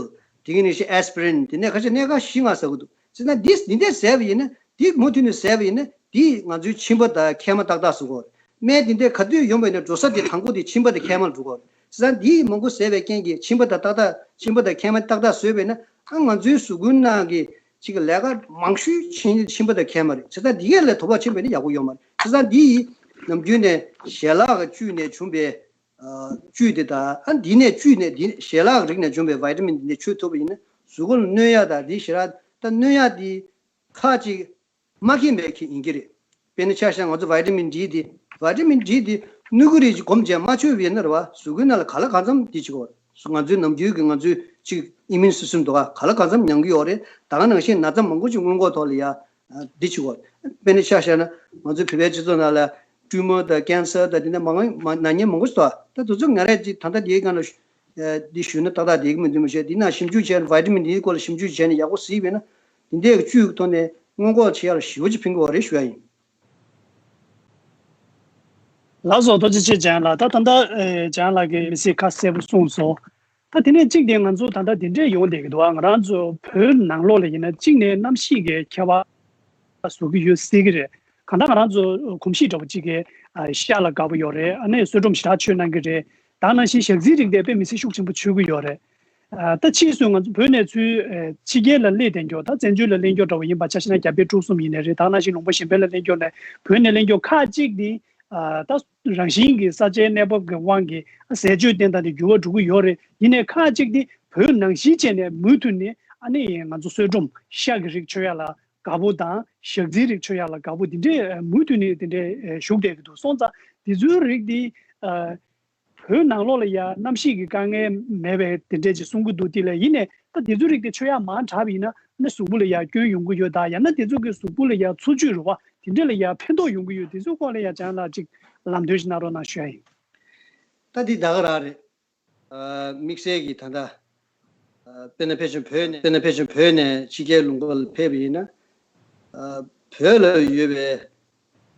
དེ་གི་ནང་བཞིན་ཨེ་སི་པི་རིན། དེ་ནས་ཁ་ཤས་སྣ་ཁ་བཞི་ལྔ་ཟ་གི་འདུག། བྱས་ཙང་འདི་འདི་འདྲ་ཟས་པ་ཡིན་ན། འདི་མུ་མཐུད་ནས་ཟས་པ་ཡིན་ན། འདིས་ང་ཚོའི་མཆིན་པ་དང་མཁལ་མ་ཏག་ཏག་བཟོ་གི་ཡོད་རེད། སྨན་འདི་འདྲ་ག་དུས་ཡོང་བ་ཡིན་ན་འགྲོ་ས་དེ་དང་པོ་དེ་མཆིན་པ་དང་མཁལ་མ་ལ་འགྲོ་གི་ཡོད་རེད། བྱས་ཙང་འདིས་མང་པོ་ཟས་པའི་རྐྱེན་གྱིས་མཆིན་པ་དང་ཏག་ཏག། མཆིན་པ་དང་མཁལ་མ་ཏག་ཏག་བཟོས་པ་ཡིན་ན། ཨ། ང་ཚོའི་གཟུགས་པོའི་ནང་གི་ཅིག་གི་ལས་ཀ་མང་ཤོས་བྱེད་མཁན་མཆིན་པ་དང་མཁལ་མ་རེད། བྱས་ཙང་འདི་གས་ལ་དོ་ཕོག་ཕྱིན་པ་ཡིན་ན་ཡག་པོ་ཡོད་མ་རེད། བྱས་ཙང་འདི་ཡིས་ནམ་རྒྱུན་ནས་ཞལ་ལག་གི་བཅུད་ནས་བྱུང་བའི་ཨ། བཅུད་དེ་དང་། ཨ། འདི་ནས་བཅུད་ནས་འདི་ཞལ་ལག་རིགས་ནས་བྱུང་བའི་བི་ཊ་མིན་འདི་ནས་མཆོད་ཐུབ་པ་ཡིན་ན། གཟུགས་པོ་ལ་གནོད་ཡག་དང་འདི་ཞེ་དྲག། ད་གནོད་ཡག་འདི་ཁག་ཅིག་མ་མཁྱེན་པའི་ཁྱེད་ཡིན་གྱི་རེད། དཔེར་ན་ཆ་བཞག་ང་ཚོ་བི་ཊ་མིན་ཌི་འདི། བི་ཊ་མིན་ཌི་འདི་སྣུམ་འཁོར་རིགས་ཅིག་སྒོམ་བྱས་མ་མཆོད་པ་ཡིན་ན་རེད་བ། གཟུགས་པོའི་ནང་ལ་གང་ལ་གང་འཚམ་འདི་བྱེད་ཀྱི་ཡོད་རེད། གཟུགས། ང་ཚོའི་ནམ་རྒྱུན་གྱི་ང་ཚོའི་ཅིག་ཨི་མིའུན་སི་སི་ཊམ་འདུག་ག་གང་ལ་གང་འཚམ་མྱང་གི་ཡོད་རེད། ད་ག་ནང་བཞིན་ན་ཚ་མང་པོ་ཅིག་སྔོན་འགོག་ཐོག་ལ་ཡ། ཨ། འདི་བྱེད་དགོས། དཔེར་ན་ཆ་བཞག་ན་ང་ཚོའི་བོད་པའི་སྤྱི་ཚོགས་ནང་ལ་ཊུ་མར་དང་ཀེན་སར་དང་འདི་འདྲ་མང་མང་ན་ནད་མང་པོ་ཞིག་འདུག། ད་དེ་ཚོ་ང་རང་ཅིག་ད་ལྟ་འདིའི་སྒང་ལ་ཞུ། ཨ། འདི་ཞུས་ན་ཏག་ཏག་བསྡད་ཀྱི་མི་འདུག་མི་ཤེས། འདི་ནང་ཞིབ་འཇུག་བྱས་ནས་བི་ཊ་མིན་འདིའི་སྐོར་ལ་ཞིབ་འཇུག་བྱས་ནས་ཡག་པོ་གཟིགས་པ་ཡིན་ན། འདི་འདྲའི་བཅུད་ཀྱི་ཐོག་ནས་སྔོན་འགོག་བྱེད་ཡག་ལ་ཞེ་པོ་ཅིག་ཕན་གྱི་ཡོད་རེད་ཞུ་ཡ་ཡིན། ལགས་སོ། ཐུགས་རྗེ་ཆེ་ལྗང་ལགས། ད་ད་ལྟ་ཨེ་ལྗང་ལགས་ཀྱིས་མི་ཚེ་ཁ་གསལ་པོ་གསུངས་སོང་། ད་དེ་ནས་གཅིག་དེ་ང་ཚོ་ད་ལྟ་དེ་འདྲས་ཡོང་བསྡད་ཀྱི་འདུག་ཨ། ང་རང་ཚོ་བོད་ནང་ལོགས་ལ་ཡིན་ན་གཅིག་ནས་གནམ་གཤིས་ཀྱི་ཁྱད་པར་བཟོ་གི་ཡོད་སྲིད་ཀྱི་རེད། གང་ལྟར་ང་རང་ཚོ་གོམས་གཤིས་འདྲ་པོ་གཅིག་གི་ཨ་ཤ་ལ་དགའ་པོ་ཡོད་རེད། ཨ་ནི་གསོལ་སྒྲོམ་ཞེ་དྲག་མཆོད་གནང་གི་རེད། ད་ནང་བཞིན་ཞག་རྩི་རིགས་དེ་དཔེ་མི་སྲིད་ཤུགས་ཆེན་པོ་མཆོད་ཀྱི་ཡོད་རེད། ཨ། ད་ཕྱིས་སུ་ང་ཚོ་བོད་ནས་ཚུར་ཨ་ཕྱི་རྒྱལ་ལ་སླེབས་བསྡད་མཁན། ད་བཙན་བྱོལ་ལ་སླེབས་མཁན་འདྲ་པོ་ཡིན་པ་ཆ་བཞག་ན་རྒྱ་བལ་འབྲུག་གསུམ་ཡིན་ནའི་རེད། ད་ནང་བཞིན་ལུང་པ་གཞན་པ་ལ་སླེབས་མཁན་ནས། བོད་ནས་སླེབས་མཁན་ཁག་ཅིག་དེ་ཨ་ད་རང་བཞིན་གྱི་ས་ཆའི་གནས་བབ་ཀྱི་དབང་གིས་ཟས་སྤྱོད་སྟེང་དང་དེ་འགྱུར་བ་འགྲོ་གི་ཡོད་རེད། ཡིན་ནའི་ཁག་ཅིག་དེ་བོད་ནང་བཞིན་བྱས་ནས་མུ་མཐུད་ནས་ཨ་ནི་ང་ཚོ་གསོལ་སྒྲོམ་ཤ་གི་རིགས་མཆོད་ཡ་ལ་དགའ་པོ་དང་། ཞག་རྩི་རིགས་མཆོད་ཡ་ལ་དགའ་པོ་དེ་འདྲས་མུ་མཐུད་ནས་དེ་འདྲས་བཞུགས་བསྡད་ཀྱི་འདུག། སོང་ཙང་དེ་ཚོའི་རིགས་དེ་ཨ་བོད་ནང་ལོགས་ལ་ཡ་གནམ་གཤིས་ཀྱི་དཀའ་ངལ་མེད་པའི་དེ་འདྲས་ཅིག་གསུང་གི་འདུག། དེ་ལས་ཡིན་ནའི་ད་དེ་ཚོའི་རིགས་དེ་མཆོད་ཡ་མང་དྲགས་པ་ཡིན་ན་ནི་གཟུགས་པོ་ལ་ཡ་སྐྱོན་ཡོང་གི་ཡོད། ད་ཡང་ན་དེ་ཚོ་གི་གཟུགས་པོ་ལ་ཡ་འཚོ་བཅུད་རེད་བ། དེ་འདྲས་ལ་ཡ་ཕན་ཐོགས་ཡོང་གི་ཡོད། དེ་ཚོའི་སྐོར་ལ་ཡ་ལྗང་ལགས་ཅིག་ལམ་སྟོན་ཞིག་གནང་རོགས་གནང་ཞུ་ཡ་ཡིན། ད་འདི་ད་ག་རང་རེད། ཨ། དམིགས་བསལ་གྱི་ད་ལྟ་ཨ་དཔེར་ན་ཕལ་ཆེར་བོད་ནས། དཔེར་ན་ཕལ་ཆེར་བོད་ནས་ཕྱི་རྒྱལ་ལུང་པ་ལ་ཕེབས་པ་ཡིན་ན། ཨ། བོད་ལ་ཡོད་པའི་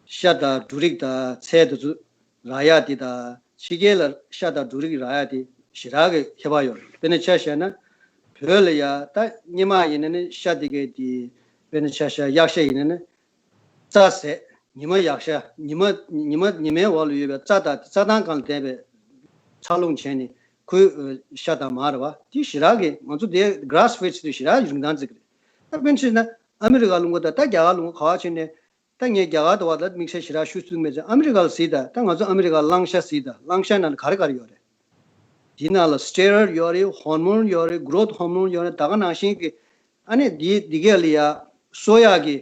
ཤ་དང་འབྲུ་རིགས་དང་ཚལ་དེ་ཚོ་རག་ཡག་དེ་དང་ཕྱི་རྒྱལ་ལ་ཤ་དང་འབྲུ་རིགས་རག་ཡག་དེ་ཞེ་དྲག་གི་ཁྱད་པར་ཡོད་རེད། དཔེར་ན་ཆ་བཞག་ན་བོད་ལ་ཡ་ད་སྔོན་མ་ཡིན་ན་ནི་ཤ་དེ་གའི་དེ། དཔེར་ན་ཆ་བཞག་གཡག་ཤ་ཡིན་ན་ནི་རྩྭ་ཟས། ཉི་མ་ཡག་ཤ། ཉི་མ་ཉི་མ་ཉི་མའི་འོག་ལ་ཡོད་པའི་རྩྭ་དང་རྩྭ་ཐང་སྒང་ལ་བསྡད་པའི་འཚར་ལོངས་བྱས་ནས་ཁོའི་ཤ་དང་མར་རེད་བ། དེ་ཞེ་དྲག་གི་ང་ཚོ་དེ་grass feeds དེ་ཞེ་དྲག་རིན་ཐང་བརྩི་གི་རེད། ད་དཔེར་ན་ཆ་བཞག་ན་ཨ་མི་རི་ཀ་ལུང་པ་དང་ད་རྒྱ་གར་ལུང་པ་ག་པར་ཕྱིན་ནའི། ད་ངས་རྒྱ་གར་དུ་བ་ད་དམིགས་བསལ་ཞེ་དྲག་ཞུ་ཐུབ་མེད་ཙང་ཨ་མི་རི་ཀ་ལ་གཟིགས་དང་། ད་ང་ཚོ་ཨ་མི་རི་ཀ་གླང་ཤ་གཟིགས་དང་། གླང་ཤ་ནང་ལ་ག་རེ་ག་རེ་ཡོད་རེད། དེའི་ནང་ལ་steroid ཡོད་རེད། ཧོར་མོན་ཡོད་རེད། growth hormone ཡོད་རེད། ད་ག་ནང་བཞིན་གྱི་ཨ་ནི་འདི་འདི་གས་ལ་ཡ་གསོ་ཡག་གི།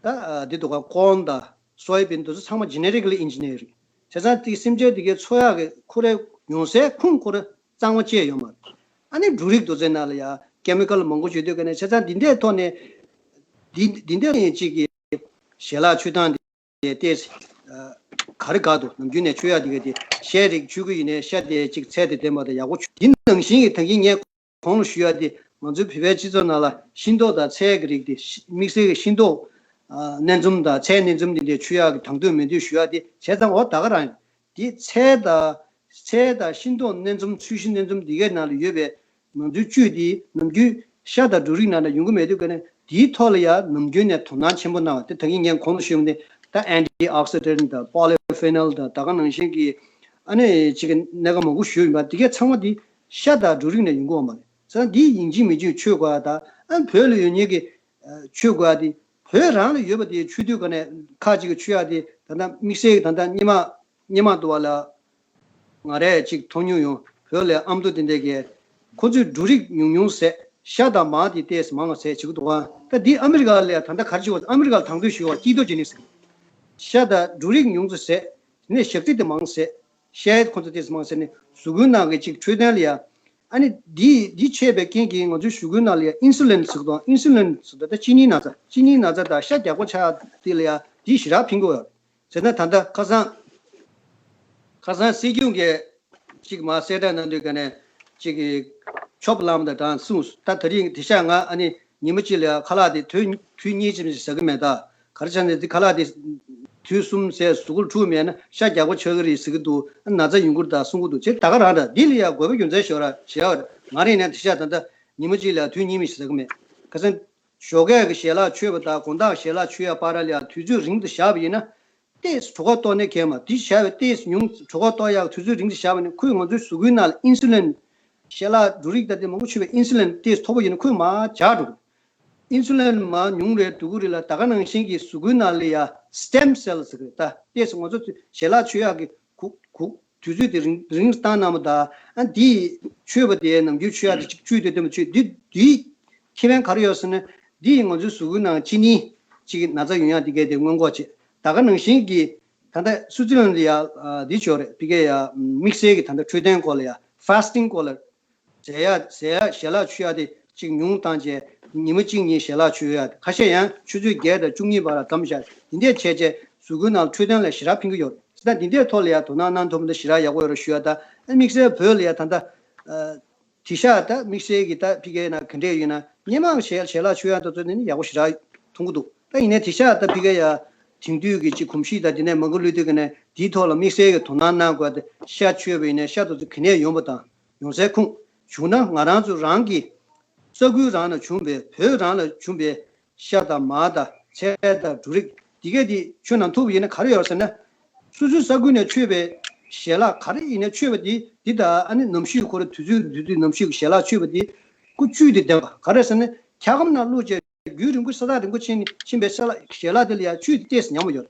ད་ཨ་འདི་འདུག་ག་ཀོརན་དང་སོ་ཡ་བིན་དེ་ཚོ་ཚང་མ་genetically engineer རེད། བྱས་ཙང་དེ་སེམས་ཅན་དེ་གའི་འཚོ་ཡག་གི་ཁོ་རའི་ཉུང་ཚད་ཁུངས་ཁོ་ར་གཙང་མ་བཅད་ཡོད་མ་རེད། ཨ་ནི་འབྲུ་རིགས་དེ་ཚོའི་ནང་ལ་ཡ་chemical མང་པོ་བྱེད་དུས་ཀ་ནས། བྱས་ཙང་འདི་འདྲའི་ཐོག་ནས་འདི་འདི་འདྲ་ཡིན་གཅིག་གི་ཞལ་ལག་མཆོད་སྟངས་དེ་ཏོག་ཙམ་ག་རེ་དགའ་འདུག། ནམ་རྒྱུན་ནས་མཆོད་ཡག་དེ་ག་དེ་ཤའི་རིགས་མཆོད་ཀྱི་ཡིན་ནའི་ཤ་དེ་གཅིག་ཚལ་དང་ལྡན་པ་དང་ཡག་པོ་མཆོད། འདི་ནང་བཞིན་གྱི་ད་གིན་ངས་གོང་ལ་ཞུ་ཡག་དེ་ང་ཚོའི་བོད་པའི་སྤྱི་ཚོགས་ནང་ལ་ཤིང་ཏོག་དང་ཚལ་གྱི་རིགས་དེ། དམིགས་བསལ་གྱི་ཤིང་ཏོག་ཨ་སྣ་འཛོམས་དང་ཚལ་སྣ་འཛོམས་དེ་འདྲ་མཆོད་ཡག་གི་དང་དོད་མེད་དུས་ཞུ་ཡག་དེ། བྱས་ཙང་འོ་ད་ག་རང་ཡིན། དེ་ཚལ་དང་ཚལ་དང་ཤིང་ཏོག་སྣ་འཛོམས་ཚོས་གཞི་སྣ་འཛོམས་དེ་གའི་ནང་ལ་ཡོད་པའི་ང་ཚོའི་བཅུད་དེ་ནམ་རྒྱུན་ཤ་དང་འབྲུ་རིགས་ནང་ལ་ཡོང་གི་མེད་དུས་ཀ་ནས་དེའི་ཐོག་ལ་ཡང་ནམ་རྒྱུན་ནས་དོ་སྣང་ཆེན་པོ་གནང་བ་དེ། ད་གིན་ངས་གོང་དུ་ཞུས་པ་ནི་ད་antioxidant དང་polyphenol དང་ད་ག་ནང་བཞིན་གྱི་ཨ་ནི་ཅིག་གི་སྣ་ཁ་མང་པོ་ཞུས་ཡིན་པ། དེ་གའི་ཚང་མ་དེ་ཤ་དང་འབྲུ་རིགས་ནས་ཡོང་གི་ཡོད་མ་རེད། བྱས་ཙང་དེ་ཡིན་གཅིག་མིན་གཅིག་མཆོད་དགོས་ཡ་དང་། ཨ་བོད་ལ་ཡོད་མཁན་གྱི་ཨ་མཆོད་དགོས་ཡ་དེ་བོད་རང་ལ་ཡོད་པ་དེ་མཆོད་དུས་ཀ་ནས། ཁ་ཅིག་གིས་མཆོད་ཡ་དེ་ད་ལྟ་དམིགས་བསལ་གྱི་ད་ལྟ་སྔོན་མ་སྔོན་མ་དུ་བ་ལ་ང་རས་ཅིག་མཐོང་མྱོང་ཡོང་། བོད་ལ་ཨ་མདོ་དེ་འདྲས་ཀྱིས་ཁོ་ཚོས་འབྲུ་རིགས་ཉུང་ཉུང་ཟས། ཤ་དང་མར་དེ་ཏོག་ཙམ་མང་བ་ཟས་བྱེད་ཀྱི་འདུག་ག་ད་འདི་ཨ་མི་རི་ཀ་ལ་ཡ་ད་ལྟ་ག་རེ་བྱེད་དགོས། ཨ་མི་རི་ཀ་ལ་དང་དོད་ཞུ་བ་ཀི་ཊོ་ཇེ་ནིག་ཟེར། ཤ་དང་འབྲུ་རིགས་ཉུང་ཙམ་ཟས། དེ་ནས་ཞག་རྩི་དེ་མང་ཟས། ཤའི་ཁོ་ཚོ་ཏོག་ཙམ་མང་ཟས་ནས་གཟུགས་པོའི་ནང་གི་ཅིག་འཕྲོད་བསྟེན་ལ་ཡ་ ཨ་ནི་འདི་འདི་མཆེད་པའི་རྐྱེན་གྱིས་ང་ཚོའི་གཟུགས་པོའི་ནང་ལ་ཡ་ཨིན་སུ་ལིན་ཟེར་གི་འདུག་ཨིན་སུ་ལིན་ཟེར་དུས་ད་གཅིན་སྙི་ན་ཚ། གཅིན་སྙི་ན་ཚ་དང་ཤ་རྒྱགས་པོ་ཆགས་ཡག་དེ་ལ་ཡ་འདི་ཞེ་དྲག་ཕན་གྱི་ཡོད་རེད། བྱས་ན་ད་ལྟ་ཁ་སང་ཁ་སང་སྲིད་སྐྱོང་གིས་གཅིག་མར་གསལ་བསྒྲགས་གནང་དུས་ཀ་ནས་གཅིག་གི་ཆོབ་ལམ་དང་དྲང་གསུངས། ད་དེ་རིང་དེང་སང་ང་ཨ་ནི་ཉི་མ་གཅིག་ལ་ཡ་ཁ་ལག་དེ་དུས་དུས་གཉིས་ཙམ་ཞིག་ཟ་གི་མེད། ད་ག་རེ་བྱས་ནས་དེ་ཁ་ལག་དེ་དུས་གསུམ་ཟས་གཟུགས་པོར་འཁྲུག་མེད་ན་ཤ་རྒྱགས་པོ་ཆགས་ཀྱི་རེད་ཟེར་གྱི་འདུག་ཨ་ན་ཚ་ཡོང་གི་རེད་ད་གསུང་གི་འདུག་བྱས་ད་ག་རང་ད་འདི་ལ་ཡ་དགོས་པ་རྒྱུ་མཚན་ཞོ་ར་བྱས་པ་རེད། ང་རང་ཡིན་ན་དེང་སང་ད་ལྟ་ཉི་མ་གཅིག་ལ་ཡ་དུས་གཉིས་མ་ཞིག་ཟ་གི་མེད། ཁ་སང་ཞོགས་ཀས་ཀྱི་ཞལ་ལག་མཆོད་པ་དང་དགོང་དག་ཞལ་ལག་མཆོད་ཡ་བར་ལ་ཡ་དུས་ཚོད་རིང་དུ་བཞག་པ་ཡིན་ན། ཏོག་ཙམ་གྲོད་ཁོག་ལྟོགས་ནས་གས་མ་འདི་བྱས་པའི་ཏོག་ཙམ་ཉུང་གྲོད་ཁོག་ལྟོགས་ཡག་དུས་ཚོད་རིང་དུ་བཞག་པ་ནི་ཁོས་ང་ཚོའི་གཟུགས་པོའི་ནང་ལ་ཨིན་སུ་ལིན། ཞལ་ལག་འབྲུ་རིགས་དང་དེ་མང་པོ་མཆོད་པའི་ཨིན་སུ་ལིན་ཏོག་ཙམ་མཐོ་པོ་ཡིན་ན་ཁོས་མར་འཇགས་འགྲོ། ཨིན་སུ་ལིན་མར་ཉུང་རེད་འགྲོ་གི་རེད་ལ་ད་ག་ནང་བཞིན་གྱི་གཟུགས་པོའི་ནང་ལ་ཡ་སི་ཊེམ་སེལ་ཟེར་གི་རེད། ད་ཏོག་ཙམ་ང་ཚོ་ཞལ་ལག་མཆོད་ཡག་གི་གུག་གུག་དུས་ཚོད་དེ་རིང་རིང་བཏང་གནང་བ་དང་ཨ་འདི་མཆོད་པ་དེ་ནམ་རྒྱུན་མཆོད་ཡག་དེ་གཅིག་བཅུད་དེ་དེ་མ་མཆོད་འདི་འདིའི་ཁེ་ཕན་ག་རེ་ཡོད་ཟེར་ན། འདི་ཡིས་ང་ཚོའི་གཟུགས་པོའི་ནང་གཅིན་སྙི་གཅིག་ན་ཚ་ཡོང་ཡག་འདི་གས་དེ་སྔོན་འགོག་བྱེད། ད་ག་ནང་བཞིན་གྱི་ད་ལྟ་སུའུ་ཙི་ལན་ལ་ཡ་འདི་ཅིག་ཡོད་རེད། ཕ་གིར་ཡ་དམིགས་བསལ་གྱི་ད་ལྟ་འཕྲོད་བསྟེན་སྐོར་ལ་ཡ་ཕཱ་སི་ཊིང་སྐོར་ལ། ཟས་ཡ་ཟས་ཡ་ཞལ་ལག་མཆོད་ཡ་དེ་གཅིག་ཉུང་བཏང་བྱས་ཉི་མ་གཅིག་གཉིས་ཞལ་ལག་མཆོད་ཡ། ཁ་ཤས་ཡང་ཆུ་ཚོད་བརྒྱད་དང་བཅུ་གཉིས་བར་ལ་བསྡམས་བཞག་འདི་འདྲས་བྱས་བྱས་གཟུགས་པོའི་ནང་འཕྲོད་བསྟེན་ལ་ཞེ་དྲག་ཕན་གྱི་ཡོད་རེད། ད་འདི་འདྲས་ཐོག་ལ་ཡ་དོ་སྣང་གནང་ཐུབ་ན་ཞེ་དྲག་ཡག་པོ་ཡོད་རེད་ཞུ་ཡ། ད་དམིགས་བསལ་བོད་ལ་ཡ་ད་ལྟ་དེང་སང་ད་དམིགས་བསལ་གྱི་ད་ཕ་གིའི་ནང་ག་འདྲས་ཡོད་ན་སྔོན་མ་ཞལ་ཞལ་ལག་མཆོད་ཡ་དེ་ཚོ་ནི་ཡག་པོ་ཞེ་དྲག་མཐོང་གི་འདུག་ད་ཡིན་ནའི་དེང་སང་ད་ཕ་གིར་ཡ་དེང་དུས་ཀྱི་གཅིག་གོམས་གཤིས་དང་དེ་ནས་མ་འགུལ་ལུས་དུས་ཀ་ནས་དེའི་ཐོག་ལ་དམིགས་བསལ་གྱི་དོ་སྣང་གནང་དགོས་ཏེ་ཤ་མཆོད་པ་ཡིན་ནའི་ཤ་དེ་ཚོ་ག་ནས་ཡོང་བ་དང་ཡོང་སའི་ཁུངས། བྱུང་ན་ང་རང་ཚོ་རང་གི་ས་ཁུལ་རང་ལ་བྱུང་བའི་བོད་རང་ལ་བྱུང་བའི་ཤ་དང་མར་དང་ཚལ་དང་འབྲུ་རིགས་འདི་གས་འདི་མཆོད་གནང་ཐུབ་པ་ཡིན་ན་ག་རེ་ཡོད་ཟེར་ན། སོ་སོའི་ས་ཁུལ་ནས་མཆོད་པའི་ཞལ་ལག་ག་རེ་ཡིན་ནའི་མཆོད་པ་འདི་འདི་དང་ཨ་ནི་གནམ་གཤིས་ཁོ་རང་དུས་ཚོད་དུས་ཚོད་གནམ་གཤིས་ཀྱི་ཞལ་ལག་མཆོད་པ་འདི་ཀུ་བཅུད་དེ་ལྡན་པ་ག་རེ་ཟེར་ན་འཁྱག་སྒམ་ནང་བླུགས་བྱས་རྒྱུན་རིང་པོ་ས་ཐག་རིང་པོ་ཕྱིན་ཕྱིན་པའི་ཞལ་ལག་ཞལ་ལག་དེ་ལ་ཡང་བཅུད་དེ་ཏོག་ཙམ་ཉམས་པ་ཡོད།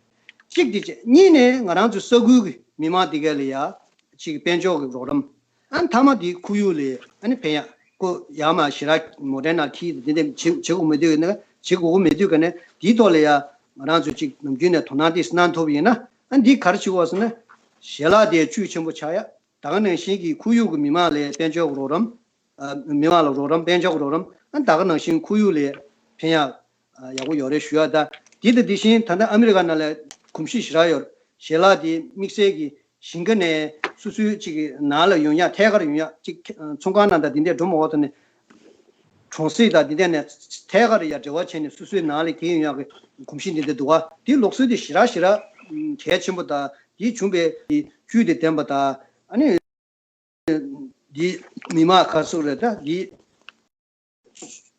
གཅིག་དེ་བྱས། གཉིས་ནས་ང་རང་ཚོའི་ས་ཁུལ་གྱི་མི་མང་དེ་གས་ལ་ཡ་གཅིག་དཔལ་འབྱོར་གྱི་རོགས་རམ། ཨ་མཐའ་མ་དེ་ཁོར་ཡུག་ལ་ཨ་ནི་ཕན་ཡག་ཁོ་ཡར་མར་ཞེ་དྲག་མོ་ཊའི་ནང་འཁྱེར་དེ་འདྲ་བྱེད་བྱེད་དགོས་མི་འདུག་ན་བྱེད་དགོས་མི་འདུག་ག་ནས་དེའི་ཐོག་ལ་ཡ་ང་རང་ཚོས་གཅིག་ནམ་རྒྱུན་ནས་དོ་སྣང་ཏོག་ཙམ་གནང་ཐུབ་པ་ཡིན་ན་ཨ་འདི་ག་རེ་བྱེད་དགོས་ཟེར་ན། ཞལ་ལག་དེ་བཅུད་ཆེན་པོ་ཆགས་ཡག་ད་ག་ནང་བཞིན་གྱི་ཁོར་ཡུག་གི་མི་མང་ལ་དཔལ་འབྱོར་གྱི་རོགས་རམ། མི་མང་ལ་རོགས་རམ་དཔལ་འབྱོར་གྱི་རོགས་རམ་ཨ་ད་ག་ནང་བཞིན་ཁོར་ཡུག་ལ་ཕན་ཡག་ཡག་པོ་ཡོད་རེད་ཞུ་ཡག་ད་དེ་དང་དེ་བཞིན་ད་ལྟ་ཨ་མི་རི་ཀ་ནང་ལ་གོམས་གཤིས་ཞེ་དྲག་ཡོད་རེད། ཞལ་ལག་དེ་དམིགས་བསལ་གྱི་ཞིང་ཁ་ནས་སོ་སོའི་གཅིག་གི་ནང་ལ་ཡོང་ཡག་ཐད་ཀར་ཡོང་ཡག་གཅིག་ཚོང་ཁང་ནང་དང་དེ་འདྲས་འགྲོ་མ་འོག་ཏུ་ནས་གྲོང་གསེབ་དང་དེ་འདྲས་ནས་ཐད་ཀར་ཡ་འབྲེལ་བ་བྱས་ནས་སོ་སོའི་ནང་ལ་ཁྱེར་ཡོང་ཡག་གི་གོམས་གཤིས་འདི་འདྲ་འདུག་ག་དེའི་ལུགས་སྲོལ་དེ་ཞེ་དྲག་ཞེ་དྲག་གལ་ཆེན་པོ་དང་དེའི་བྱུང་བའི་དེ་བཅུད་དེ་ལྡན་པ་དང་ཨ་ནི། འདི་མི་མང་ཁ་སུ་རེད་ད་འདི།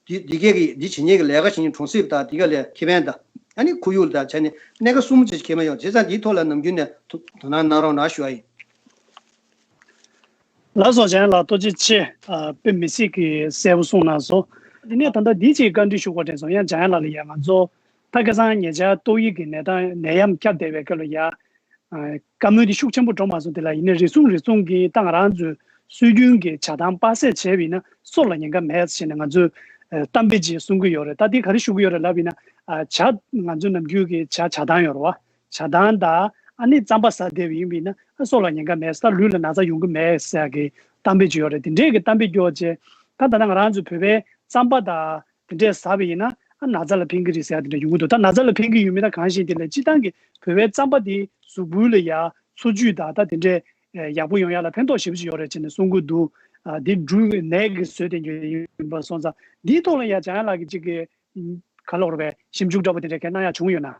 འདི་འདི་གས་ཀྱི་འདི་བྱེད་མཁན་གྱི་ལས་ཀ་བྱེད་མཁན་གྲོང་གསེབ་དང་འདི་ག་ལས་ཁེ་ཕན་དང་ཨ་ནི་ཁོར་ཡུག་དང་བྱས་ནས་གནད་འགག་གསུམ་ཅིག་ཁེ་ཕན་ཡོད་བྱས་ཙང་འདིའི་ཐོག་ལ་ནམ་རྒྱུན་ནས་དོ་དོ་སྣང་གནང་རོགས་གནང་ཞུ་བ་ཡིན། ལགས་སོ། འཇམ་དབྱངས་ལགས་ཐུགས་རྗེ་ཆེ། ཨ་དཔེ་མི་སྲིད་ཀྱི་གསལ་པོ་གསུངས་གནང་སོང་། དེ་ནས་ད་ལྟ་འདི་ཅིག་བཀའ་འདྲི་ཞུ་དགོས་དྲན་སོང་། ཡང་འཇམ་དབྱངས་ལགས་ལ་ཡ་ང་ཚོ་ད་ཁ་སང་ཉེ་ཆར་ཏོག་དབྱིབས་ཀྱི་ནད་དང་ནད་ཡམས་ཁྱབ་བསྡད་པའི་སྐབས་ལ་ཡ། ཨ་བཀའ་མོལ་འདི་ཤུགས་ཆེན་པོ་འགྲོ་མ་སོང་། དེ་ལ་ཡིན་ནའི་རེ་ཟུང་རེ་ཟུང་གིས་ད་ང་རང་ཚོའི་སྲོལ་རྒྱུན་གྱི་བྱ་སྟངས་སྤ་སེ་བྱས་པ་ཡིན་ན་སྲོག་ལ་ཉེན་ཁ་མེད་ཟེར་ནས་ང་ཚོས་ཨ་གཏམ་དཔེ་ཅིག་གསུང་གི་ཡོད་རེད། ད་འདི་ག་རེ་ཞུ་གི་ཡོད་རེད་ལབ་ཡིན་ན། ཨ་བྱ་ང་ཚོ་ནམ་རྒྱུན་གྱི་བྱ་བྱ་སྟངས་ཡོད་རེད་བ། བྱ་སྟངས་དང་ཨ་ནི་རྩམ་པ་ཟ་བསྡད་པ་ཡིན་པ་ཡིན་ན་ཨ་སྲོག་ལ་ཉེན་ཁ་མེད། ད་ལུས་ལ་ན་ཚ་ཡོང་གི་མེད་ཟེར་ཡག་གི་གཏམ་དཔེ་ཅིག་ཡོད་རེད། དེ་འདྲས་ཀྱི་གཏམ་དཔེ་སྐྱོར་བྱས་ད་ད་ལྟ་ང་རང་ཚོ་བོད་པའི་རྩམ་པ་དང་། དེ་འདྲས་ཟ་བ་ཡིན་ན་ཨ་ན་ཚ་ལ་ཕན་གྱི་རེད་ཟེར་ཡ་དེ་འདྲ་ཡོང་གི་འདུག་ད་ན་ཚ་ལ་ཕན་གྱི་ཡོད་མེད་ད་གང་ཤེས། དེ་ལས་སྤྱིར་བཏང་གི་བོད་པའི་རྩམ་པ་དེ་གཟུགས་པོ་ལ་ཡ་འཚོ་བཅུད་དང་ད་དེ་འདྲས་ཡག་པོ་ཡོང་ཡ་ལ་ཕན་ཐོགས་ཞེ་པོ་ཅིག་ཡོད་རེད་ཅེས་ནས་གསུང་གི་འདུག་ཨ་དེ་འབྲུ་ནད་ཀྱིས་བཟོས་ཏེ་ཡོད་པ་སོང་ཙང་འདིའི་ཐོག་ལ་ཡ་འཇམ་དབྱངས་ལགས་ཀྱི་གཅིག་གི་ག་ལབ་དགོས་རེད་པས། ཞིབ་འཇུག་འདྲ་པོ་དེ་འདྲས་གས་གནང་ཡ་བྱུང་ཡོད་ན།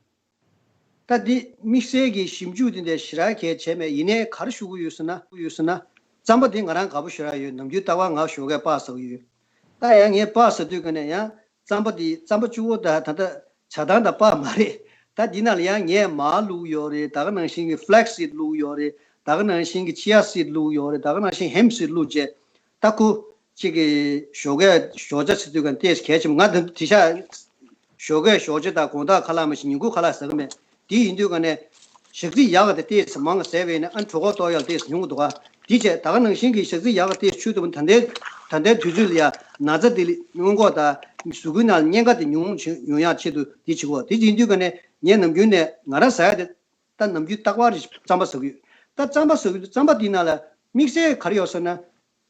ད་འདི་དམིགས་བསལ་གྱི་ཞིབ་འཇུག་དེ་འདྲ་ཞེ་དྲག་གལ་བྱས་མེད། ཡིན་ནའི་ག་རེ་ཞུ་གི་ཡོད་ཟེར་ན་ཡོད་ཟེར་ན། རྩམ་པ་དེ་ང་རང་དགའ་པོ་ཞེ་དྲག་ཡོད། ནམ་རྒྱུན་རྟག་པར་ང་ཞོགས་ཀས་སྤགས་ཟ་གི་ཡོད། ད་ཡང་ངས་སྤགས་ཟ་དུས་ཀ་ནས་ཡང་རྩམ་པ་དེ་རྩམ་པ་གཅིག་པོ་ད་ད་ལྟ་ཇ་དང་དང་སྤགས་མ་རེད། ད་འདི་ནང་ལ་ཡང་ངས་མར་བླུགས་ཡོད་རེད། ད་ག་ནང་བཞིན་གྱི་ཕ་ལེག་སི་སིཌ་བླུགས་ཡོད་རེད། ད་ག་ནང་བཞིན་གྱི་ཅི་ཡ་སིཌ་བླུགས་ཡོད་རེད། ད་ག་ནང་བཞིན་ཧེམ་པ་སིཌ་བླུགས་བྱས། ད་ཁོ་གཅིག་གི་ཞོགས་ཀས་ཞོགས་ཇ་ཟེར་དུས་ཀ་ཏོག་ཙམ་གལ་ཆེན་པོ། ང་དང་དེང་སང་ཞོགས་ཀས་ཞོགས་ཇ་དང་དགོང་དག་ཁ་ལག་མ་ཞིག་ཉིན་གུང་ཁ་ལག་ཟ་གི་མེད། དེ་ཡིན་དུས་ཀ་ནས་ཞག་ཚི་ཡག་ག་དེ་ཏོག་ཙམ་མང་ག་ཟས་པས་ན་ཨ་གྲོད་ཁོག་ལྟོགས་ཡག་ཏོག་ཙམ་ཉུང་གི་འདུག་ག་དེ་བྱས་ད་ག་ནང་བཞིན་གྱི་ཞག་ཚི་ཡག་ག་ཏོག་ཙམ་མཆོད་ཐུབ་ན་ད་ལྟའི་ད་ལྟའི་དུས་ཚོད་ལ་ཡ་ན་ཚ་དེ་སྔོན་འགོག་དང་གཟུགས་པོའི་ནང་ལ་གཉན་ཁ་དེ་ཉུང་ཉུང་ཡོང་ཡག་ཆེད་དུ་དེ་བྱེད་དགོས། དེ་ཡིན་དུས་ཀ་ནས་ངས་ནམ་རྒྱུན་ནས་ང་རང་ཟ་ཡག་དེ། ད་ནམ་རྒྱུན་རྟག་པར་རྩམ་པ་ཟ་གི་ཡོད། ད་རྩམ་པ་ཟ་གི་ཡོད། རྩམ་པ་འདི་ནང་ལ་དམིགས་བསལ་ག་རེ་ཡོད་ཟེར་ན།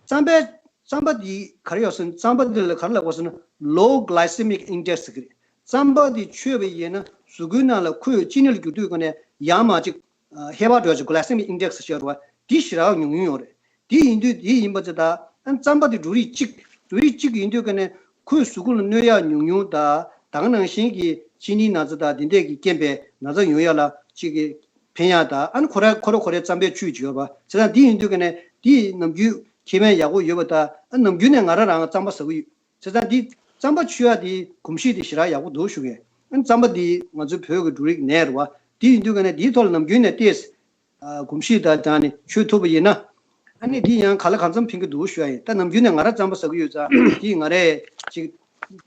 རྩམ་པའི་ རྩམ་པ་འདི་ག་རེ་ཡོད་ཟེར་ན། རྩམ་པ་འདི་ལ་ག་རེ་ལབ་དགོས་ཟེར་ན། Low Glycemic Index ཟེར་གི་རེད། རྩམ་པ་འདི་མཆོད་པ་ཡིན་ན་གཟུགས་པོའི་ནང་ལ་ཁོའི་ལྕི་ནད་ལ་འགྱུར་དུས་ཀ་ནས་ཡར་མར་ཅིག་ཨ་ཧེ་བག་འགྲོ་ཡ་ཅིག་Glycemic Index ཟེར་བ་འདི་ཞེ་དྲག་ཉུང་ཉུང་ཡོད་རེད། འདི་ཡིན་དུས་འདི་ཡིན་པ་ཙི་ད་ཨ་རྩམ་པ་འདི་འབྲུ་རིགས་གཅིག་འབྲུ་རིགས་གཅིག་ཡིན་དུས་ཀ་ནས་ཁོའི་གཟུགས་པོ་ལ་གནོད་ཡ་ཉུང་ཉུང་དང་ད་ག་ནང་བཞིན་གྱི་ཅི་ནི་ན་ཚ་དང་འདི་འདྲས་ཀྱི་རྐྱེན་པས་ན་ཚ་ཡོང་ཡ་ལ་ཅིག་གི་ཕན་ཡ་དང་། ཨ་ནི་ཁོ་ར་ཁོ་ར་ཁོ་རའི་རྩམ་པའི་བཅུད་ཅིག་ཡོད་པ་ཙི་ད་འདི་ཡིན་དུས་ཀ་ནས་འདི་ནམ་རྒྱུན་ཁེ་ཕན་ཡག་པོ་ཡོད་པ་དང་། ཨ་ནམ་རྒྱུན་ནས་ང་རང་རང་རྩམ་པ་ཟ་གི་ཡོད། བྱས་ཙང་འདི་རྩམ་པ་མཆོད་ཡ་འདི་གོམས་གཤིས་འདི་ཞེ་དྲག་ཡག་པོ་འདུག་ཞུ་གི་ཡིན། ཨ་ནི་རྩམ་པ་འདི་ང་ཚོའི་བོད་ཀྱི་འབྲུ་རིགས་ནས་རེད་བ། འདི་ཡིན་དུས་ཀ་ནས་འདིའི་ཐོག་ལ་ནམ་རྒྱུན་ནས་ཏོག་ཙམ་ཨ་གོམས་གཤིས་དང་སྦྲགས་ནས་མཆོད་ཐུབ་པ་ཡིན་ན། ཨ་ནི་འདི་ཡང་ག་ལ་གང་འཚམ་ཕན་གྱི་འདུག་ཞུ་ཡ་ཡིན། ད་ནམ་རྒྱུན་ནས་ང་རང་རྩམ་པ་ཟ་གི་ཡོད་ཙང་འདི་ང་རས་ཅིག་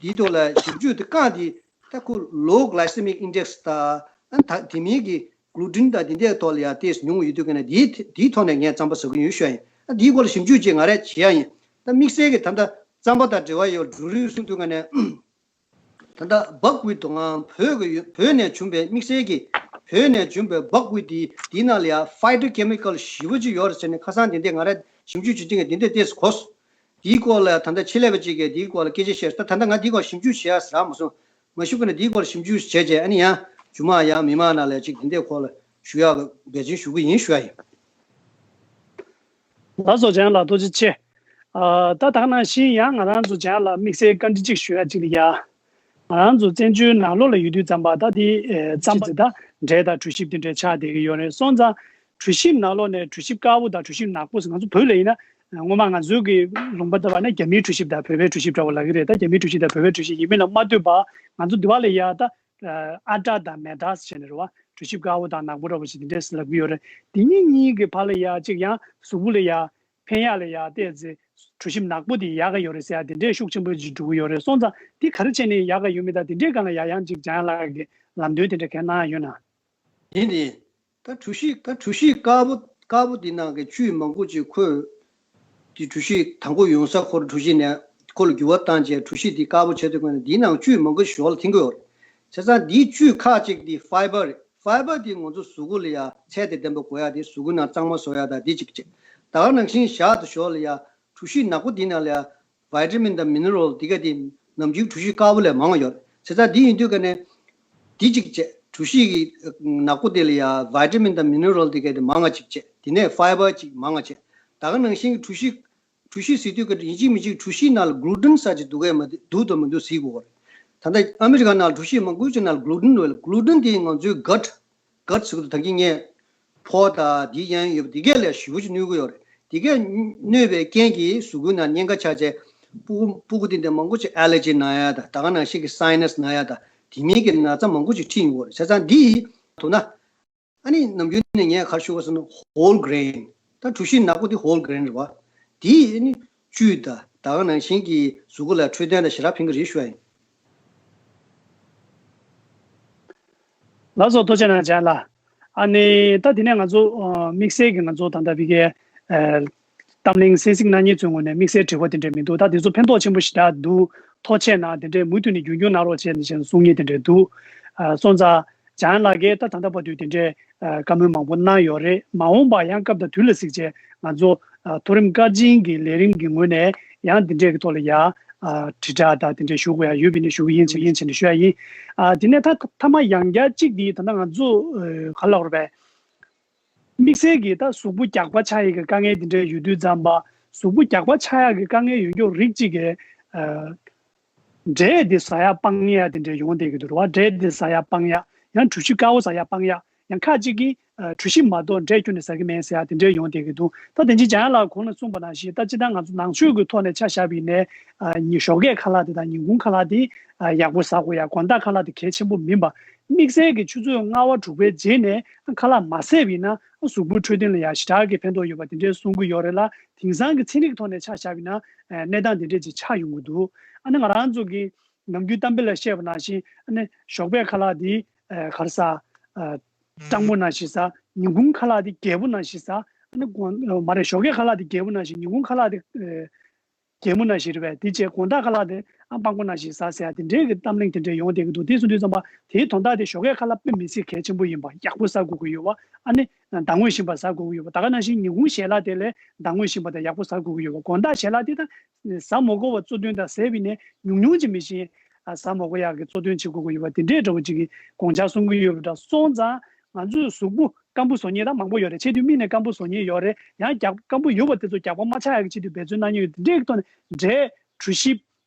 འདིའི་ཐོག་ལ་ཞིབ་འཇུག་འདི་བཀང་འདི་ད་ཁོ་Low Glycemic Index དང་ཨ་ནི་ད་དེ་མིན་གྱི་གླུ་ཊིན་དང་དེ་འདྲའི་ཐོག་ལ་ཡང་ཏོག་ཙམ་ཉུང་ཡོད་དུས་ཀ་ནས་དེའི་དེའི་ཐོག་ནས་ངས་རྩམ་པ་ཟ་གི་ཡོད་ཞུ་ཡ་ཡིན། ཨ་དེའི་སྐོར་ལ་ཞིབ་འཇུག་ཅིག་ང་རས་བྱེད་ཡ་ཡིན། ད་དམིགས་བསལ་གྱི་ད་ལྟ་རྩམ་པ་དང་འབྲེལ་བ་ཡོད་འབྲུ་རིགས་གསུང་དུས་ཀ་ནས་ད་ལྟ་buckwheat དང་བོད་ཀྱི་ཡོད། བོད་ནས་བྱུང་བའི་དམིགས་བསལ་གྱི་བོད་ནས་བྱུང་བའི་buckwheat དེ་དེའི་ནང་ལ་ཡང་phytochemical ཞེ་པོ་ཅིག་ཡོད་རེད་ཟེར་ནས་ཁ་སང་དེ་འདྲས་ང་རས་ཞིབ་འཇུག་བྱེད་དུས་ཀ་དེ་འདྲས་ཏོག་ཙམ་གོ་སོང་། དེའི་སྐོར་ལ་ད་ལྟ་ཆེད་ལས་པ་ཅིག་གིས་དེའི་སྐོར་ལ་སྐད་ཆ་བཤད་སོང་། ད་ད་ལྟ་ང་དེའི་སྐོར་ཞིབ་འཇུག་བྱེད་ཡ་ཟེར་མ་སོང་། མ་ཞུ་གི་ན་འདིའི་སྐོར་ཞིབ་འཇུག་བྱས་རྗེས་ཨ་ནི་ཡང་རྗེས་མ་ཡང་མི་མང་ནང་ལ་ཅིག་འདི་འདྲའི་སྐོར་ལ་ཞུ་ཡག་འབད་བརྩོན་ཞུ་གི་ཡིན་ཞུ་ཡ་ཡིན། ལགས་སོ། ལྕམ་ལགས་ཐུགས་རྗེ་ཆེ། ཨ་ད་ད་ག་ནང་བཞིན་ཡང་ང་རང་ཚོ་ལྕམ་ལགས་དམིགས་བསལ་བཀའ་འདྲི་གཅིག་ཞུ་ཡ་གཅིག་ལ་ཡ། ང་རང་ཚོ་བཙན་བྱོལ་ནང་ལོགས་ལ་ཡོད་དུས་ཙམ་པ་ད་དེ་ཨེ་རྩམ་པ་ད་འབྲས་དང་གྲོ་ཞིབ་དེ་འདྲའི་ཆགས་བསྡད་ཀྱི་ཡོད་རེད། སོང་ཙང་གྲོ་ཞིབ་ནང་ལོགས་ནས་གྲོ་ཞིབ་དཀར་པོ་དང་གྲོ་ཞིབ་ནག་པོ་ཟེར་ང་ཚོ་བོད་ལ་ཡིན་ན་སྔོན་མ་ང་ཚོའི་གི་ལུང་པ་ལྟ་བ་ན་རྒྱ་མིའི་གྲོ་ཞིབ་དང་བོད་པའི་གྲོ་ཞིབ་འདྲ་བོ་ལབ་ཀྱི་རེད། ད་རྒྱ་མིའི་གྲོ་ཞིབ་དང་བོད་པའི་གྲོ་ཞིབ་ཡིན་མིན་ལ་མ་ལྟོས་པར་ང་ཚོ་འདི་བ་ལ་ཡ་ད་ཨ་ཊ་དང་མེ་ཊ་ཟེར་ནས་རེད་བ། གྲོ་ཞིབ་དཀར་པོ་དང་ནག་པོ་འདྲ་བོ་ཞིག་འདི་འདྲས་ལབ་ཀྱི་ཡོད་རེད། འདི་གཉིས་གཉིས་ཀྱི་བར་ལ་ཡ་གཅིག་ཡང་གཟུགས་པོ་ལ་ཡ་ཕན་ཡག་ལ་ཡ་ཏོག་ཙམ་གྲོ་ཞིབ་ནག་པོ་དེ་ཡག་ག་ཡོད་རེད་ཟེར་ཡ་དེ་འདྲས་ཤུགས་ཆེན་པོ་ཅིག་འགྲོ་གི་ཡོད་རེད། སོང་ཙང་དེ་ག་རེ་བྱས་ནས་ཡག་ག་ཡོད་མེད་དང་དེ་འདྲས་སྒང་ལ་ཡ་ཡང་ཅིག་ལྕམ་ལགས་ཀྱིས་ལམ་སྟོན་དེ་འདྲས་གང་གནང་ཡ་ཡོད་ན། དེ་ནི་ད་གྲོ་ཞིབ་ད་གྲོ་ཞིབ་དཀར་པོ་དཀར་པོ་དེ་ནང་གི་བཅུད་མང་པོ་ཅིག་ཁོས་དེ་གྲོ་ཞིབ་དང་པོ་ཡོང་ས་ཁོ་ར་གྲོ་ཞིབ་ནས་ཁོ་ལ་འགྱུར་བ་བཏང་རྗེས་གྲོ་ཞིབ་དེ་དཀར་པོ་བྱས་དུས་ཀ་ནས་དེའི་ནང་བཅུད་མང་པོ་ཞིག་ཞོར་ལ་འཐེན་གྱི་ཡོད་རེད། བྱས་ཙང་དེའི་བཅུད་ཁག་ཅིག་དེ་ཕའི་བར་རེད། ཕའི་བར་དེ་ང་ཚོ་གཟུགས་པོ་ལ་ཡ་ཚད་དང་ལྡན་པ་དགོས་ཡ་དེ་གཟུགས་པོའི་ནང་གཙང་མ་བཟོ་ཡ་དང་དེ་གཅིག་བྱས། ད་ག་ནང་བཞིན་ཞག་ཏུ་ཞོར་ལ་ཡ་གྲོ་ཞིབ་ནག་པོ་དེ་ནང་ལ་ཡ་བི་ཊ་མིན་དང་མི་ནི་རལ་དེ་ག་དེ་ནམ་རྒྱུན་གྲོ་ཞིབ་དཀར་པོ་ལས་མང་བ་ཡོད་རེད། བྱས་ཙང་དེ་ཡིན་དུས་ཀ་ནས་དེ་གཅིག་བྱས། གྲོ་ཞིབ་ཀྱི་ནག་པོ་དེ་ལ་ཡ་བི་ཊ་མིན་དང་མི་ནི་རལ་དེ་ག་དེ་མང་བ་གཅིག་བྱས། དེ་ནས་ཕའི་བར་གཅིག་མང་བ་བྱས། ད་ག་ནང་བཞིན་གྱི་གྲོ་ཞིབ་གྲོ་ཞིབ་ཟེར་དུས་ཀ་ཡིན་གཅིག་མིན་གཅིག་གྲོ་ཞིབ་ནང་ལ་གླུ་ཊིན་ཟེར་ཅིག་འདུག་གས་མ་འདུག་དང་མི་འདུག་གཟིགས་དགོས་པ་རེད། ད་ལྟ་ཨ་མི་རི་ཀ་ནང་གྲོ་ཞིབ་མང་པོ་ཅིག་ནང་ལ་གླུ་ཊིན་ཡོད་རེད། གླུ་ཊིན་དེ་ང་ཚོའི་གཊ་གཊ་ཟེར་གི་འདུག་ད་གིན་ངས་ཕོ་དང་དེའི་ཡན་ཡོད་པ་དེ་གས་ལ་ཞེ་པོ་ཅིག་གནོད་ཀྱི་ཡོད་རེད། དེ་གས་གནོད་པའི་རྐྱེན་གྱིས་གཟུགས་པོའི་ནང་གཉན་ཁ་ཆགས་བྱས་སྤུ་གུ་སྤུ་གུ་དེ་འདྲ་མང་པོ་ཅིག་ཨེ་ལར་ཇི་ན་ཡ་དང་ད་ག་ནང་བཞིན་གྱི་སའི་ནས་ན་ཡ་དང་དེ་མིན་གྱི་ན་ཚ་མང་པོ་ཅིག་ཁྲིད་ཡོང་གི་ཡོད་རེད། བྱས་ཙང་འདི་ཐུག་ན། ཨ་ནི་ནམ་རྒྱུན་ནས་ངས་ག་རེ་ཞུ་དགོས་ཟེར་ན་ཧོལ་གྷི་རེན། ད་གྲོ་ཞིབ་ནག་པོ་དེ་ཧོལ་གྷི་རེན་རེད་བ། དེ་ཨ་ནི་བཅུད་དང་ད་ག་ནང་བཞིན་གྱི་གཟུགས་པོ་ལ་འཕྲོད་བསྟེན་དང་ཞེ་དྲག་ཕན་གྱི་རེད་ཞུ་ཡ་ཡིན། ལགས་སོ། ཐུགས་རྗེ་གནང་ལྕམ་ལགས། ཨ་ནི་ད་དེ་ནས་ང་ཚོ་ཨ་དམིགས་བསལ་གྱི་ང་ཚོ་ད་ལྟ་བི་ཀའི་ཨ་གཏམ་གླེང་གསན་གཟིགས་གནང་མཁན་ཚོའི་ངོས་ནས་དམིགས་བསལ་དྲི་བ་དེ་འདྲ་མི་འདུག་ད་དེ་ཚོ་ཕན་ཐོགས་ཆེན་པོ་ཞེ་དྲག་འདུག་ཐུགས་རྗེ་གནང་། དེ་འདྲའི་མུ་མཐུད་ནས་རྒྱུན་འཁྱོངས་གནང་རོགས་བྱས་ནས་བྱས་ནས་གསུང་མཁན་དེ་འདྲ་འདུག་ཨ་སོང་ཙང་ལྕམ་ལགས་ཀྱིས་ད་ད་ལྟ་བར་དུ་དེ་འདྲའི་ཨ་བཀའ་མོལ་མང་པོ་གནང་ཡོད་རེད། མ་འོངས་པ་ཡང་སྐབས་དང་དུས་ལ་གཟིགས་བྱས་ང་ཚོ་ཨ་མཐོ་རིམ་བཀའ་དྲིན་གྱི་ལས་རིམ་གྱི་ངོས་ནས་ཡང་འདི་འདྲའི་གི་ཐོག་ལ་ཡ་ཨ་དྲིལ་བསྒྲགས་དང་དེ་འདྲའི་ཞུ་དགོས་ཡ་ཡོད་པ་ཡིན་ན་ཞུ་གི་ཡིན་ཞེས་ཡིན་ཞེས་ནས་ཞུ་ཡ་ཡིན། ཨ་དེ་ནས་ད་མཐའ་མ་ཡང་བསྐྱར་གཅིག་འདི་ད་ལྟ་ང་ཚོ་ཨ་ག་ལབ་དགོས་རེད་པས། དམིགས་བསལ་གྱི་ད་གཟུགས་པོ་རྒྱགས་པ་ཆགས་ཡས་ཀྱི་དཀའ་ངལ་འདི་འདྲ་ཡོད་དུས་ཙམ་པ་གཟུགས་པོ་རྒྱགས་པ་ཆགས་ཡག་གི་དཀའ་ངལ་ཡོད་མཁན་རིགས་གཅིག་གིས་ཨ་འབྲས་དེ་ཟ་ཡག་སྤང་ཡག་དེ་འདྲ་ཡོང་བསྡད་ཀྱི་འདུག་རེད་བ། འབྲས་དེ་ཟ་ཡག་སྤང་ཡག་ཡང་གྲོ་ཞིབ་དཀར་པོ་ཟ་ཡག་སྤང་ཡག་ཡང་ཁ་ཅིག་གིས་ཨ་གྲོ་ཞིབ་མ་གཏོགས་འབྲས་ཁྱོན་ནས་ཟ་གི་མེད་ཟེར་ཡག་དེ་འདྲ་ཡོང་བསྡད་ཀྱི་འདུག་ད་དེ་རྗེས་ལྕམ་ལགས་གོང་ལ་གསུངས་པ་ནང་བཞིན་ད་སྤྱིར་བཏང་ང་ཚོ་ནང་ཆོས་ཀྱི་ཐོག་ནས་ཆ་བཞག་པ་ཡིན་ནའི་ཨ་ཉིན་ཞོགས་ཀས་ཁ་ལག་དེ་དང་ཉིན་གུང་ཁ་ལག་དེ་ཨ་ཡག་པོ་ཟ་དགོས་ཡ། དགོང་དག་ཁ་ལག་དེ་གལ་ཆེན་པོ་མིན་པ། དམིགས་བསལ་གྱི་ཆུ་ཚོད་ལྔ་པ་དྲུག་པའི་རྗེས་ནས་ཁ་ལག་མ་ཟས་པ་ཡིན་ན་གཟུགས་པོའི་འཕྲོད་བསྟེན་ལ་ཡང་ཞེ་དྲག་གི་ཕན་ཐོགས་ཡོད་པ་དེ་འདྲའི་གསུང་གི་ཡོད་རེད་ལ། དེང་སང་གི་ཚན་རིག་ཐོག་ནས་ཆ་བཞག་པ་ཡིན་ན་གནས་སྟངས་དེ་འདྲས་ཅིག་ཆགས་ཡོང་གི་འདུག་ཨ་ནི་ང་རང་ཚོ་གི་ནམ་རྒྱུན་གཏམ་དཔེ་ལ་བཤད་པ་ནང་བཞིན་ཨ་ནི་ཞོགས་པའི་ཁ་ལག་དེ་ག་རེ་ཟ། སྤྲང་པོ་ནང་བཞིན་ཟ། ཉིན་གུང་ཁ་ལག་དེ་རྒྱས་པོ་ནང་བཞིན་ཟ། ཨ་ནི་དགོང་མ་རེད། ཞོགས་ཀའི་ཁ་ལག་དེ་རྒྱས་པོ་ནང་བཞིན་ཉིན་གུང་ཁ་ལག་དེ་ རྒྱལ་མོ་ནང་བཞིན་རེད་པས། དེ་རྗེས་དགོང་དག་ཁ་ལག་དེ་ཨ་སྤྲང་པོ་ནང་བཞིན་ཟ་ཟེར་ཡ་དེ་འདྲའི་གི་གཏམ་གླེང་དེ་འདྲ་ཡོང་བསྡད་ཀྱི་འདུག་དེ་སོང་དུས་ཙམ་པ་དེའི་དོན་དག་དེ་ཞོགས་ཀས་ཁ་ལག་དཔེ་མི་སྲིད་གལ་ཆེན་པོ་ཡིན་པ། ཡག་པོ་ཟ་དགོས་ཀྱི་ཡོད་པ། ཨ་ནི་ཟླ་ངོས་བཞིན་པ་ཟ་དགོས་ཀྱི་ཡོད་པ། ད་ག་ནང་བཞིན་ཉིན་གུང་ཞལ་ལག་དེ་ལས་ཟླ་ངོས་བཞིན་པ་དང་ཡག་པོ་ཟ་དགོས་ཀྱི་ཡོད་པ། དགོང་དག་ཞལ་ལག་དེ་ད་ཟ་མ་དགོས་པ་གཙོ་དོན་དང་ཟས་པ་ཡིན་ནའི་ཉུང་ཉུང་ཅིག་མི་ཤེས། ཨ་ཟ་མ་དགོས་ཡག་གི་གཙོ་དོན་བྱེད་དགོས་ཀྱི་ཡོད་པ། དེ་འདྲའི་འདྲ་བོ་ཅིག་གི་དགོངས་འཆར་གསུང་གི་ཡོད་པ་འདྲ་སོང་ཙང་། ང་ཚོས་གཟུགས་པོ་སྐམ་པོ་བཟོ་མཁན་དང་མང་པོ་ཡོད་རེད། ཆེ་དུས་མིག་ནས་སྐམ་པོ་བཟོ་མཁན་ཡོད་རེད། ཡང་རྒྱགས་སྐམ་པོ་ཡོད་པ་དེ་ཚོ་རྒྱགས་པ་མ་ཆགས་ཡག་གི་ཆེད་དུ་འབད་བརྩོན་གནང་མཁན་ཡོད། དེ་འདྲའི་གི་ཐོག་ནས་འབྲས་གྲོ་ཞིབ།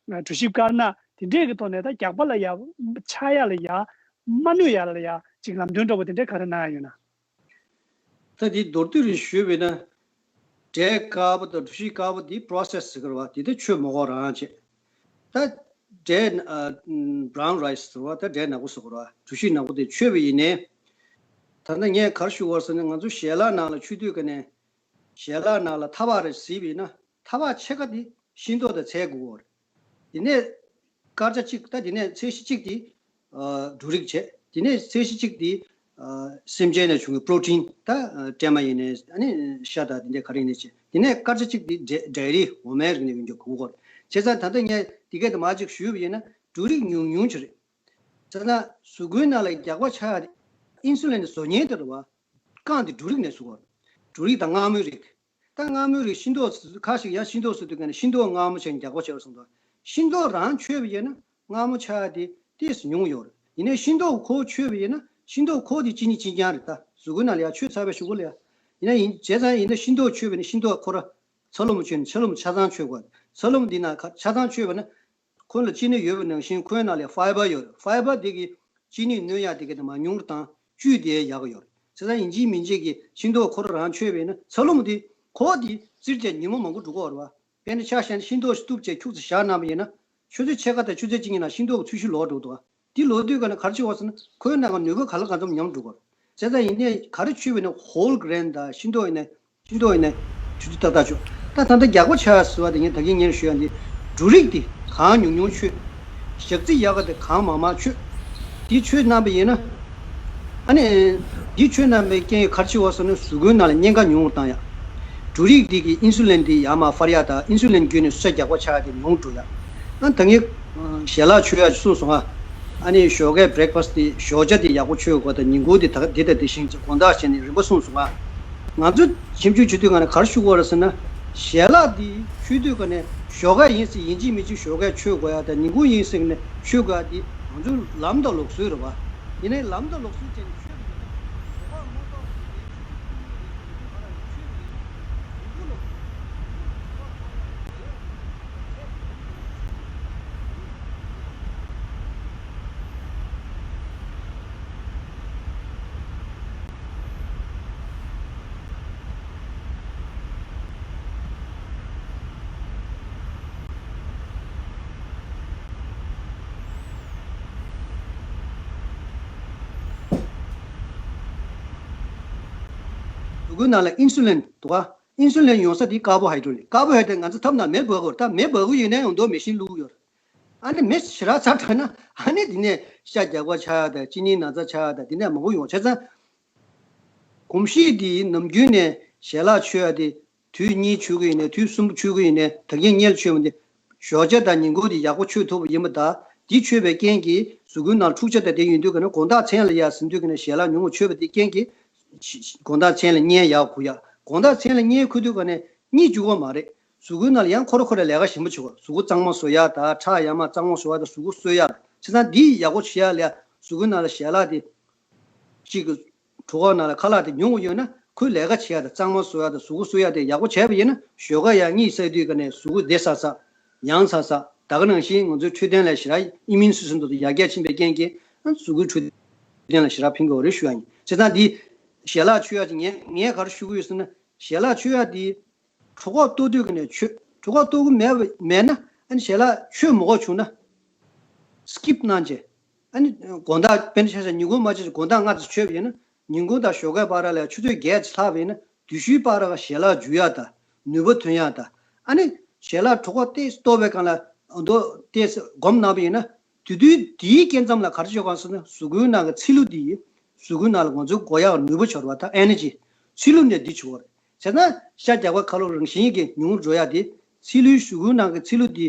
གྲོ་ཞིབ་དཀར་ནག་དེ་འདྲའི་གི་ཐོག་ནས་ད་རྒྱགས་པ་ལ་ཡ་ཆགས་ཡག་ལ་ཡ་མ་གནོད་ཡག་ལ་ཡ་ཅིག་ལམ་སྟོན་འདྲ་བོ་དེ་འདྲའི་ག་རེ་གནང་ཡག་ཡོད་ན། ད་དེ་མདོར་བསྡུས་རེ་ཞུས་པ་ཡིན་ན། འབྲས་དཀར་པོ་དང་གྲོ་ཞིབ་དཀར་པོ་དེ་process་ཟེར་གི་རེད་བ། དེ་ད་མཆོད་མ་དགོས་རང་བྱས། ད་འབྲས་brown rice་ཟེར་བ། ད་འབྲས་ནག་པོ་ཟེར་གི་རེད་བ། གྲོ་ཞིབ་ནག་པོ་དེ་མཆོད་པ་ཡིན་ནའི། ད་ལྟ་ངས་ག་རེ་ཞུ་དགོས་ཟེར་ན། ང་ཚོ་ཞལ་ལག་ནང་ལ་མཆོད་དུས་ཀ་ནས་ཞལ་ལག་ནང་ལ་ཐག་པ་རེ་གཟིགས་པ་ཡིན་ན། ཐག་པ་ཕྱེད་ཀ་དེ་ཤིང་ཏོག་དང་ཚལ་དགུ་པོ་རེད། དེ་ནས་དཀར་ཆ་གཅིག་ད་དེ་ནས་ཚད་གཞི་གཅིག་དེ་ཨ་འབྲུ་རིགས་བྱས། དེ་ནས་ཚད་གཞི་གཅིག་དེ་ཨ་སེམས་ཅན་ནས་བྱུང་བའི་protein་ད་ཨ་སྲན་མ་ཡིན་ནའི་ཨ་ནི་ཤ་དང་དེ་འདྲའི་ག་རེ་ཡིན་ནའི་བྱས། དེ་ནས་དཀར་ཆ་གཅིག་དེ་dairy་འོ་མའི་རིགས་ནས་ཡོང་རྒྱུ་དགུ་པོ་རེད། བྱས་ཙང་ད་ལྟ་ངས་དེ་གས་དེ་མར་ཅིག་ཞུས་པ་ཡིན་ན། འབྲུ་རིགས་ཉུང་ཉུང་ཅིག་རེད། བྱས་ཙང་གཟུགས་པོའི་ནང་ལ་རྒྱགས་པ་ཆགས་ཡག་དེ་insulin་བཟོ་མཁན་དེ་རེད་བ། རྐང་དེ་འབྲུ་རིགས་ནས་བཟོ་དགོས་རེད། འབྲུ་རིགས་དང་མངར་མོའི་རིགས། ད་མངར་མོའི་རིགས་ཤིང་ཏོག་ཁ་ཞིག་ཡང་ཤིང་ཏོག་ཟེར་དུས་ཀ་ནས་ཤིང་ཏོག་མངར་མོ་བྱས་ནས་རྒྱགས་པ་བྱས་པ་སོང་ཙང་། ཤིང་ཏོག་རང་མཆོད་པ་ཡིན་ན་མངར་མོ་ཆགས་ཡག་དེ་ཏོག་ཙམ་ཉུང་ཡོད་རེད། ཡིན་ནའི་ཤིང་ཏོག་ཁོ་མཆོད་པ་ཡིན་ན། ཤིང་ཏོག་ཁོ་དེ་གཅིན་སྙི་གཅིན་རྐྱང་རེད། ད་གཟུགས་པོའི་ནང་ལ་ཡ་མཆོད་ཚར་བའི་གཞུག་གུ་ལ་ཡ། ཡིན་ན་ཡིན། བྱས་ཙང་ཡིན་ན་ཤིང་ཏོག་མཆོད་པ་ཡིན་ན་ཤིང་ཏོག་ཁོ་ར་ཚ་ལུ་མ་མཆོད་ན་ཚ་ལུ་མ་ཆ་ཚང་མཆོད་དགོས། ཚ་ལུ་མ་འདི་ནང་ཁ་ཆ་ཚང་མཆོད་པ་ན། ཁོ་ལ་གཅིན་སྙི་ཡོད་པ་ནང་བཞིན་ཁོའི་ནང་ལ་fiber་ཡོད་རེད། fiber་དེ་གིས་གཅིན་སྙི་གནོད་ཡག་དེ་ག་དེ་མར་ཉུང་རུ་བཏང་། བཅུད་དེ་ཡག་གི་ཡོད་རེད། བྱས་ཙང་ཡིན་གཅིག་མིན་གཅིག་གི་ཤིང་ཏོག་ཁོ་རང་རང་མཆོད་པ་ཡིན་ན། ཚ་ལུ་མ་དེ་ཁོ་དེ་བཙིར་བྱས་ཉིན་མོ་མང་པོ་འགྲོ་གི་ཡོད་རེད་བ། དཔེར་ན་ཆ་བཞག་ན་ཤིང་ཏོག་ཞིག་གཏུབ་བྱས་ཁྱུག་ཙམ་བཞག་གནང་བ་ཡིན་ན། ཆུ་ཚོད་ཕྱེད་ཀ་དང་ཆུ་ཚོད་གཅིག་གཉིས་ནང་ཤིང་ཏོག་གི་ཚོས་གཞི་ལོག་འགྲོ་འདུག་བ། དེ་ལོག་དུས་ཀ་ནས་ག་རེ་བྱེད་དགོས་ཟེར་ན། ཁོའི་ནང་གི་ནུས་པ་གང་ལ་གང་འཚམ་ཉམས་འགྲོ་གི་རེད། བྱས་ཙང་ཡིན་ནའི་ག་རེ་མཆོད་པ་ཡིན་ན་whole grain་དང་ཤིང་ཏོག་ཡིན་ནའི། ཤིང་ཏོག་ཡིན་ནའི་ཆུ་ཚོད་ཏག་ཏག་མཆོད། ད་ད་ལྟ་རྒྱགས་པ་ཆགས་ཟེར་བ་དེ་ངས་ད་གིན་སྔོན་ཞུས་ཡག་འདི། འབྲུ་རིགས་དེ་གང་ཉུང་ཉུང་མཆོད། ཞག་རྩི་ཡག་ག་དེ་གང་མང་མང་མཆོད། དེ་མཆོད་གནང་བ་ཡིན་ན། ཨ་ནི། དེ་མཆོད་གནང་བའི་རྐྱེན་གྱིས་ག་རེ་བྱེད་དགོས་ཟེར་ན། གཟུགས་པོའི་ནང་ལ་གཉན་ཁ་ཉུང་རུ་བཏང་ཡག་འབྲུ་རིགས་དེ་གིས་insulin་དེ་ཡར་མར་འཕར་ཡག་དང་insulin་བརྒྱུད་ནས་ཚོས་རྒྱགས་པ་ཆགས་ཡག་དེ་ཉུང་རུ་འགྲོ་ཡག་ཨ་ད་ངས་ཞལ་ལག་མཆོད་ཡག་གསུངས་སོང་ང་། ཨ་ནི་ཞོགས་ཀའི་breakfast་དེ་ཞོགས་ཇ་དེ་ཡག་པོ་མཆོད་དགོས་དང་། ཉིན་གུང་དེ་ད་དེ་དང་དེ་བཞིན་དགོང་དག་བྱས་ནས་རིམ་པ་གསུངས་སོང་ང་། ང་ཚོ་ཞིབ་འཇུག་བྱེད་དུས་ཀ་ནས་ག་རེ་ཞུ་དགོས་རེད་ཟེར་ན། ཞལ་ལག་འདི་མཆོད་དུས་ཀ་ནས་ཞོགས་ཀ་ཡིན་ཟེར་ཡིན་གཅིག་མིན་གཅིག་ཞོགས་ཀ་མཆོད་དགོས་ཡག་དང་། ཉིན་གུང་ཡིན་ཟེར་ནས་མཆོད་དགོས་ཡག་འདི་ང་ཚོའི་ལམ་དང་ལུགས་སྲོལ་རེད་བ། ཡིན་ནའི་ལམ་དང་ལུགས་སྲོལ་བྱས་ནས་མཆོད་པ་ཡིན་ན། ཞོགས་པ་མ་ཕོག་པ་ཡིན་ནའི་ཉིན་གུང་ལ་མཆོད་པ་ཡིན་ན། ཉིན་གུང་ལ་མཆོད་པ་ཡིན་ན། གཟུགས་པོའི་ནང་ལ་insulin་འདུག་ག insulin་ཡོང་ས་དེ་carbohydrate་རེད། carbohydrate་ང་ཚོ་ཐབ་ནང་མེ་འབར་གི་ཡོད་རེད། ད་མེ་འབར་གི་ཡོད་ནའི་ཡོང་དོ་མེ་ཤིན་བླུགས་ཡོད་རེད། ཨ་ནི་མེ་ཞེ་དྲག་ཚ་དྲགས་ན་ཨ་ནི་དེ་ནས་ཤ་རྒྱགས་པ་ཆགས་ཡག་དང་གཅིན་སྙི་ན་ཚ་ཆགས་ཡག་དང་དེ་ནས་མང་པོ་ཡོང་། བྱས་ཙང་གོམས་གཤིས་དེ་ནམ་རྒྱུན་ནས་ཞལ་ལག་མཆོད་ཡག་དེ་དུས་གཉིས་མཆོད་གི་ཡིན་ནའི་དུས་གསུམ་མཆོད་གི་ཡིན་ནའི་ད་གིན་སྔོན་ལ་མཆོད་པ་འདི་ཞོགས་ཇ་དང་ཉིན་གུང་དེ་ཡག་པོ་མཆོད་ཐུབ་པ་ཡིན་པ་དང་། དེ་མཆོད་པའི་རྐྱེན་གྱིས་གཟུགས་པོའི་ནང་འཁྲུག་ཆ་དང་དེ་ཡོང་དུས་ཀ་ནས་དགོང་དག་མཚན་ལ་ཡར་ཟིན་དུས་ཀ་ནས་ཞལ་ལག་ཉུང་ངུ་མཆོད་པ་དེའི་རྐྱེན་གྱིས་དགོང་དག་མཚན་ལ་གཉན་ཡག་ཁུག་ཡག་དགོང་དག་མཚན་ལ་གཉན་ཁུག་དུས་ཀ་ནས་གཉིད་རྒྱུག་གི་མ་རེད། གཟུགས་པོའི་ནང་ལ་ཡང་ཁོ་ར་ཁོ་རའི་ལས་ཀ་གཞན་པ་བྱེད་དགོས། གཟུགས་པོ་གཙང་མ་བཟོ་ཡག་དང་ཁྲག་ཡར་མར་གཙང་མ་བཟོ་ཡག་དང་གཟུགས་པོ་གསོ་ཡག་ལ། བྱས་ཙང་འདི་ཡག་པོ་བྱེད་ཡག་ལ་ཡ་གཟུགས་པོའི་ནང་ལ་ཞལ་ལག་དེ་གཅིག་གི་གྲོད་ཁོག་ནང་ལ་ཁ་ལག་དེ་ཉུང་ངུ་ཡོད་ན་ཁོའི་ལས་ཀ་བྱེད་ཡག་དང་གཙང་མ་བཟོ་ཡག་དང་གཟུགས་པོ་གསོ་ཡག་དེ་ཡག་པོ་བྱས་པ་ཡིན་ན། ཞོགས་ཀ་ཡར་གཉིད་སད་དུས་ཀ་ནས་གཟུགས་པོ་བདེ་ས་ས། ཡང་ས་ས། ད་ག་ནང་བཞིན་ང་ཚོའི་འཕྲོད་བསྟེན་ལ་ཞེ་དྲག་immune system་དེ་ཚོ་ཡར་རྒྱས་ཕྱིན་པའི་རྐྱེན་གྱིས་གཟུགས་པོའི་འཕྲོད་བསྟེན་ལ་ཞེ་དྲག་ཕན་གྱི་ཡོད་རེད་ཞུ་ཡག་ཡིན། བྱས་ཙང་འདི་ཞལ་ལག་མཆོད་ཡག་ཅིག་ངས་ངས་ག་རེ་ཞུ་གི་ཡོད་ཟེར་ན། ཞལ་ལག་མཆོད་ཡག་འདི་གྲོད་ཁོག་ལྟོགས་དུས་ཀ་ནས་མཆོད། གྲོད་ཁོག་ལྟོགས་ཀྱི་མེད་པ་མེད་ན། ཨ་ནི་ཞལ་ལག་མཆོད་མ་དགོས་བྱུང་ན་skip་གནང་བྱས། ཨ་ནི་དགོང་དག་དཔེར་ན་ཆ་བཞག་ཉིན་གུང་མ་མཆོད་ཅིག་དགོང་དག་སྔ་ཙམ་མཆོད་པ་ཡིན་ན། ཉིན་གུང་དང་ཞོགས་ཀའི་བར་ལ་ཆུ་ཚོད་བརྒྱད་ཙམ་ལྷག་པ་ཡིན་ན། དུས་ཚོད་བར་ལ་ཞལ་ལག་འཇུ་ཡག་དང་ནུས་པ་ཐོན་ཡག་དང་། ཨ་ནི་ཞལ་ལག་གྲོད་ཁོག་ཏོག་ཙམ་ལྟོགས་པའི་སྒང་ལ་མདོ་ཏོག་ཙམ་སྒོམ་གནང་བ་ཡིན་ན། དེ་དུས་དེའི་སྐབས་མཚམས་ལ་ག་རེ་བྱེད་དགོས་ཟེར་ན། གཟུགས་པོའི་ནང་གི་ཚིལ་ལུ་དེ་ཡིས་གཟུགས་པོའི་ནང་ལ་ང་ཚོའི་དགོས་ཡག་ནུས་པ་འཆར་བ་དང་energy། ཚིལ་ལུ་ནས་འདི་བྱེད་དགོས་རེད། བྱས་ན་ཤ་རྒྱགས་པ་ཁ་ལོ་རང་བཞིན་གྱིས་ཉུང་རུ་འགྲོ་ཡག་དེ་ ཚིལ་ལུའི་གཟུགས་པོའི་ནང་གི་ཚིལ་ལུ་དེ་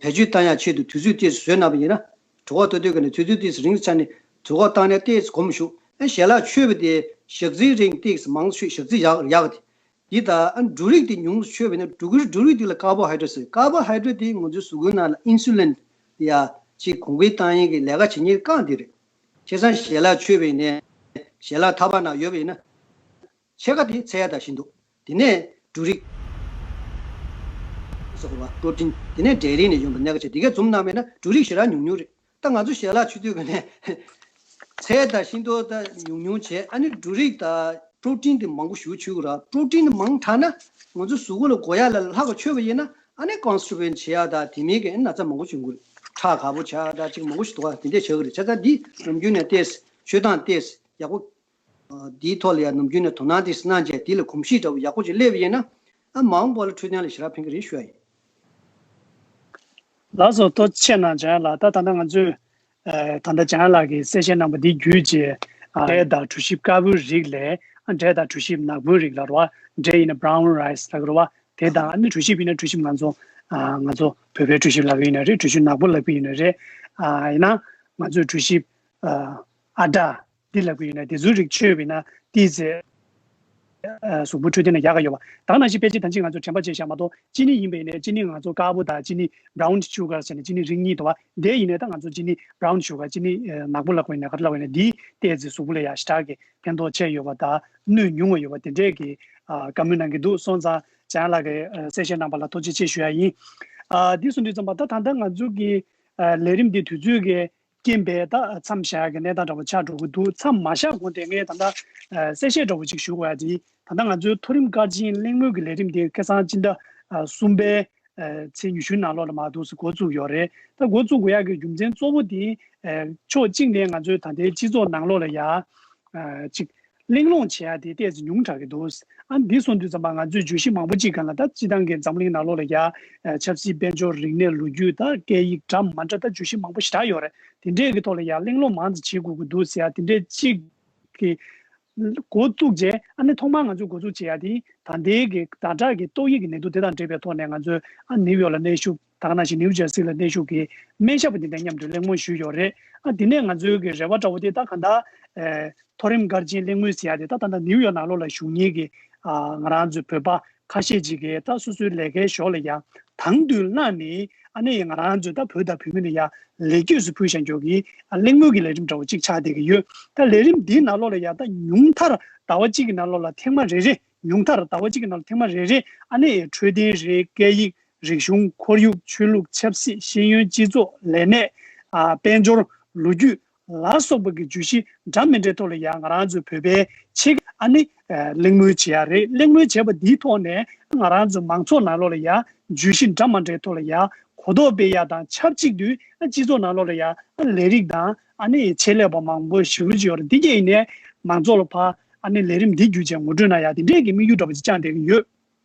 བེད་སྤྱོད་བཏང་ཡག་ཆེད་དུ་དུས་ཚོད་ཏོག་ཙམ་བཟོས་གནང་བ་ཡིན་ན། གྲོད་ཁོག་ལྟོགས་དུས་ཀ་ནས་དུས་ཚོད་ཏོག་ཙམ་རིང་ཙམ་ནས་གྲོད་ཁོག་བཏང་ནས་ཏོག་ཙམ་སྒོམ་ཞུགས། ཨ་ཞལ་ལག་མཆོད་པ་དེ་ཞག་ཚིལ་རིང་ཏོག་ཙམ་མང་ཙམ་མཆོད། ཞག་ཚིལ་ཡག་ཡག་དེ། འདི་དང་ཨ་འབྲུ་རིགས་དེ་ཉུང་ཙམ་མཆོད་པ་ཡིན་ན། འབྲུ་གུ་འབྲུ་རིགས་དེ་ལ་ཀར་བོ་ཧའི་ཌེ་རེ་ཊི་ཟེར། ཀར་བོ་ཧའི་ཌེ་རེ་ཊི་དེ་ང་ཚོའི་གཟུགས་པོའི་ནང་ལ་ཨིན་སུ་ལིན་ཡ་ཅིག་གོང་འཕེལ་བཏང་ཡས་ཀྱི་ལས་ཀ་བྱེད་མཁན་རྐང་དེ་རེད། བྱས་ཙང་ཞལ་ལག་མཆོད་པ་ཡིན་ནའི་ཞལ་ལག་ཐག་པ་ནང་ཡོད་པ་ཡིན་ན། ཕྱེད་ཀ་དེ་ཚལ་དང་ཤིང་ཏོག་དེ་ནས་འབྲུ་རིགས་ཟེར་དགོས་པ། པྲོ་ཊིན། དེ་ནས་ཌེ་རི་ནས་ཡོང་བའི་སྣ་ཁ་བྱས། དེ་གས་འཛོམས་གནང་བས་ན་འབྲུ་རིགས་ཞེ་དྲག་ཉུང་ཉུང་རེད། ད་ང་ཚོ་ཞལ་ལག་མཆོད་དུས་ཀ་ནས་ཚལ་དང་ཤིང་ཏོག་ད་ཉུང་ཉུང་བྱས། ཨ་ནི་འབྲུ་རིགས་དང་པྲོ་ཊིན་དེ་མང་པོ་ཞིག་མཆོད་དགོས་ར། པྲོ་ཊིན་དེ་མང་དྲགས་ན་ང་ཚོ་གཟུགས་པོ་ལ་དགོས་ཡག་ལས་ལྷག་པ་མཆོད་པ་ཡིན་ན། ཨ་ནི་ཀོན་སི་ཊི་པེ་ཤན་བྱེད་ཡག་དང་དེ་མིན་གྱི་ན་ཚ་མང་པོ་བྱུང་གི་རེད། ཁྲག་དཀར་པོ་ཆགས་ཡག་ཅིག་མང་པོ་ཞིག་འདུག་ག་དེ་འདྲས་བྱེད་ཀྱི་རེད། བྱས་ཙང་འདི་ནམ་རྒྱུན་ནས་ཏོག་ཙམ་མཆོད་སྟངས་ཏོག་ཙམ་ཡག་པོ། ཨ། འདིའི་ཐོག་ལ་ཡང་ནམ་རྒྱུན་ནས་དོ་སྣང་ཏོག་ཙམ་གནང་བྱས། འདི་ལ་གོམས་གཤིས་འདྲ་བོ་ཡག་པོ་ཅིག་སླེབས་པ་ཡིན་ན། ཨ། མ་འོངས་པ་ལ་འཕྲོད་བསྟེན་ལ་ཞེ་དྲག་ཕན་གྱི་རེད་ཞུ་ཡ་ཡིན། ལགས་སོ། ཐུགས་རྗེ་ཆེ་གནང་། འཇམ་དབྱངས་ལགས། ད་ད་ལྟ་ང་ཚོས་ཨ་ད་ལྟ་འཇམ་དབྱངས་ལགས་ཀྱིས་གསལ་བཤད་གནང་པ་འདི་བརྒྱུད་བྱས། ཨ། འབྲས་དང་གྲོ་ཞིབ་དཀར་པོའི་རིགས་ལས། ཨ། འབྲས་དང་གྲོ་ཞིབ་ནག་པོའི་རིགས་ལ་རེད་བ། འབྲས་ཡིན་ན་བྷ་རའུན་རའི་སི་ལབ་ཀྱི་རེད་བ། དེ་དང་ཨ་ནི་གྲོ་ཞིབ་ཡིན་ན་གྲོ་ཞིབ་ང་ཚོ། ཨ། ང་ཚོ་བོད་པའི་གྲོ་ཞིབ་ལབ་ཀྱི་ཡིན་ན་རེད། གྲོ་ཞིབ་ནག་པོ་ལབ་ཀྱི་ཡིན་ན་རེད། ཨ། ཡིན་ན་ང་ཚོས་གྲོ་ཞིབ། ཨ། ཨ་ཌ། འདི་ལབ་ཀྱི་ཡོད་ན། དེ་ཚོའི་རིགས་མཆོད་པ་ཡིན་ན་ཏོག་ཙམ། ཨ། གཟུགས་པོ་འཕྲོད་བསྟེན་ལ་ཡག་ག་ཡོད་པ། ད་ག་ནང་བཞིན་ཕལ་ཆེར་ད་ཅི་ང་ཚོ་དྲན་པ་བརྗེད་བཞག་མ་གཏོགས། ཅི་ནི་ཡིན་པ་ཡིན་ནའི་ཅི་ནི་ང་ཚོ་དཀར་པོ་དང་ཅི་ནི་བྷ་རའུན་ཤུ་གར་ཟེར་ནས་ཅི་ནི་རིགས་གཉིས་འདུག་པ། དེ་ཡིན་ནའི་ད་ང་ཚོ་ཅི་ནི་བྷ་རའུན་ཤུ་གར། ཅི་ནི་ནག་པོ་ལབ་དགོས་ཡིན་ན་ག་རེ་ལབ་དགོས་ཡིན་ན། འདི་ཏོག་ཙམ་གཟུགས་པོ་ལ་ཡག་ཞེ་དྲག་གི་ཕན་ཐོགས་ཆེ་ཡོད་པ་དང་གནོད་ཉུང་བ་ཡོད་པ་དེ་འདྲས་ཀྱི། ཨ། བཀའ་མོལ་གནང་གི་འདུག་སོང་ཙང་འཇམ་དབྱངས་ལགས་ཀྱིས། ཨ། གསལ་བཤད་གནང་པ་ལ་ཐུགས་རྗེ་ཆེ་ཞུ་ཡ་ཡིན། ཨ། འདི་གསུངས་དུས་ཙམ་པ། ད་ད་ལྟ་ང་ཚོ་གི། ཨ། ལས་རིམ་འདི་དུས་ཚོད་ཀྱི་རྐྱེན་པས་ད་མཚམས་བཞག་གི་གནས་སྟངས་འདྲ་པོ་ཆགས་འགྲོ་གི་འདུག་མཚམས་མ་བཞག་གོང་དེ་ངས་ད་ལྟ། ཨ། གསལ་བཤད་འདྲ་པོ་ཅིག་ཞུ་དགོས་ཡ་དེ། ད་ལྟ་ང་ཚོའི་མཐོ་རིམ་སྐར་ཆེན་གླེང་མོལ་གྱི་ལས་རིམ་དེ་ཁ་སང་སྤྱི་ཟླ། ཨ། གསུམ་པའི། ཨ། ཚེས་ཉི་ཤུ་ནང་ལོགས་ལ་མར་འདུག་སེ་འགོ་བཙུགས་ཡོད་རེད། ད་འགོ་བཙུགས་དགོས་ཡ་གི་རྒྱུ་མཚན་གཙོ་བོ་དེ། ཨ། ཕྱོགས་གཅིག་ནས་ང་ཚོའི་ད་ལྟའི་སྤྱི་ཚོགས་ནང་ལོགས་ལ་ཡ། ཨ། ཅིག་གླེང་སློང་བྱེད་ཡ་དེ་ཏོག་ཙམ་ཉུང་དྲགས་ཀྱི་འདུག་ཨ། འདི་སོང་དུས་ཙམ་པ་ང་ཚོས་བརྗོད་གཞི་མང་པོ་ཅིག་སྒང་ལ། ད་སྤྱིར་བཏང་གི་འཛམ་གླིང་ནང་ལོགས་ལ་ཡ། ཨ། ཆབ་སྲིད། དཔལ་འབྱོར། རིག་གནས། ལོ་རྒྱུས། ད་སྐད་ཡིག་འདྲ་མི་འདྲ་ད་བརྗོད་གཞི་མང་པོ་ཞེ་དྲག་ཡོད་རེད། དེ་འདྲས་ཀྱི་ཐོག་ལ་ཡ་གླེང་སློང་མང་ཙམ་བྱེད་དགོས་ཀྱི་འདུག་ཟེར་ཡ་དེ་འདྲས་ཅིག་གི་འགོ་བཙུགས་རྗེས། ཨ་ནི་ཐོག་མར་ང་ཚོས་འགོ་འཛུགས་བྱེད་ཡ་དེ་ད་ལྟའི་གི་ཟླ་གྲགས་ཀྱི་ཏོག་དབྱིབས་ཀྱི་ནད་དུག་དེ་དང་འབྲེལ་བའི་ཐོག་ནས། ང་ཚོས། ཨ། ནིའུ་ཡོག་ལ་གནས་བཞུགས། ད་ག་ནང་བཞིན་ནིའུ་ཇར་སི་ལ་གནས་བཞུགས་ཀྱི་སྨན་ཞབས་པ་དེ་དང་མཉམ་དུ་གླེང་མོལ་ཞུས་ཡོད་རེད། ཨ། དེ་ནས་ང་ཚོའི་གི་རེ་བ་འདྲ་བོ་དེ། ད་གང་ལྟར། ཨེ། མཐོ་རིམ་སྐར་ཆེན་གླེང་མོལ་ཟེར་ཡ་དེ། ད་ད་ལྟ་ནིའུ་ཡོག་ནང་ལོགས་ལ་བཞུགས་མཁན་གྱི། ཨ། ང་རང་ཚོའི་བོད་པ་ཁ་ཤས་ཅིག་གིས་ད་སོ་སོའི་ལས་ཀའི་ཞོར་ལ་ཡ་དང་དུ་བླངས་ནས། ཨ་ནི་ང་རང་ཚོའི་ད་བོད་དང་བོད་མི་ལ་ཡ་ལེགས་སྐྱེས་སུ་ཕུལ་བཞག་རྒྱུ་གི། ཨ། གླེང་མོལ་གྱི་ལས་རིམ་འདྲ་བོ་ཅིག་ཆགས་བསྡད་ཀྱི་ཡོད། ད་ལས་རིམ་འདིའི་ནང་ལོགས་ལ་ཡ་ད་ཉུང་མཐར་ཟླ་བ་གཅིག་གི་ནང་ལོགས་ལ་ཐེངས་མ་རེ་རེ། ཉུང་མཐར་ཟླ་བ་གཅིག་གི་ནང་ལ་ཐེངས་མ་རེ་རེ། ཨ་ནི་འཕྲོད་བསྟེན་རེད། སྐད་ཡིག་རིག་གཞུང་། ཁོར་ཡུག་ཆོས་ལུགས། ཆབ་སྲིད། ཤེས་ཡོན། སྤྱི་ཚོགས། ལས་གནས། ཨ། དཔལ་འབྱོར། ལོ་རྒྱུས་ལ་སོགས་པ་གི་བརྗོད་གཞི་འདྲ་མི་འདྲའི་ཐོག་ལ་ཡ་ང་རང་ཚོའི་བོད་པའི་ཆེད། ཨ་ནི། ཨ། གླེང་མོལ་བྱེད་ཡ་རེད། གླེང་མོལ་བྱས་པ་འདིའི་ཐོག་ནས་ང་རང་ཚོའི་མང་ཚོགས་ནང་ལོགས་ལ་ཡ་བརྗོད་གཞི་འདྲ་མི་འདྲའི་ཐོག་ལ་ཡ་གོ་རྟོགས་སྤེལ་ཡ་དང་ཆབས་ཅིག་ཏུ། ཨ། སྤྱི་ཚོགས་ནང་ལོགས་ལ་ཡ། ཨ། ལས་རིགས་དང་། ཨ་ནི་ཆེད་ལས་པ་མང་པོ་ཞེ་པོ་ཅིག་ཡོད་རེད། འདི་གས་ཡིན་ནའི་མང་ཚོགས་ལ་ཕར། ཨ་ནི་ལས་རིམ་འདི་བརྒྱུད་བྱས་ངོ་སྤྲོད་གནང་ཡ་དེ་འདྲས་ཀྱི་དམིགས་ཡུལ་འདྲ་པོ་ཅིག་བཅངས་བསྡད་ཀྱི་ཡོད།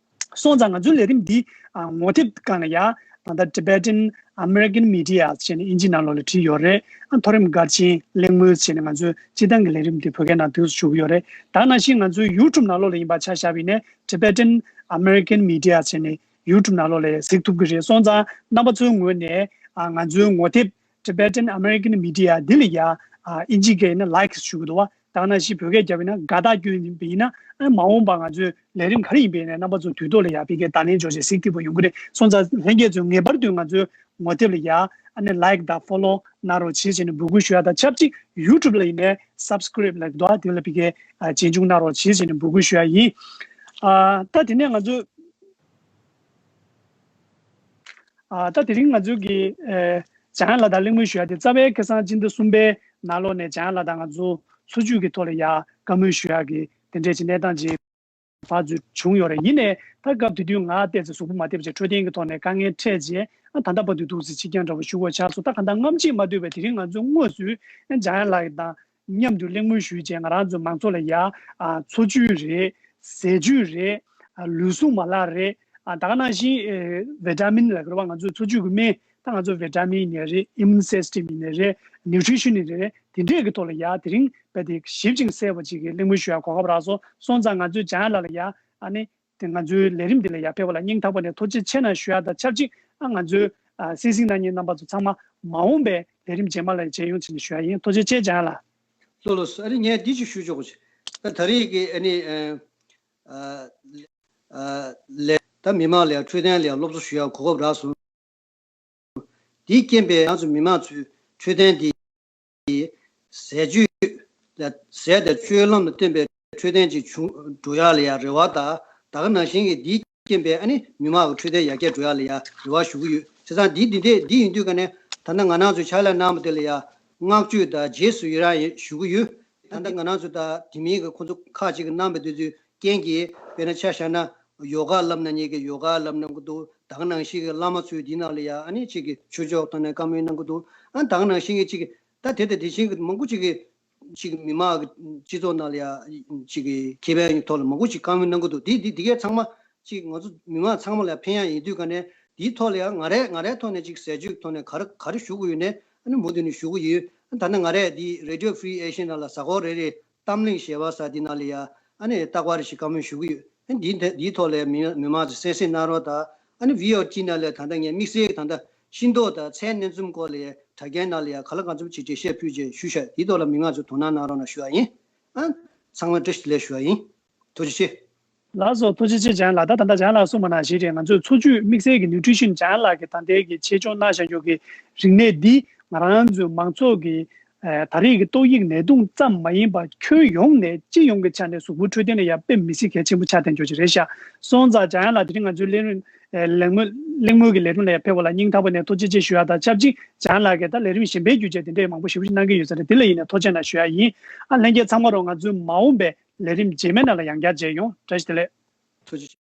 སོང་ཙང་ང་ཚོའི་ལས་རིམ་འདི། ཨ། ངོ་དེབ་སྒང་ལ་ཡ་ད་ལྟ་Tibetan American Media ཟེར་ནས་དབྱིན་ཇི་ནང་ལོགས་ལ་བྲིས་ཡོད་རེད། ཨ། མཐོ་རིམ་སྐར་ཆེན་གླེང་མོལ་ཟེར་ནས་ང་ཚོའི་སྤྱིར་བཏང་གི་ལས་རིམ་འདི་བོད་སྐད་ནང་བསྡུས་སུ་བཅུག་གི་ཡོད་རེད། ད་ག་ནང་བཞིན་ང་ཚོའི་YouTube ནང་ལོགས་ལ་ཡིན་པ་ཆ་བཞག་པ་ཡིན་ནའི་Tibetan American Media ཟེར་ནས་YouTube ནང་ལོགས་ལ་གཟིགས་ཐུབ་ཀྱི་རེད། སོང་ཙང་རྣམ་པ་ཚོའི་ངོས་ནས། ཨ། ང་ཚོའི་ངོ་དེབ་Tibetan American Media འདི་ལ་ཡ། ཨ། དབྱིན་ཇི་སྐད་ཡིན་ན་like ཞུ་གི་འདུག་བ། ད་ག་ནང་བཞིན་བོད་སྐད་རྒྱབ་ཡིན་ན་དགའ་རྟགས་སྐྱོན་ཡིན་པ་ཡིན་ན། ཨ། མ་འོངས་པ་ང་ཚོའི་ལས་རིམ་ག་རེ་ཡིན་པ་ཡིན་ནའི་རྣམ་པ་ཚོ་དུས་ཐོག་ལ་ཡ་ཕ་གིར་བརྡ་ལན་འབྱོར་བྱས་གཟིགས་ཐུབ་པ་ཡོང་གི་རེད། སོང་ཙང་ལྷན་རྒྱས་ཚོས་ངེས་པར་དུ་ང་ཚོའི་ངོ་དེབ་ལ་ཡ། ཨ་ནི་like དང་follow གནང་རོགས་བྱེད་ཟེར་ནས་འབོད་སྐུལ་ཞུ་ཡ་དང་ཆབས་ཅིག YouTube ལ་ཡིན་ནའི་subscribe ལབ་འདུག་ཨ། དེ་ལ་ཕ་གིར། ཨ། རྗེས་འཇུག་གནང་རོགས་བྱེད་ཟེར་ནས་འབོད་སྐུལ་ཞུ་ཡ་ཡིན། ཨ། ད་དེ་ནས་ང་ཚོ། ཨ། ད་དེ་རིང་ང་ཚོའི་གི། ཨེ། འཇམ་དབྱངས་ལགས་དང་གླེང་མོལ་ཞུ་ཡ་དེ་རྩ་བའི་ཁ་སང་སྤྱི་ཟླ་གསུམ་པའི་ནང་ལོགས་ནས་འཇམ་དབྱངས་ལགས་དང་ང་ཚོ་འཚོ་བཅུད་ཀྱི་ཐོག་ལ་ཡ་བཀའ་མོལ་ཞུ་ཡ་གི་དེ་འདྲས་ཀྱི་གནས་སྟངས་ཅིག་ཕར་ཚུར་བྱུང་ཡོད་རེད། ཡིན་ནའི་ད་སྐབས་དེ་དུས་ང་ཏོག་ཙམ་གཟུགས་པོ་མ་བདེ་བ་བྱས། འཕྲོད་བསྟེན་གྱི་ཐོག་ནས་དཀའ་ངལ་འཕྲད་རྗེས། ཨ། ད་ལྟ་བར་དུ་འདུག་སེ་ཕྱི་འགྱངས་འདྲ་བོ་ཞུ་དགོས་ཆགས་སོང་། ད་གང་ལྟར་སྔ་ཕྱི་མ་ལྟོས་པའི་དེ་རིང་ང་ཚོ་དངོས་སུ་འཇམ་དབྱངས་ལགས་དང་མཉམ་དུ་གླེང་མོལ་ཞུས་རྗེས། ང་རང་ཚོ་མང་ཚོགས་ལ་ཡ། ཨ། འཚོ་བཅུད་རེད། ཟས་བཅུད་རེད། ཨ། ལུས་ཟུངས་མ་ལག་རེད། ཨ། ད་ག་ནང་བཞིན། ཨེ། བི་ཊ་མིན་ལབ་དགོས་རེད་བ། ང་ཚོའི་འཚོ་བཅུད་ཀྱི་སྨན། ད་ང་ཚོ་བི་ཊ་མིན་ཡིན་ནའི་རེད། ཨི་མུན་སིས་ཊེམ་ཡིན་ནའི་རེད། ནིའུ་ཊི་རི་ཤན་ཡིན་ནའི་རེད། དེ་འདྲས་ཀྱི་ཐོག་ལ་ཡ་དེ་རིང་རྦད་དེ་ཞིབ་ཅིང་གསལ་བ་ཅིག་གི་གླེང་མོལ་ཞུ་ཡ་གོ་སྐབས་རག་སོང་། སོང་ཙང་ང་ཚོས་འཇམ་དབྱངས་ལགས་ལ་ཡ། ཨ་ནི། དེ་ང་ཚོའི་ལས་རིམ་འདི་ལ་ཡར་ཕེབས་པ་ལ་སྙིང་ཐག་པ་ནས་ཐུགས་རྗེ་ཆེ་གནང་ཞུ་ཡ་དང་ཆབས་ཅིག་ཨ་ང་ཚོའི་ཨ་གསན་གཟིགས་གནང་མཁན་རྣམ་པ་ཚོ་ཚང་མ་མ་འོངས་པའི་ལས་རིམ་རྗེས་མ་ལ་མཇལ་ཡོང་ཆེད་ནས་ཞུ་ཡ་ཡིན། ཐུགས་རྗེ་ཆེ་ལགས། ལགས་སོ། ལགས་སོ། ཨ་ནི་ངས་འདི་ཅིག་ཞུ་ཆོག་གོ། ད་ད་རེས་ཀྱི་ཨ་ནི་ཨ་ཨ་ལས་ད་མི་མང་ལ་འཕྲོད་བསྟེན་ལ་སློབ་གསོ་ཞུ་ཡ་གོ་སྐབས་རག་སོང་། དེའི་རྐྱེན་པས་ང་ཚོ་མི་མང་ཚོའི་འཕྲོད་བསྟེན་འདི་ཟས་སྤྱོད་ལ་ཟས་དང་སྤྱོད་ལམ་ལ་བརྟེན་པའི་འཕྲོད་བསྟེན་ཅིག་བྱུང་འགྲོ་ཡག་ལ་ཡང་རེ་བ་དང་། ད་ག་ནང་བཞིན་གྱི་འདིའི་རྐྱེན་པས་ཨ་ནི་མི་མང་གི་འཕྲོད་བསྟེན་ཡར་རྒྱས་འགྲོ་ཡག་ལ་ཡང་རེ་བ་ཞུ་གི་ཡོད། བྱས་ཙང་འདི་འདི་འདྲས་འདི་ཡིན་དུས་ཀ་ནས་ད་ལྟ་ང་རང་ཚོས་ཕྱག་ལས་གནང་བ་དེ་ལ་ཡང་བསྔགས་བརྗོད་དང་རྗེས་སུ་ཡི་རང་ཞུ་གི་ཡོད། ད་ལྟ་ང་རང་ཚོ་ད་དེ་མིན་གྱི་ཁོང་ཚོ་ཁག་ཅིག་གིས་གནང་བའི་དུས་ཚོད་རྐྱེན་གྱིས་དཔེར་ན་ཆ་བཞག་ན་ཡོ་ག་བསླབ་གནང་མཁན་གྱིས་ཡོ་ག་བསླབ་གནང་གི་འདུག་ད་ག་ནང་བཞིན་གྱི་བླ་མ་ཚོས་འདི་ནང་ལ་ཡང་ཨ་ནི་ཅིག་གི་ཆོས་ཕྱོགས་ཐོག་ནས་བཀའ་མོལ་གནང་གི་འདུག་ཨ་ད་ག་ནང་བཞིན་གྱི་ཅིག་གི་ད་དེ་དང་དེ་བཞིན་གྱི་མང་པོ་ཅིག་གི་ཅིག་མི་མང་གི་སྤྱི་ཚོགས་ནང་ལ་ཡང་ཅིག་གི་ཁེ་ཕན་ཐོག་ལ་མང་པོ་ཅིག་བཀའ་མོལ་གནང་གི་འདུག་འདི་འདི་འདི་གའི་ཚང་མ་ཅིག་ང་ཚོ་མི་མང་ཚང་མ་ལ་ཕན་ཡག་ཡིན་དུས་ཀ་ནས་འདིའི་ཐོག་ལ་ཡང་ང་རའི་ང་རའི་ཐོག་ནས་ཅིག་ཟས་སྤྱོད་ཐོག་ནས་ག་རེ་ག་རེ་ཞུ་དགོས་ཡོད་ནས་ཨ་ནི་མུ་མཐུད་ནས་ཞུ་གི་ཡོད། ད་ནི་ང་རས་འདི་Radio Free Asia ནང་ལ་གཟའ་འཁོར་རེ་རེ་གཏམ་གླེང་ཞེས་པ་ཟེར་འདི་ནང་ལ་ཡ་ཨ་ནི་རྟག་པར་རེ་ཞིག་བཀའ་མོལ་ཞུ་གི་ཡོད། ཨ་འདི་འདི་འདིའི་ཐོག་ལ་མི་མི་མང་ཚོས་གསན་གཟིགས་གནང་རོགས་དང་། ཨ་ནི་V O T ནང་ལ་ད་ལྟ་ངས་དམིགས་བསལ་གྱི་ད་ལྟ་ཤིང་ཏོག་དང་ཚལ་སྣ་འཛོམས་སྐོར་ལ་ཡ་དྲ་རྒྱའི་ནང་ལ་ཡ་ག་ལ་གང་འཚམ་ཅིག་འགྲེལ་བཤད་ཕུལ་རྗེས་ཞུ་ཤག་འདིའི་ཐོག་ལ་མི་མང་ཚོས་དོ་སྣང་གནང་རོགས་གནང་ཞུ་བ་ཡིན། ཨ་ཚང་མ་བཀྲ་ཤིས་བདེ་ལེགས་ཞུ་བ་ཡིན། ཐུགས་རྗེ་ཆེ། ལགས་སོ། ཐུགས་རྗེ་ཆེ་འཇམ་དབྱངས་ལགས། ད་ད་ལྟ་འཇམ་དབྱངས་ལགས་གསུངས་པ་ནང་བཞིན་རེད། ང་ཚོས་འཚོ་བཅུད་དམིགས་བསལ་གྱི་ནིའུ་ཊི་རི་ཤན་འཇམ་དབྱངས་ལགས་ཀྱིས་ད་ལྟའི་གི་ཆེད་སྦྱོང་གནང་བཞག་རྒྱུ་གི་རིག་གནས་འདི་ང་རང་ཚོའི་མང་ཚོགས་ཀྱི་ཨ་ད་རེས་ཀྱི་ཏོག་དབྱིབས་ནད་དུག་ཙམ་མ་ཡིན་པར་ཁྱོན་ཡོངས་ནས་སྤྱི་ཡོངས་ཀྱི་ཆ་ནས་གཟུགས་པོའི་འཕྲོད་བསྟེན་ལ་ཡང་དཔེ་མི་སྲིད་གལ་ཆེན་པོ་ཆགས་བསྡད་རྒྱུ་ཅིག་རེད་ཤག་སོང་ཙང་འཇམ་དབྱངས་ལགས་དེ་རིང་ང་ཚོའི་གླེང་རིན་ཨེ་གླེང་མོལ་གླེང་མོལ་གྱི་ལས་རིམ་ལ་ཡང་ཕེབས་པ་ལ་སྙིང་ཐག་པ་ནས་ཐུགས་རྗེ་ཆེ་ཞུ་ཡ་དང་ཆབས་ཅིག་འཇམ་དབྱངས་ལགས་ཀྱིས་ད་ལས་རིམ་གཞན་པའི་བརྒྱུད་བྱས་དེ་འདྲའི་མང་པོ་ཞེ་པོ་ཅིག་གནང་གི་ཡོད་ས་རེད། དེ་ལ་ཡིན་ནས་ཐུགས་རྗེ་གནང་ཞུ་ཡ་ཡིན། ཨ་ལྷན་རྒྱས་ཚང་མ་རོགས་ང་ཚོའི་མ་འོངས་པའི་ལས་རིམ་རྗེས་མའི་ནང་ལ་ཡང་བསྐྱར་མཇལ་ཡོང་། བཀྲ་ཤིས་བདེ་ལེགས། ཐུགས་རྗེ་ཆེ།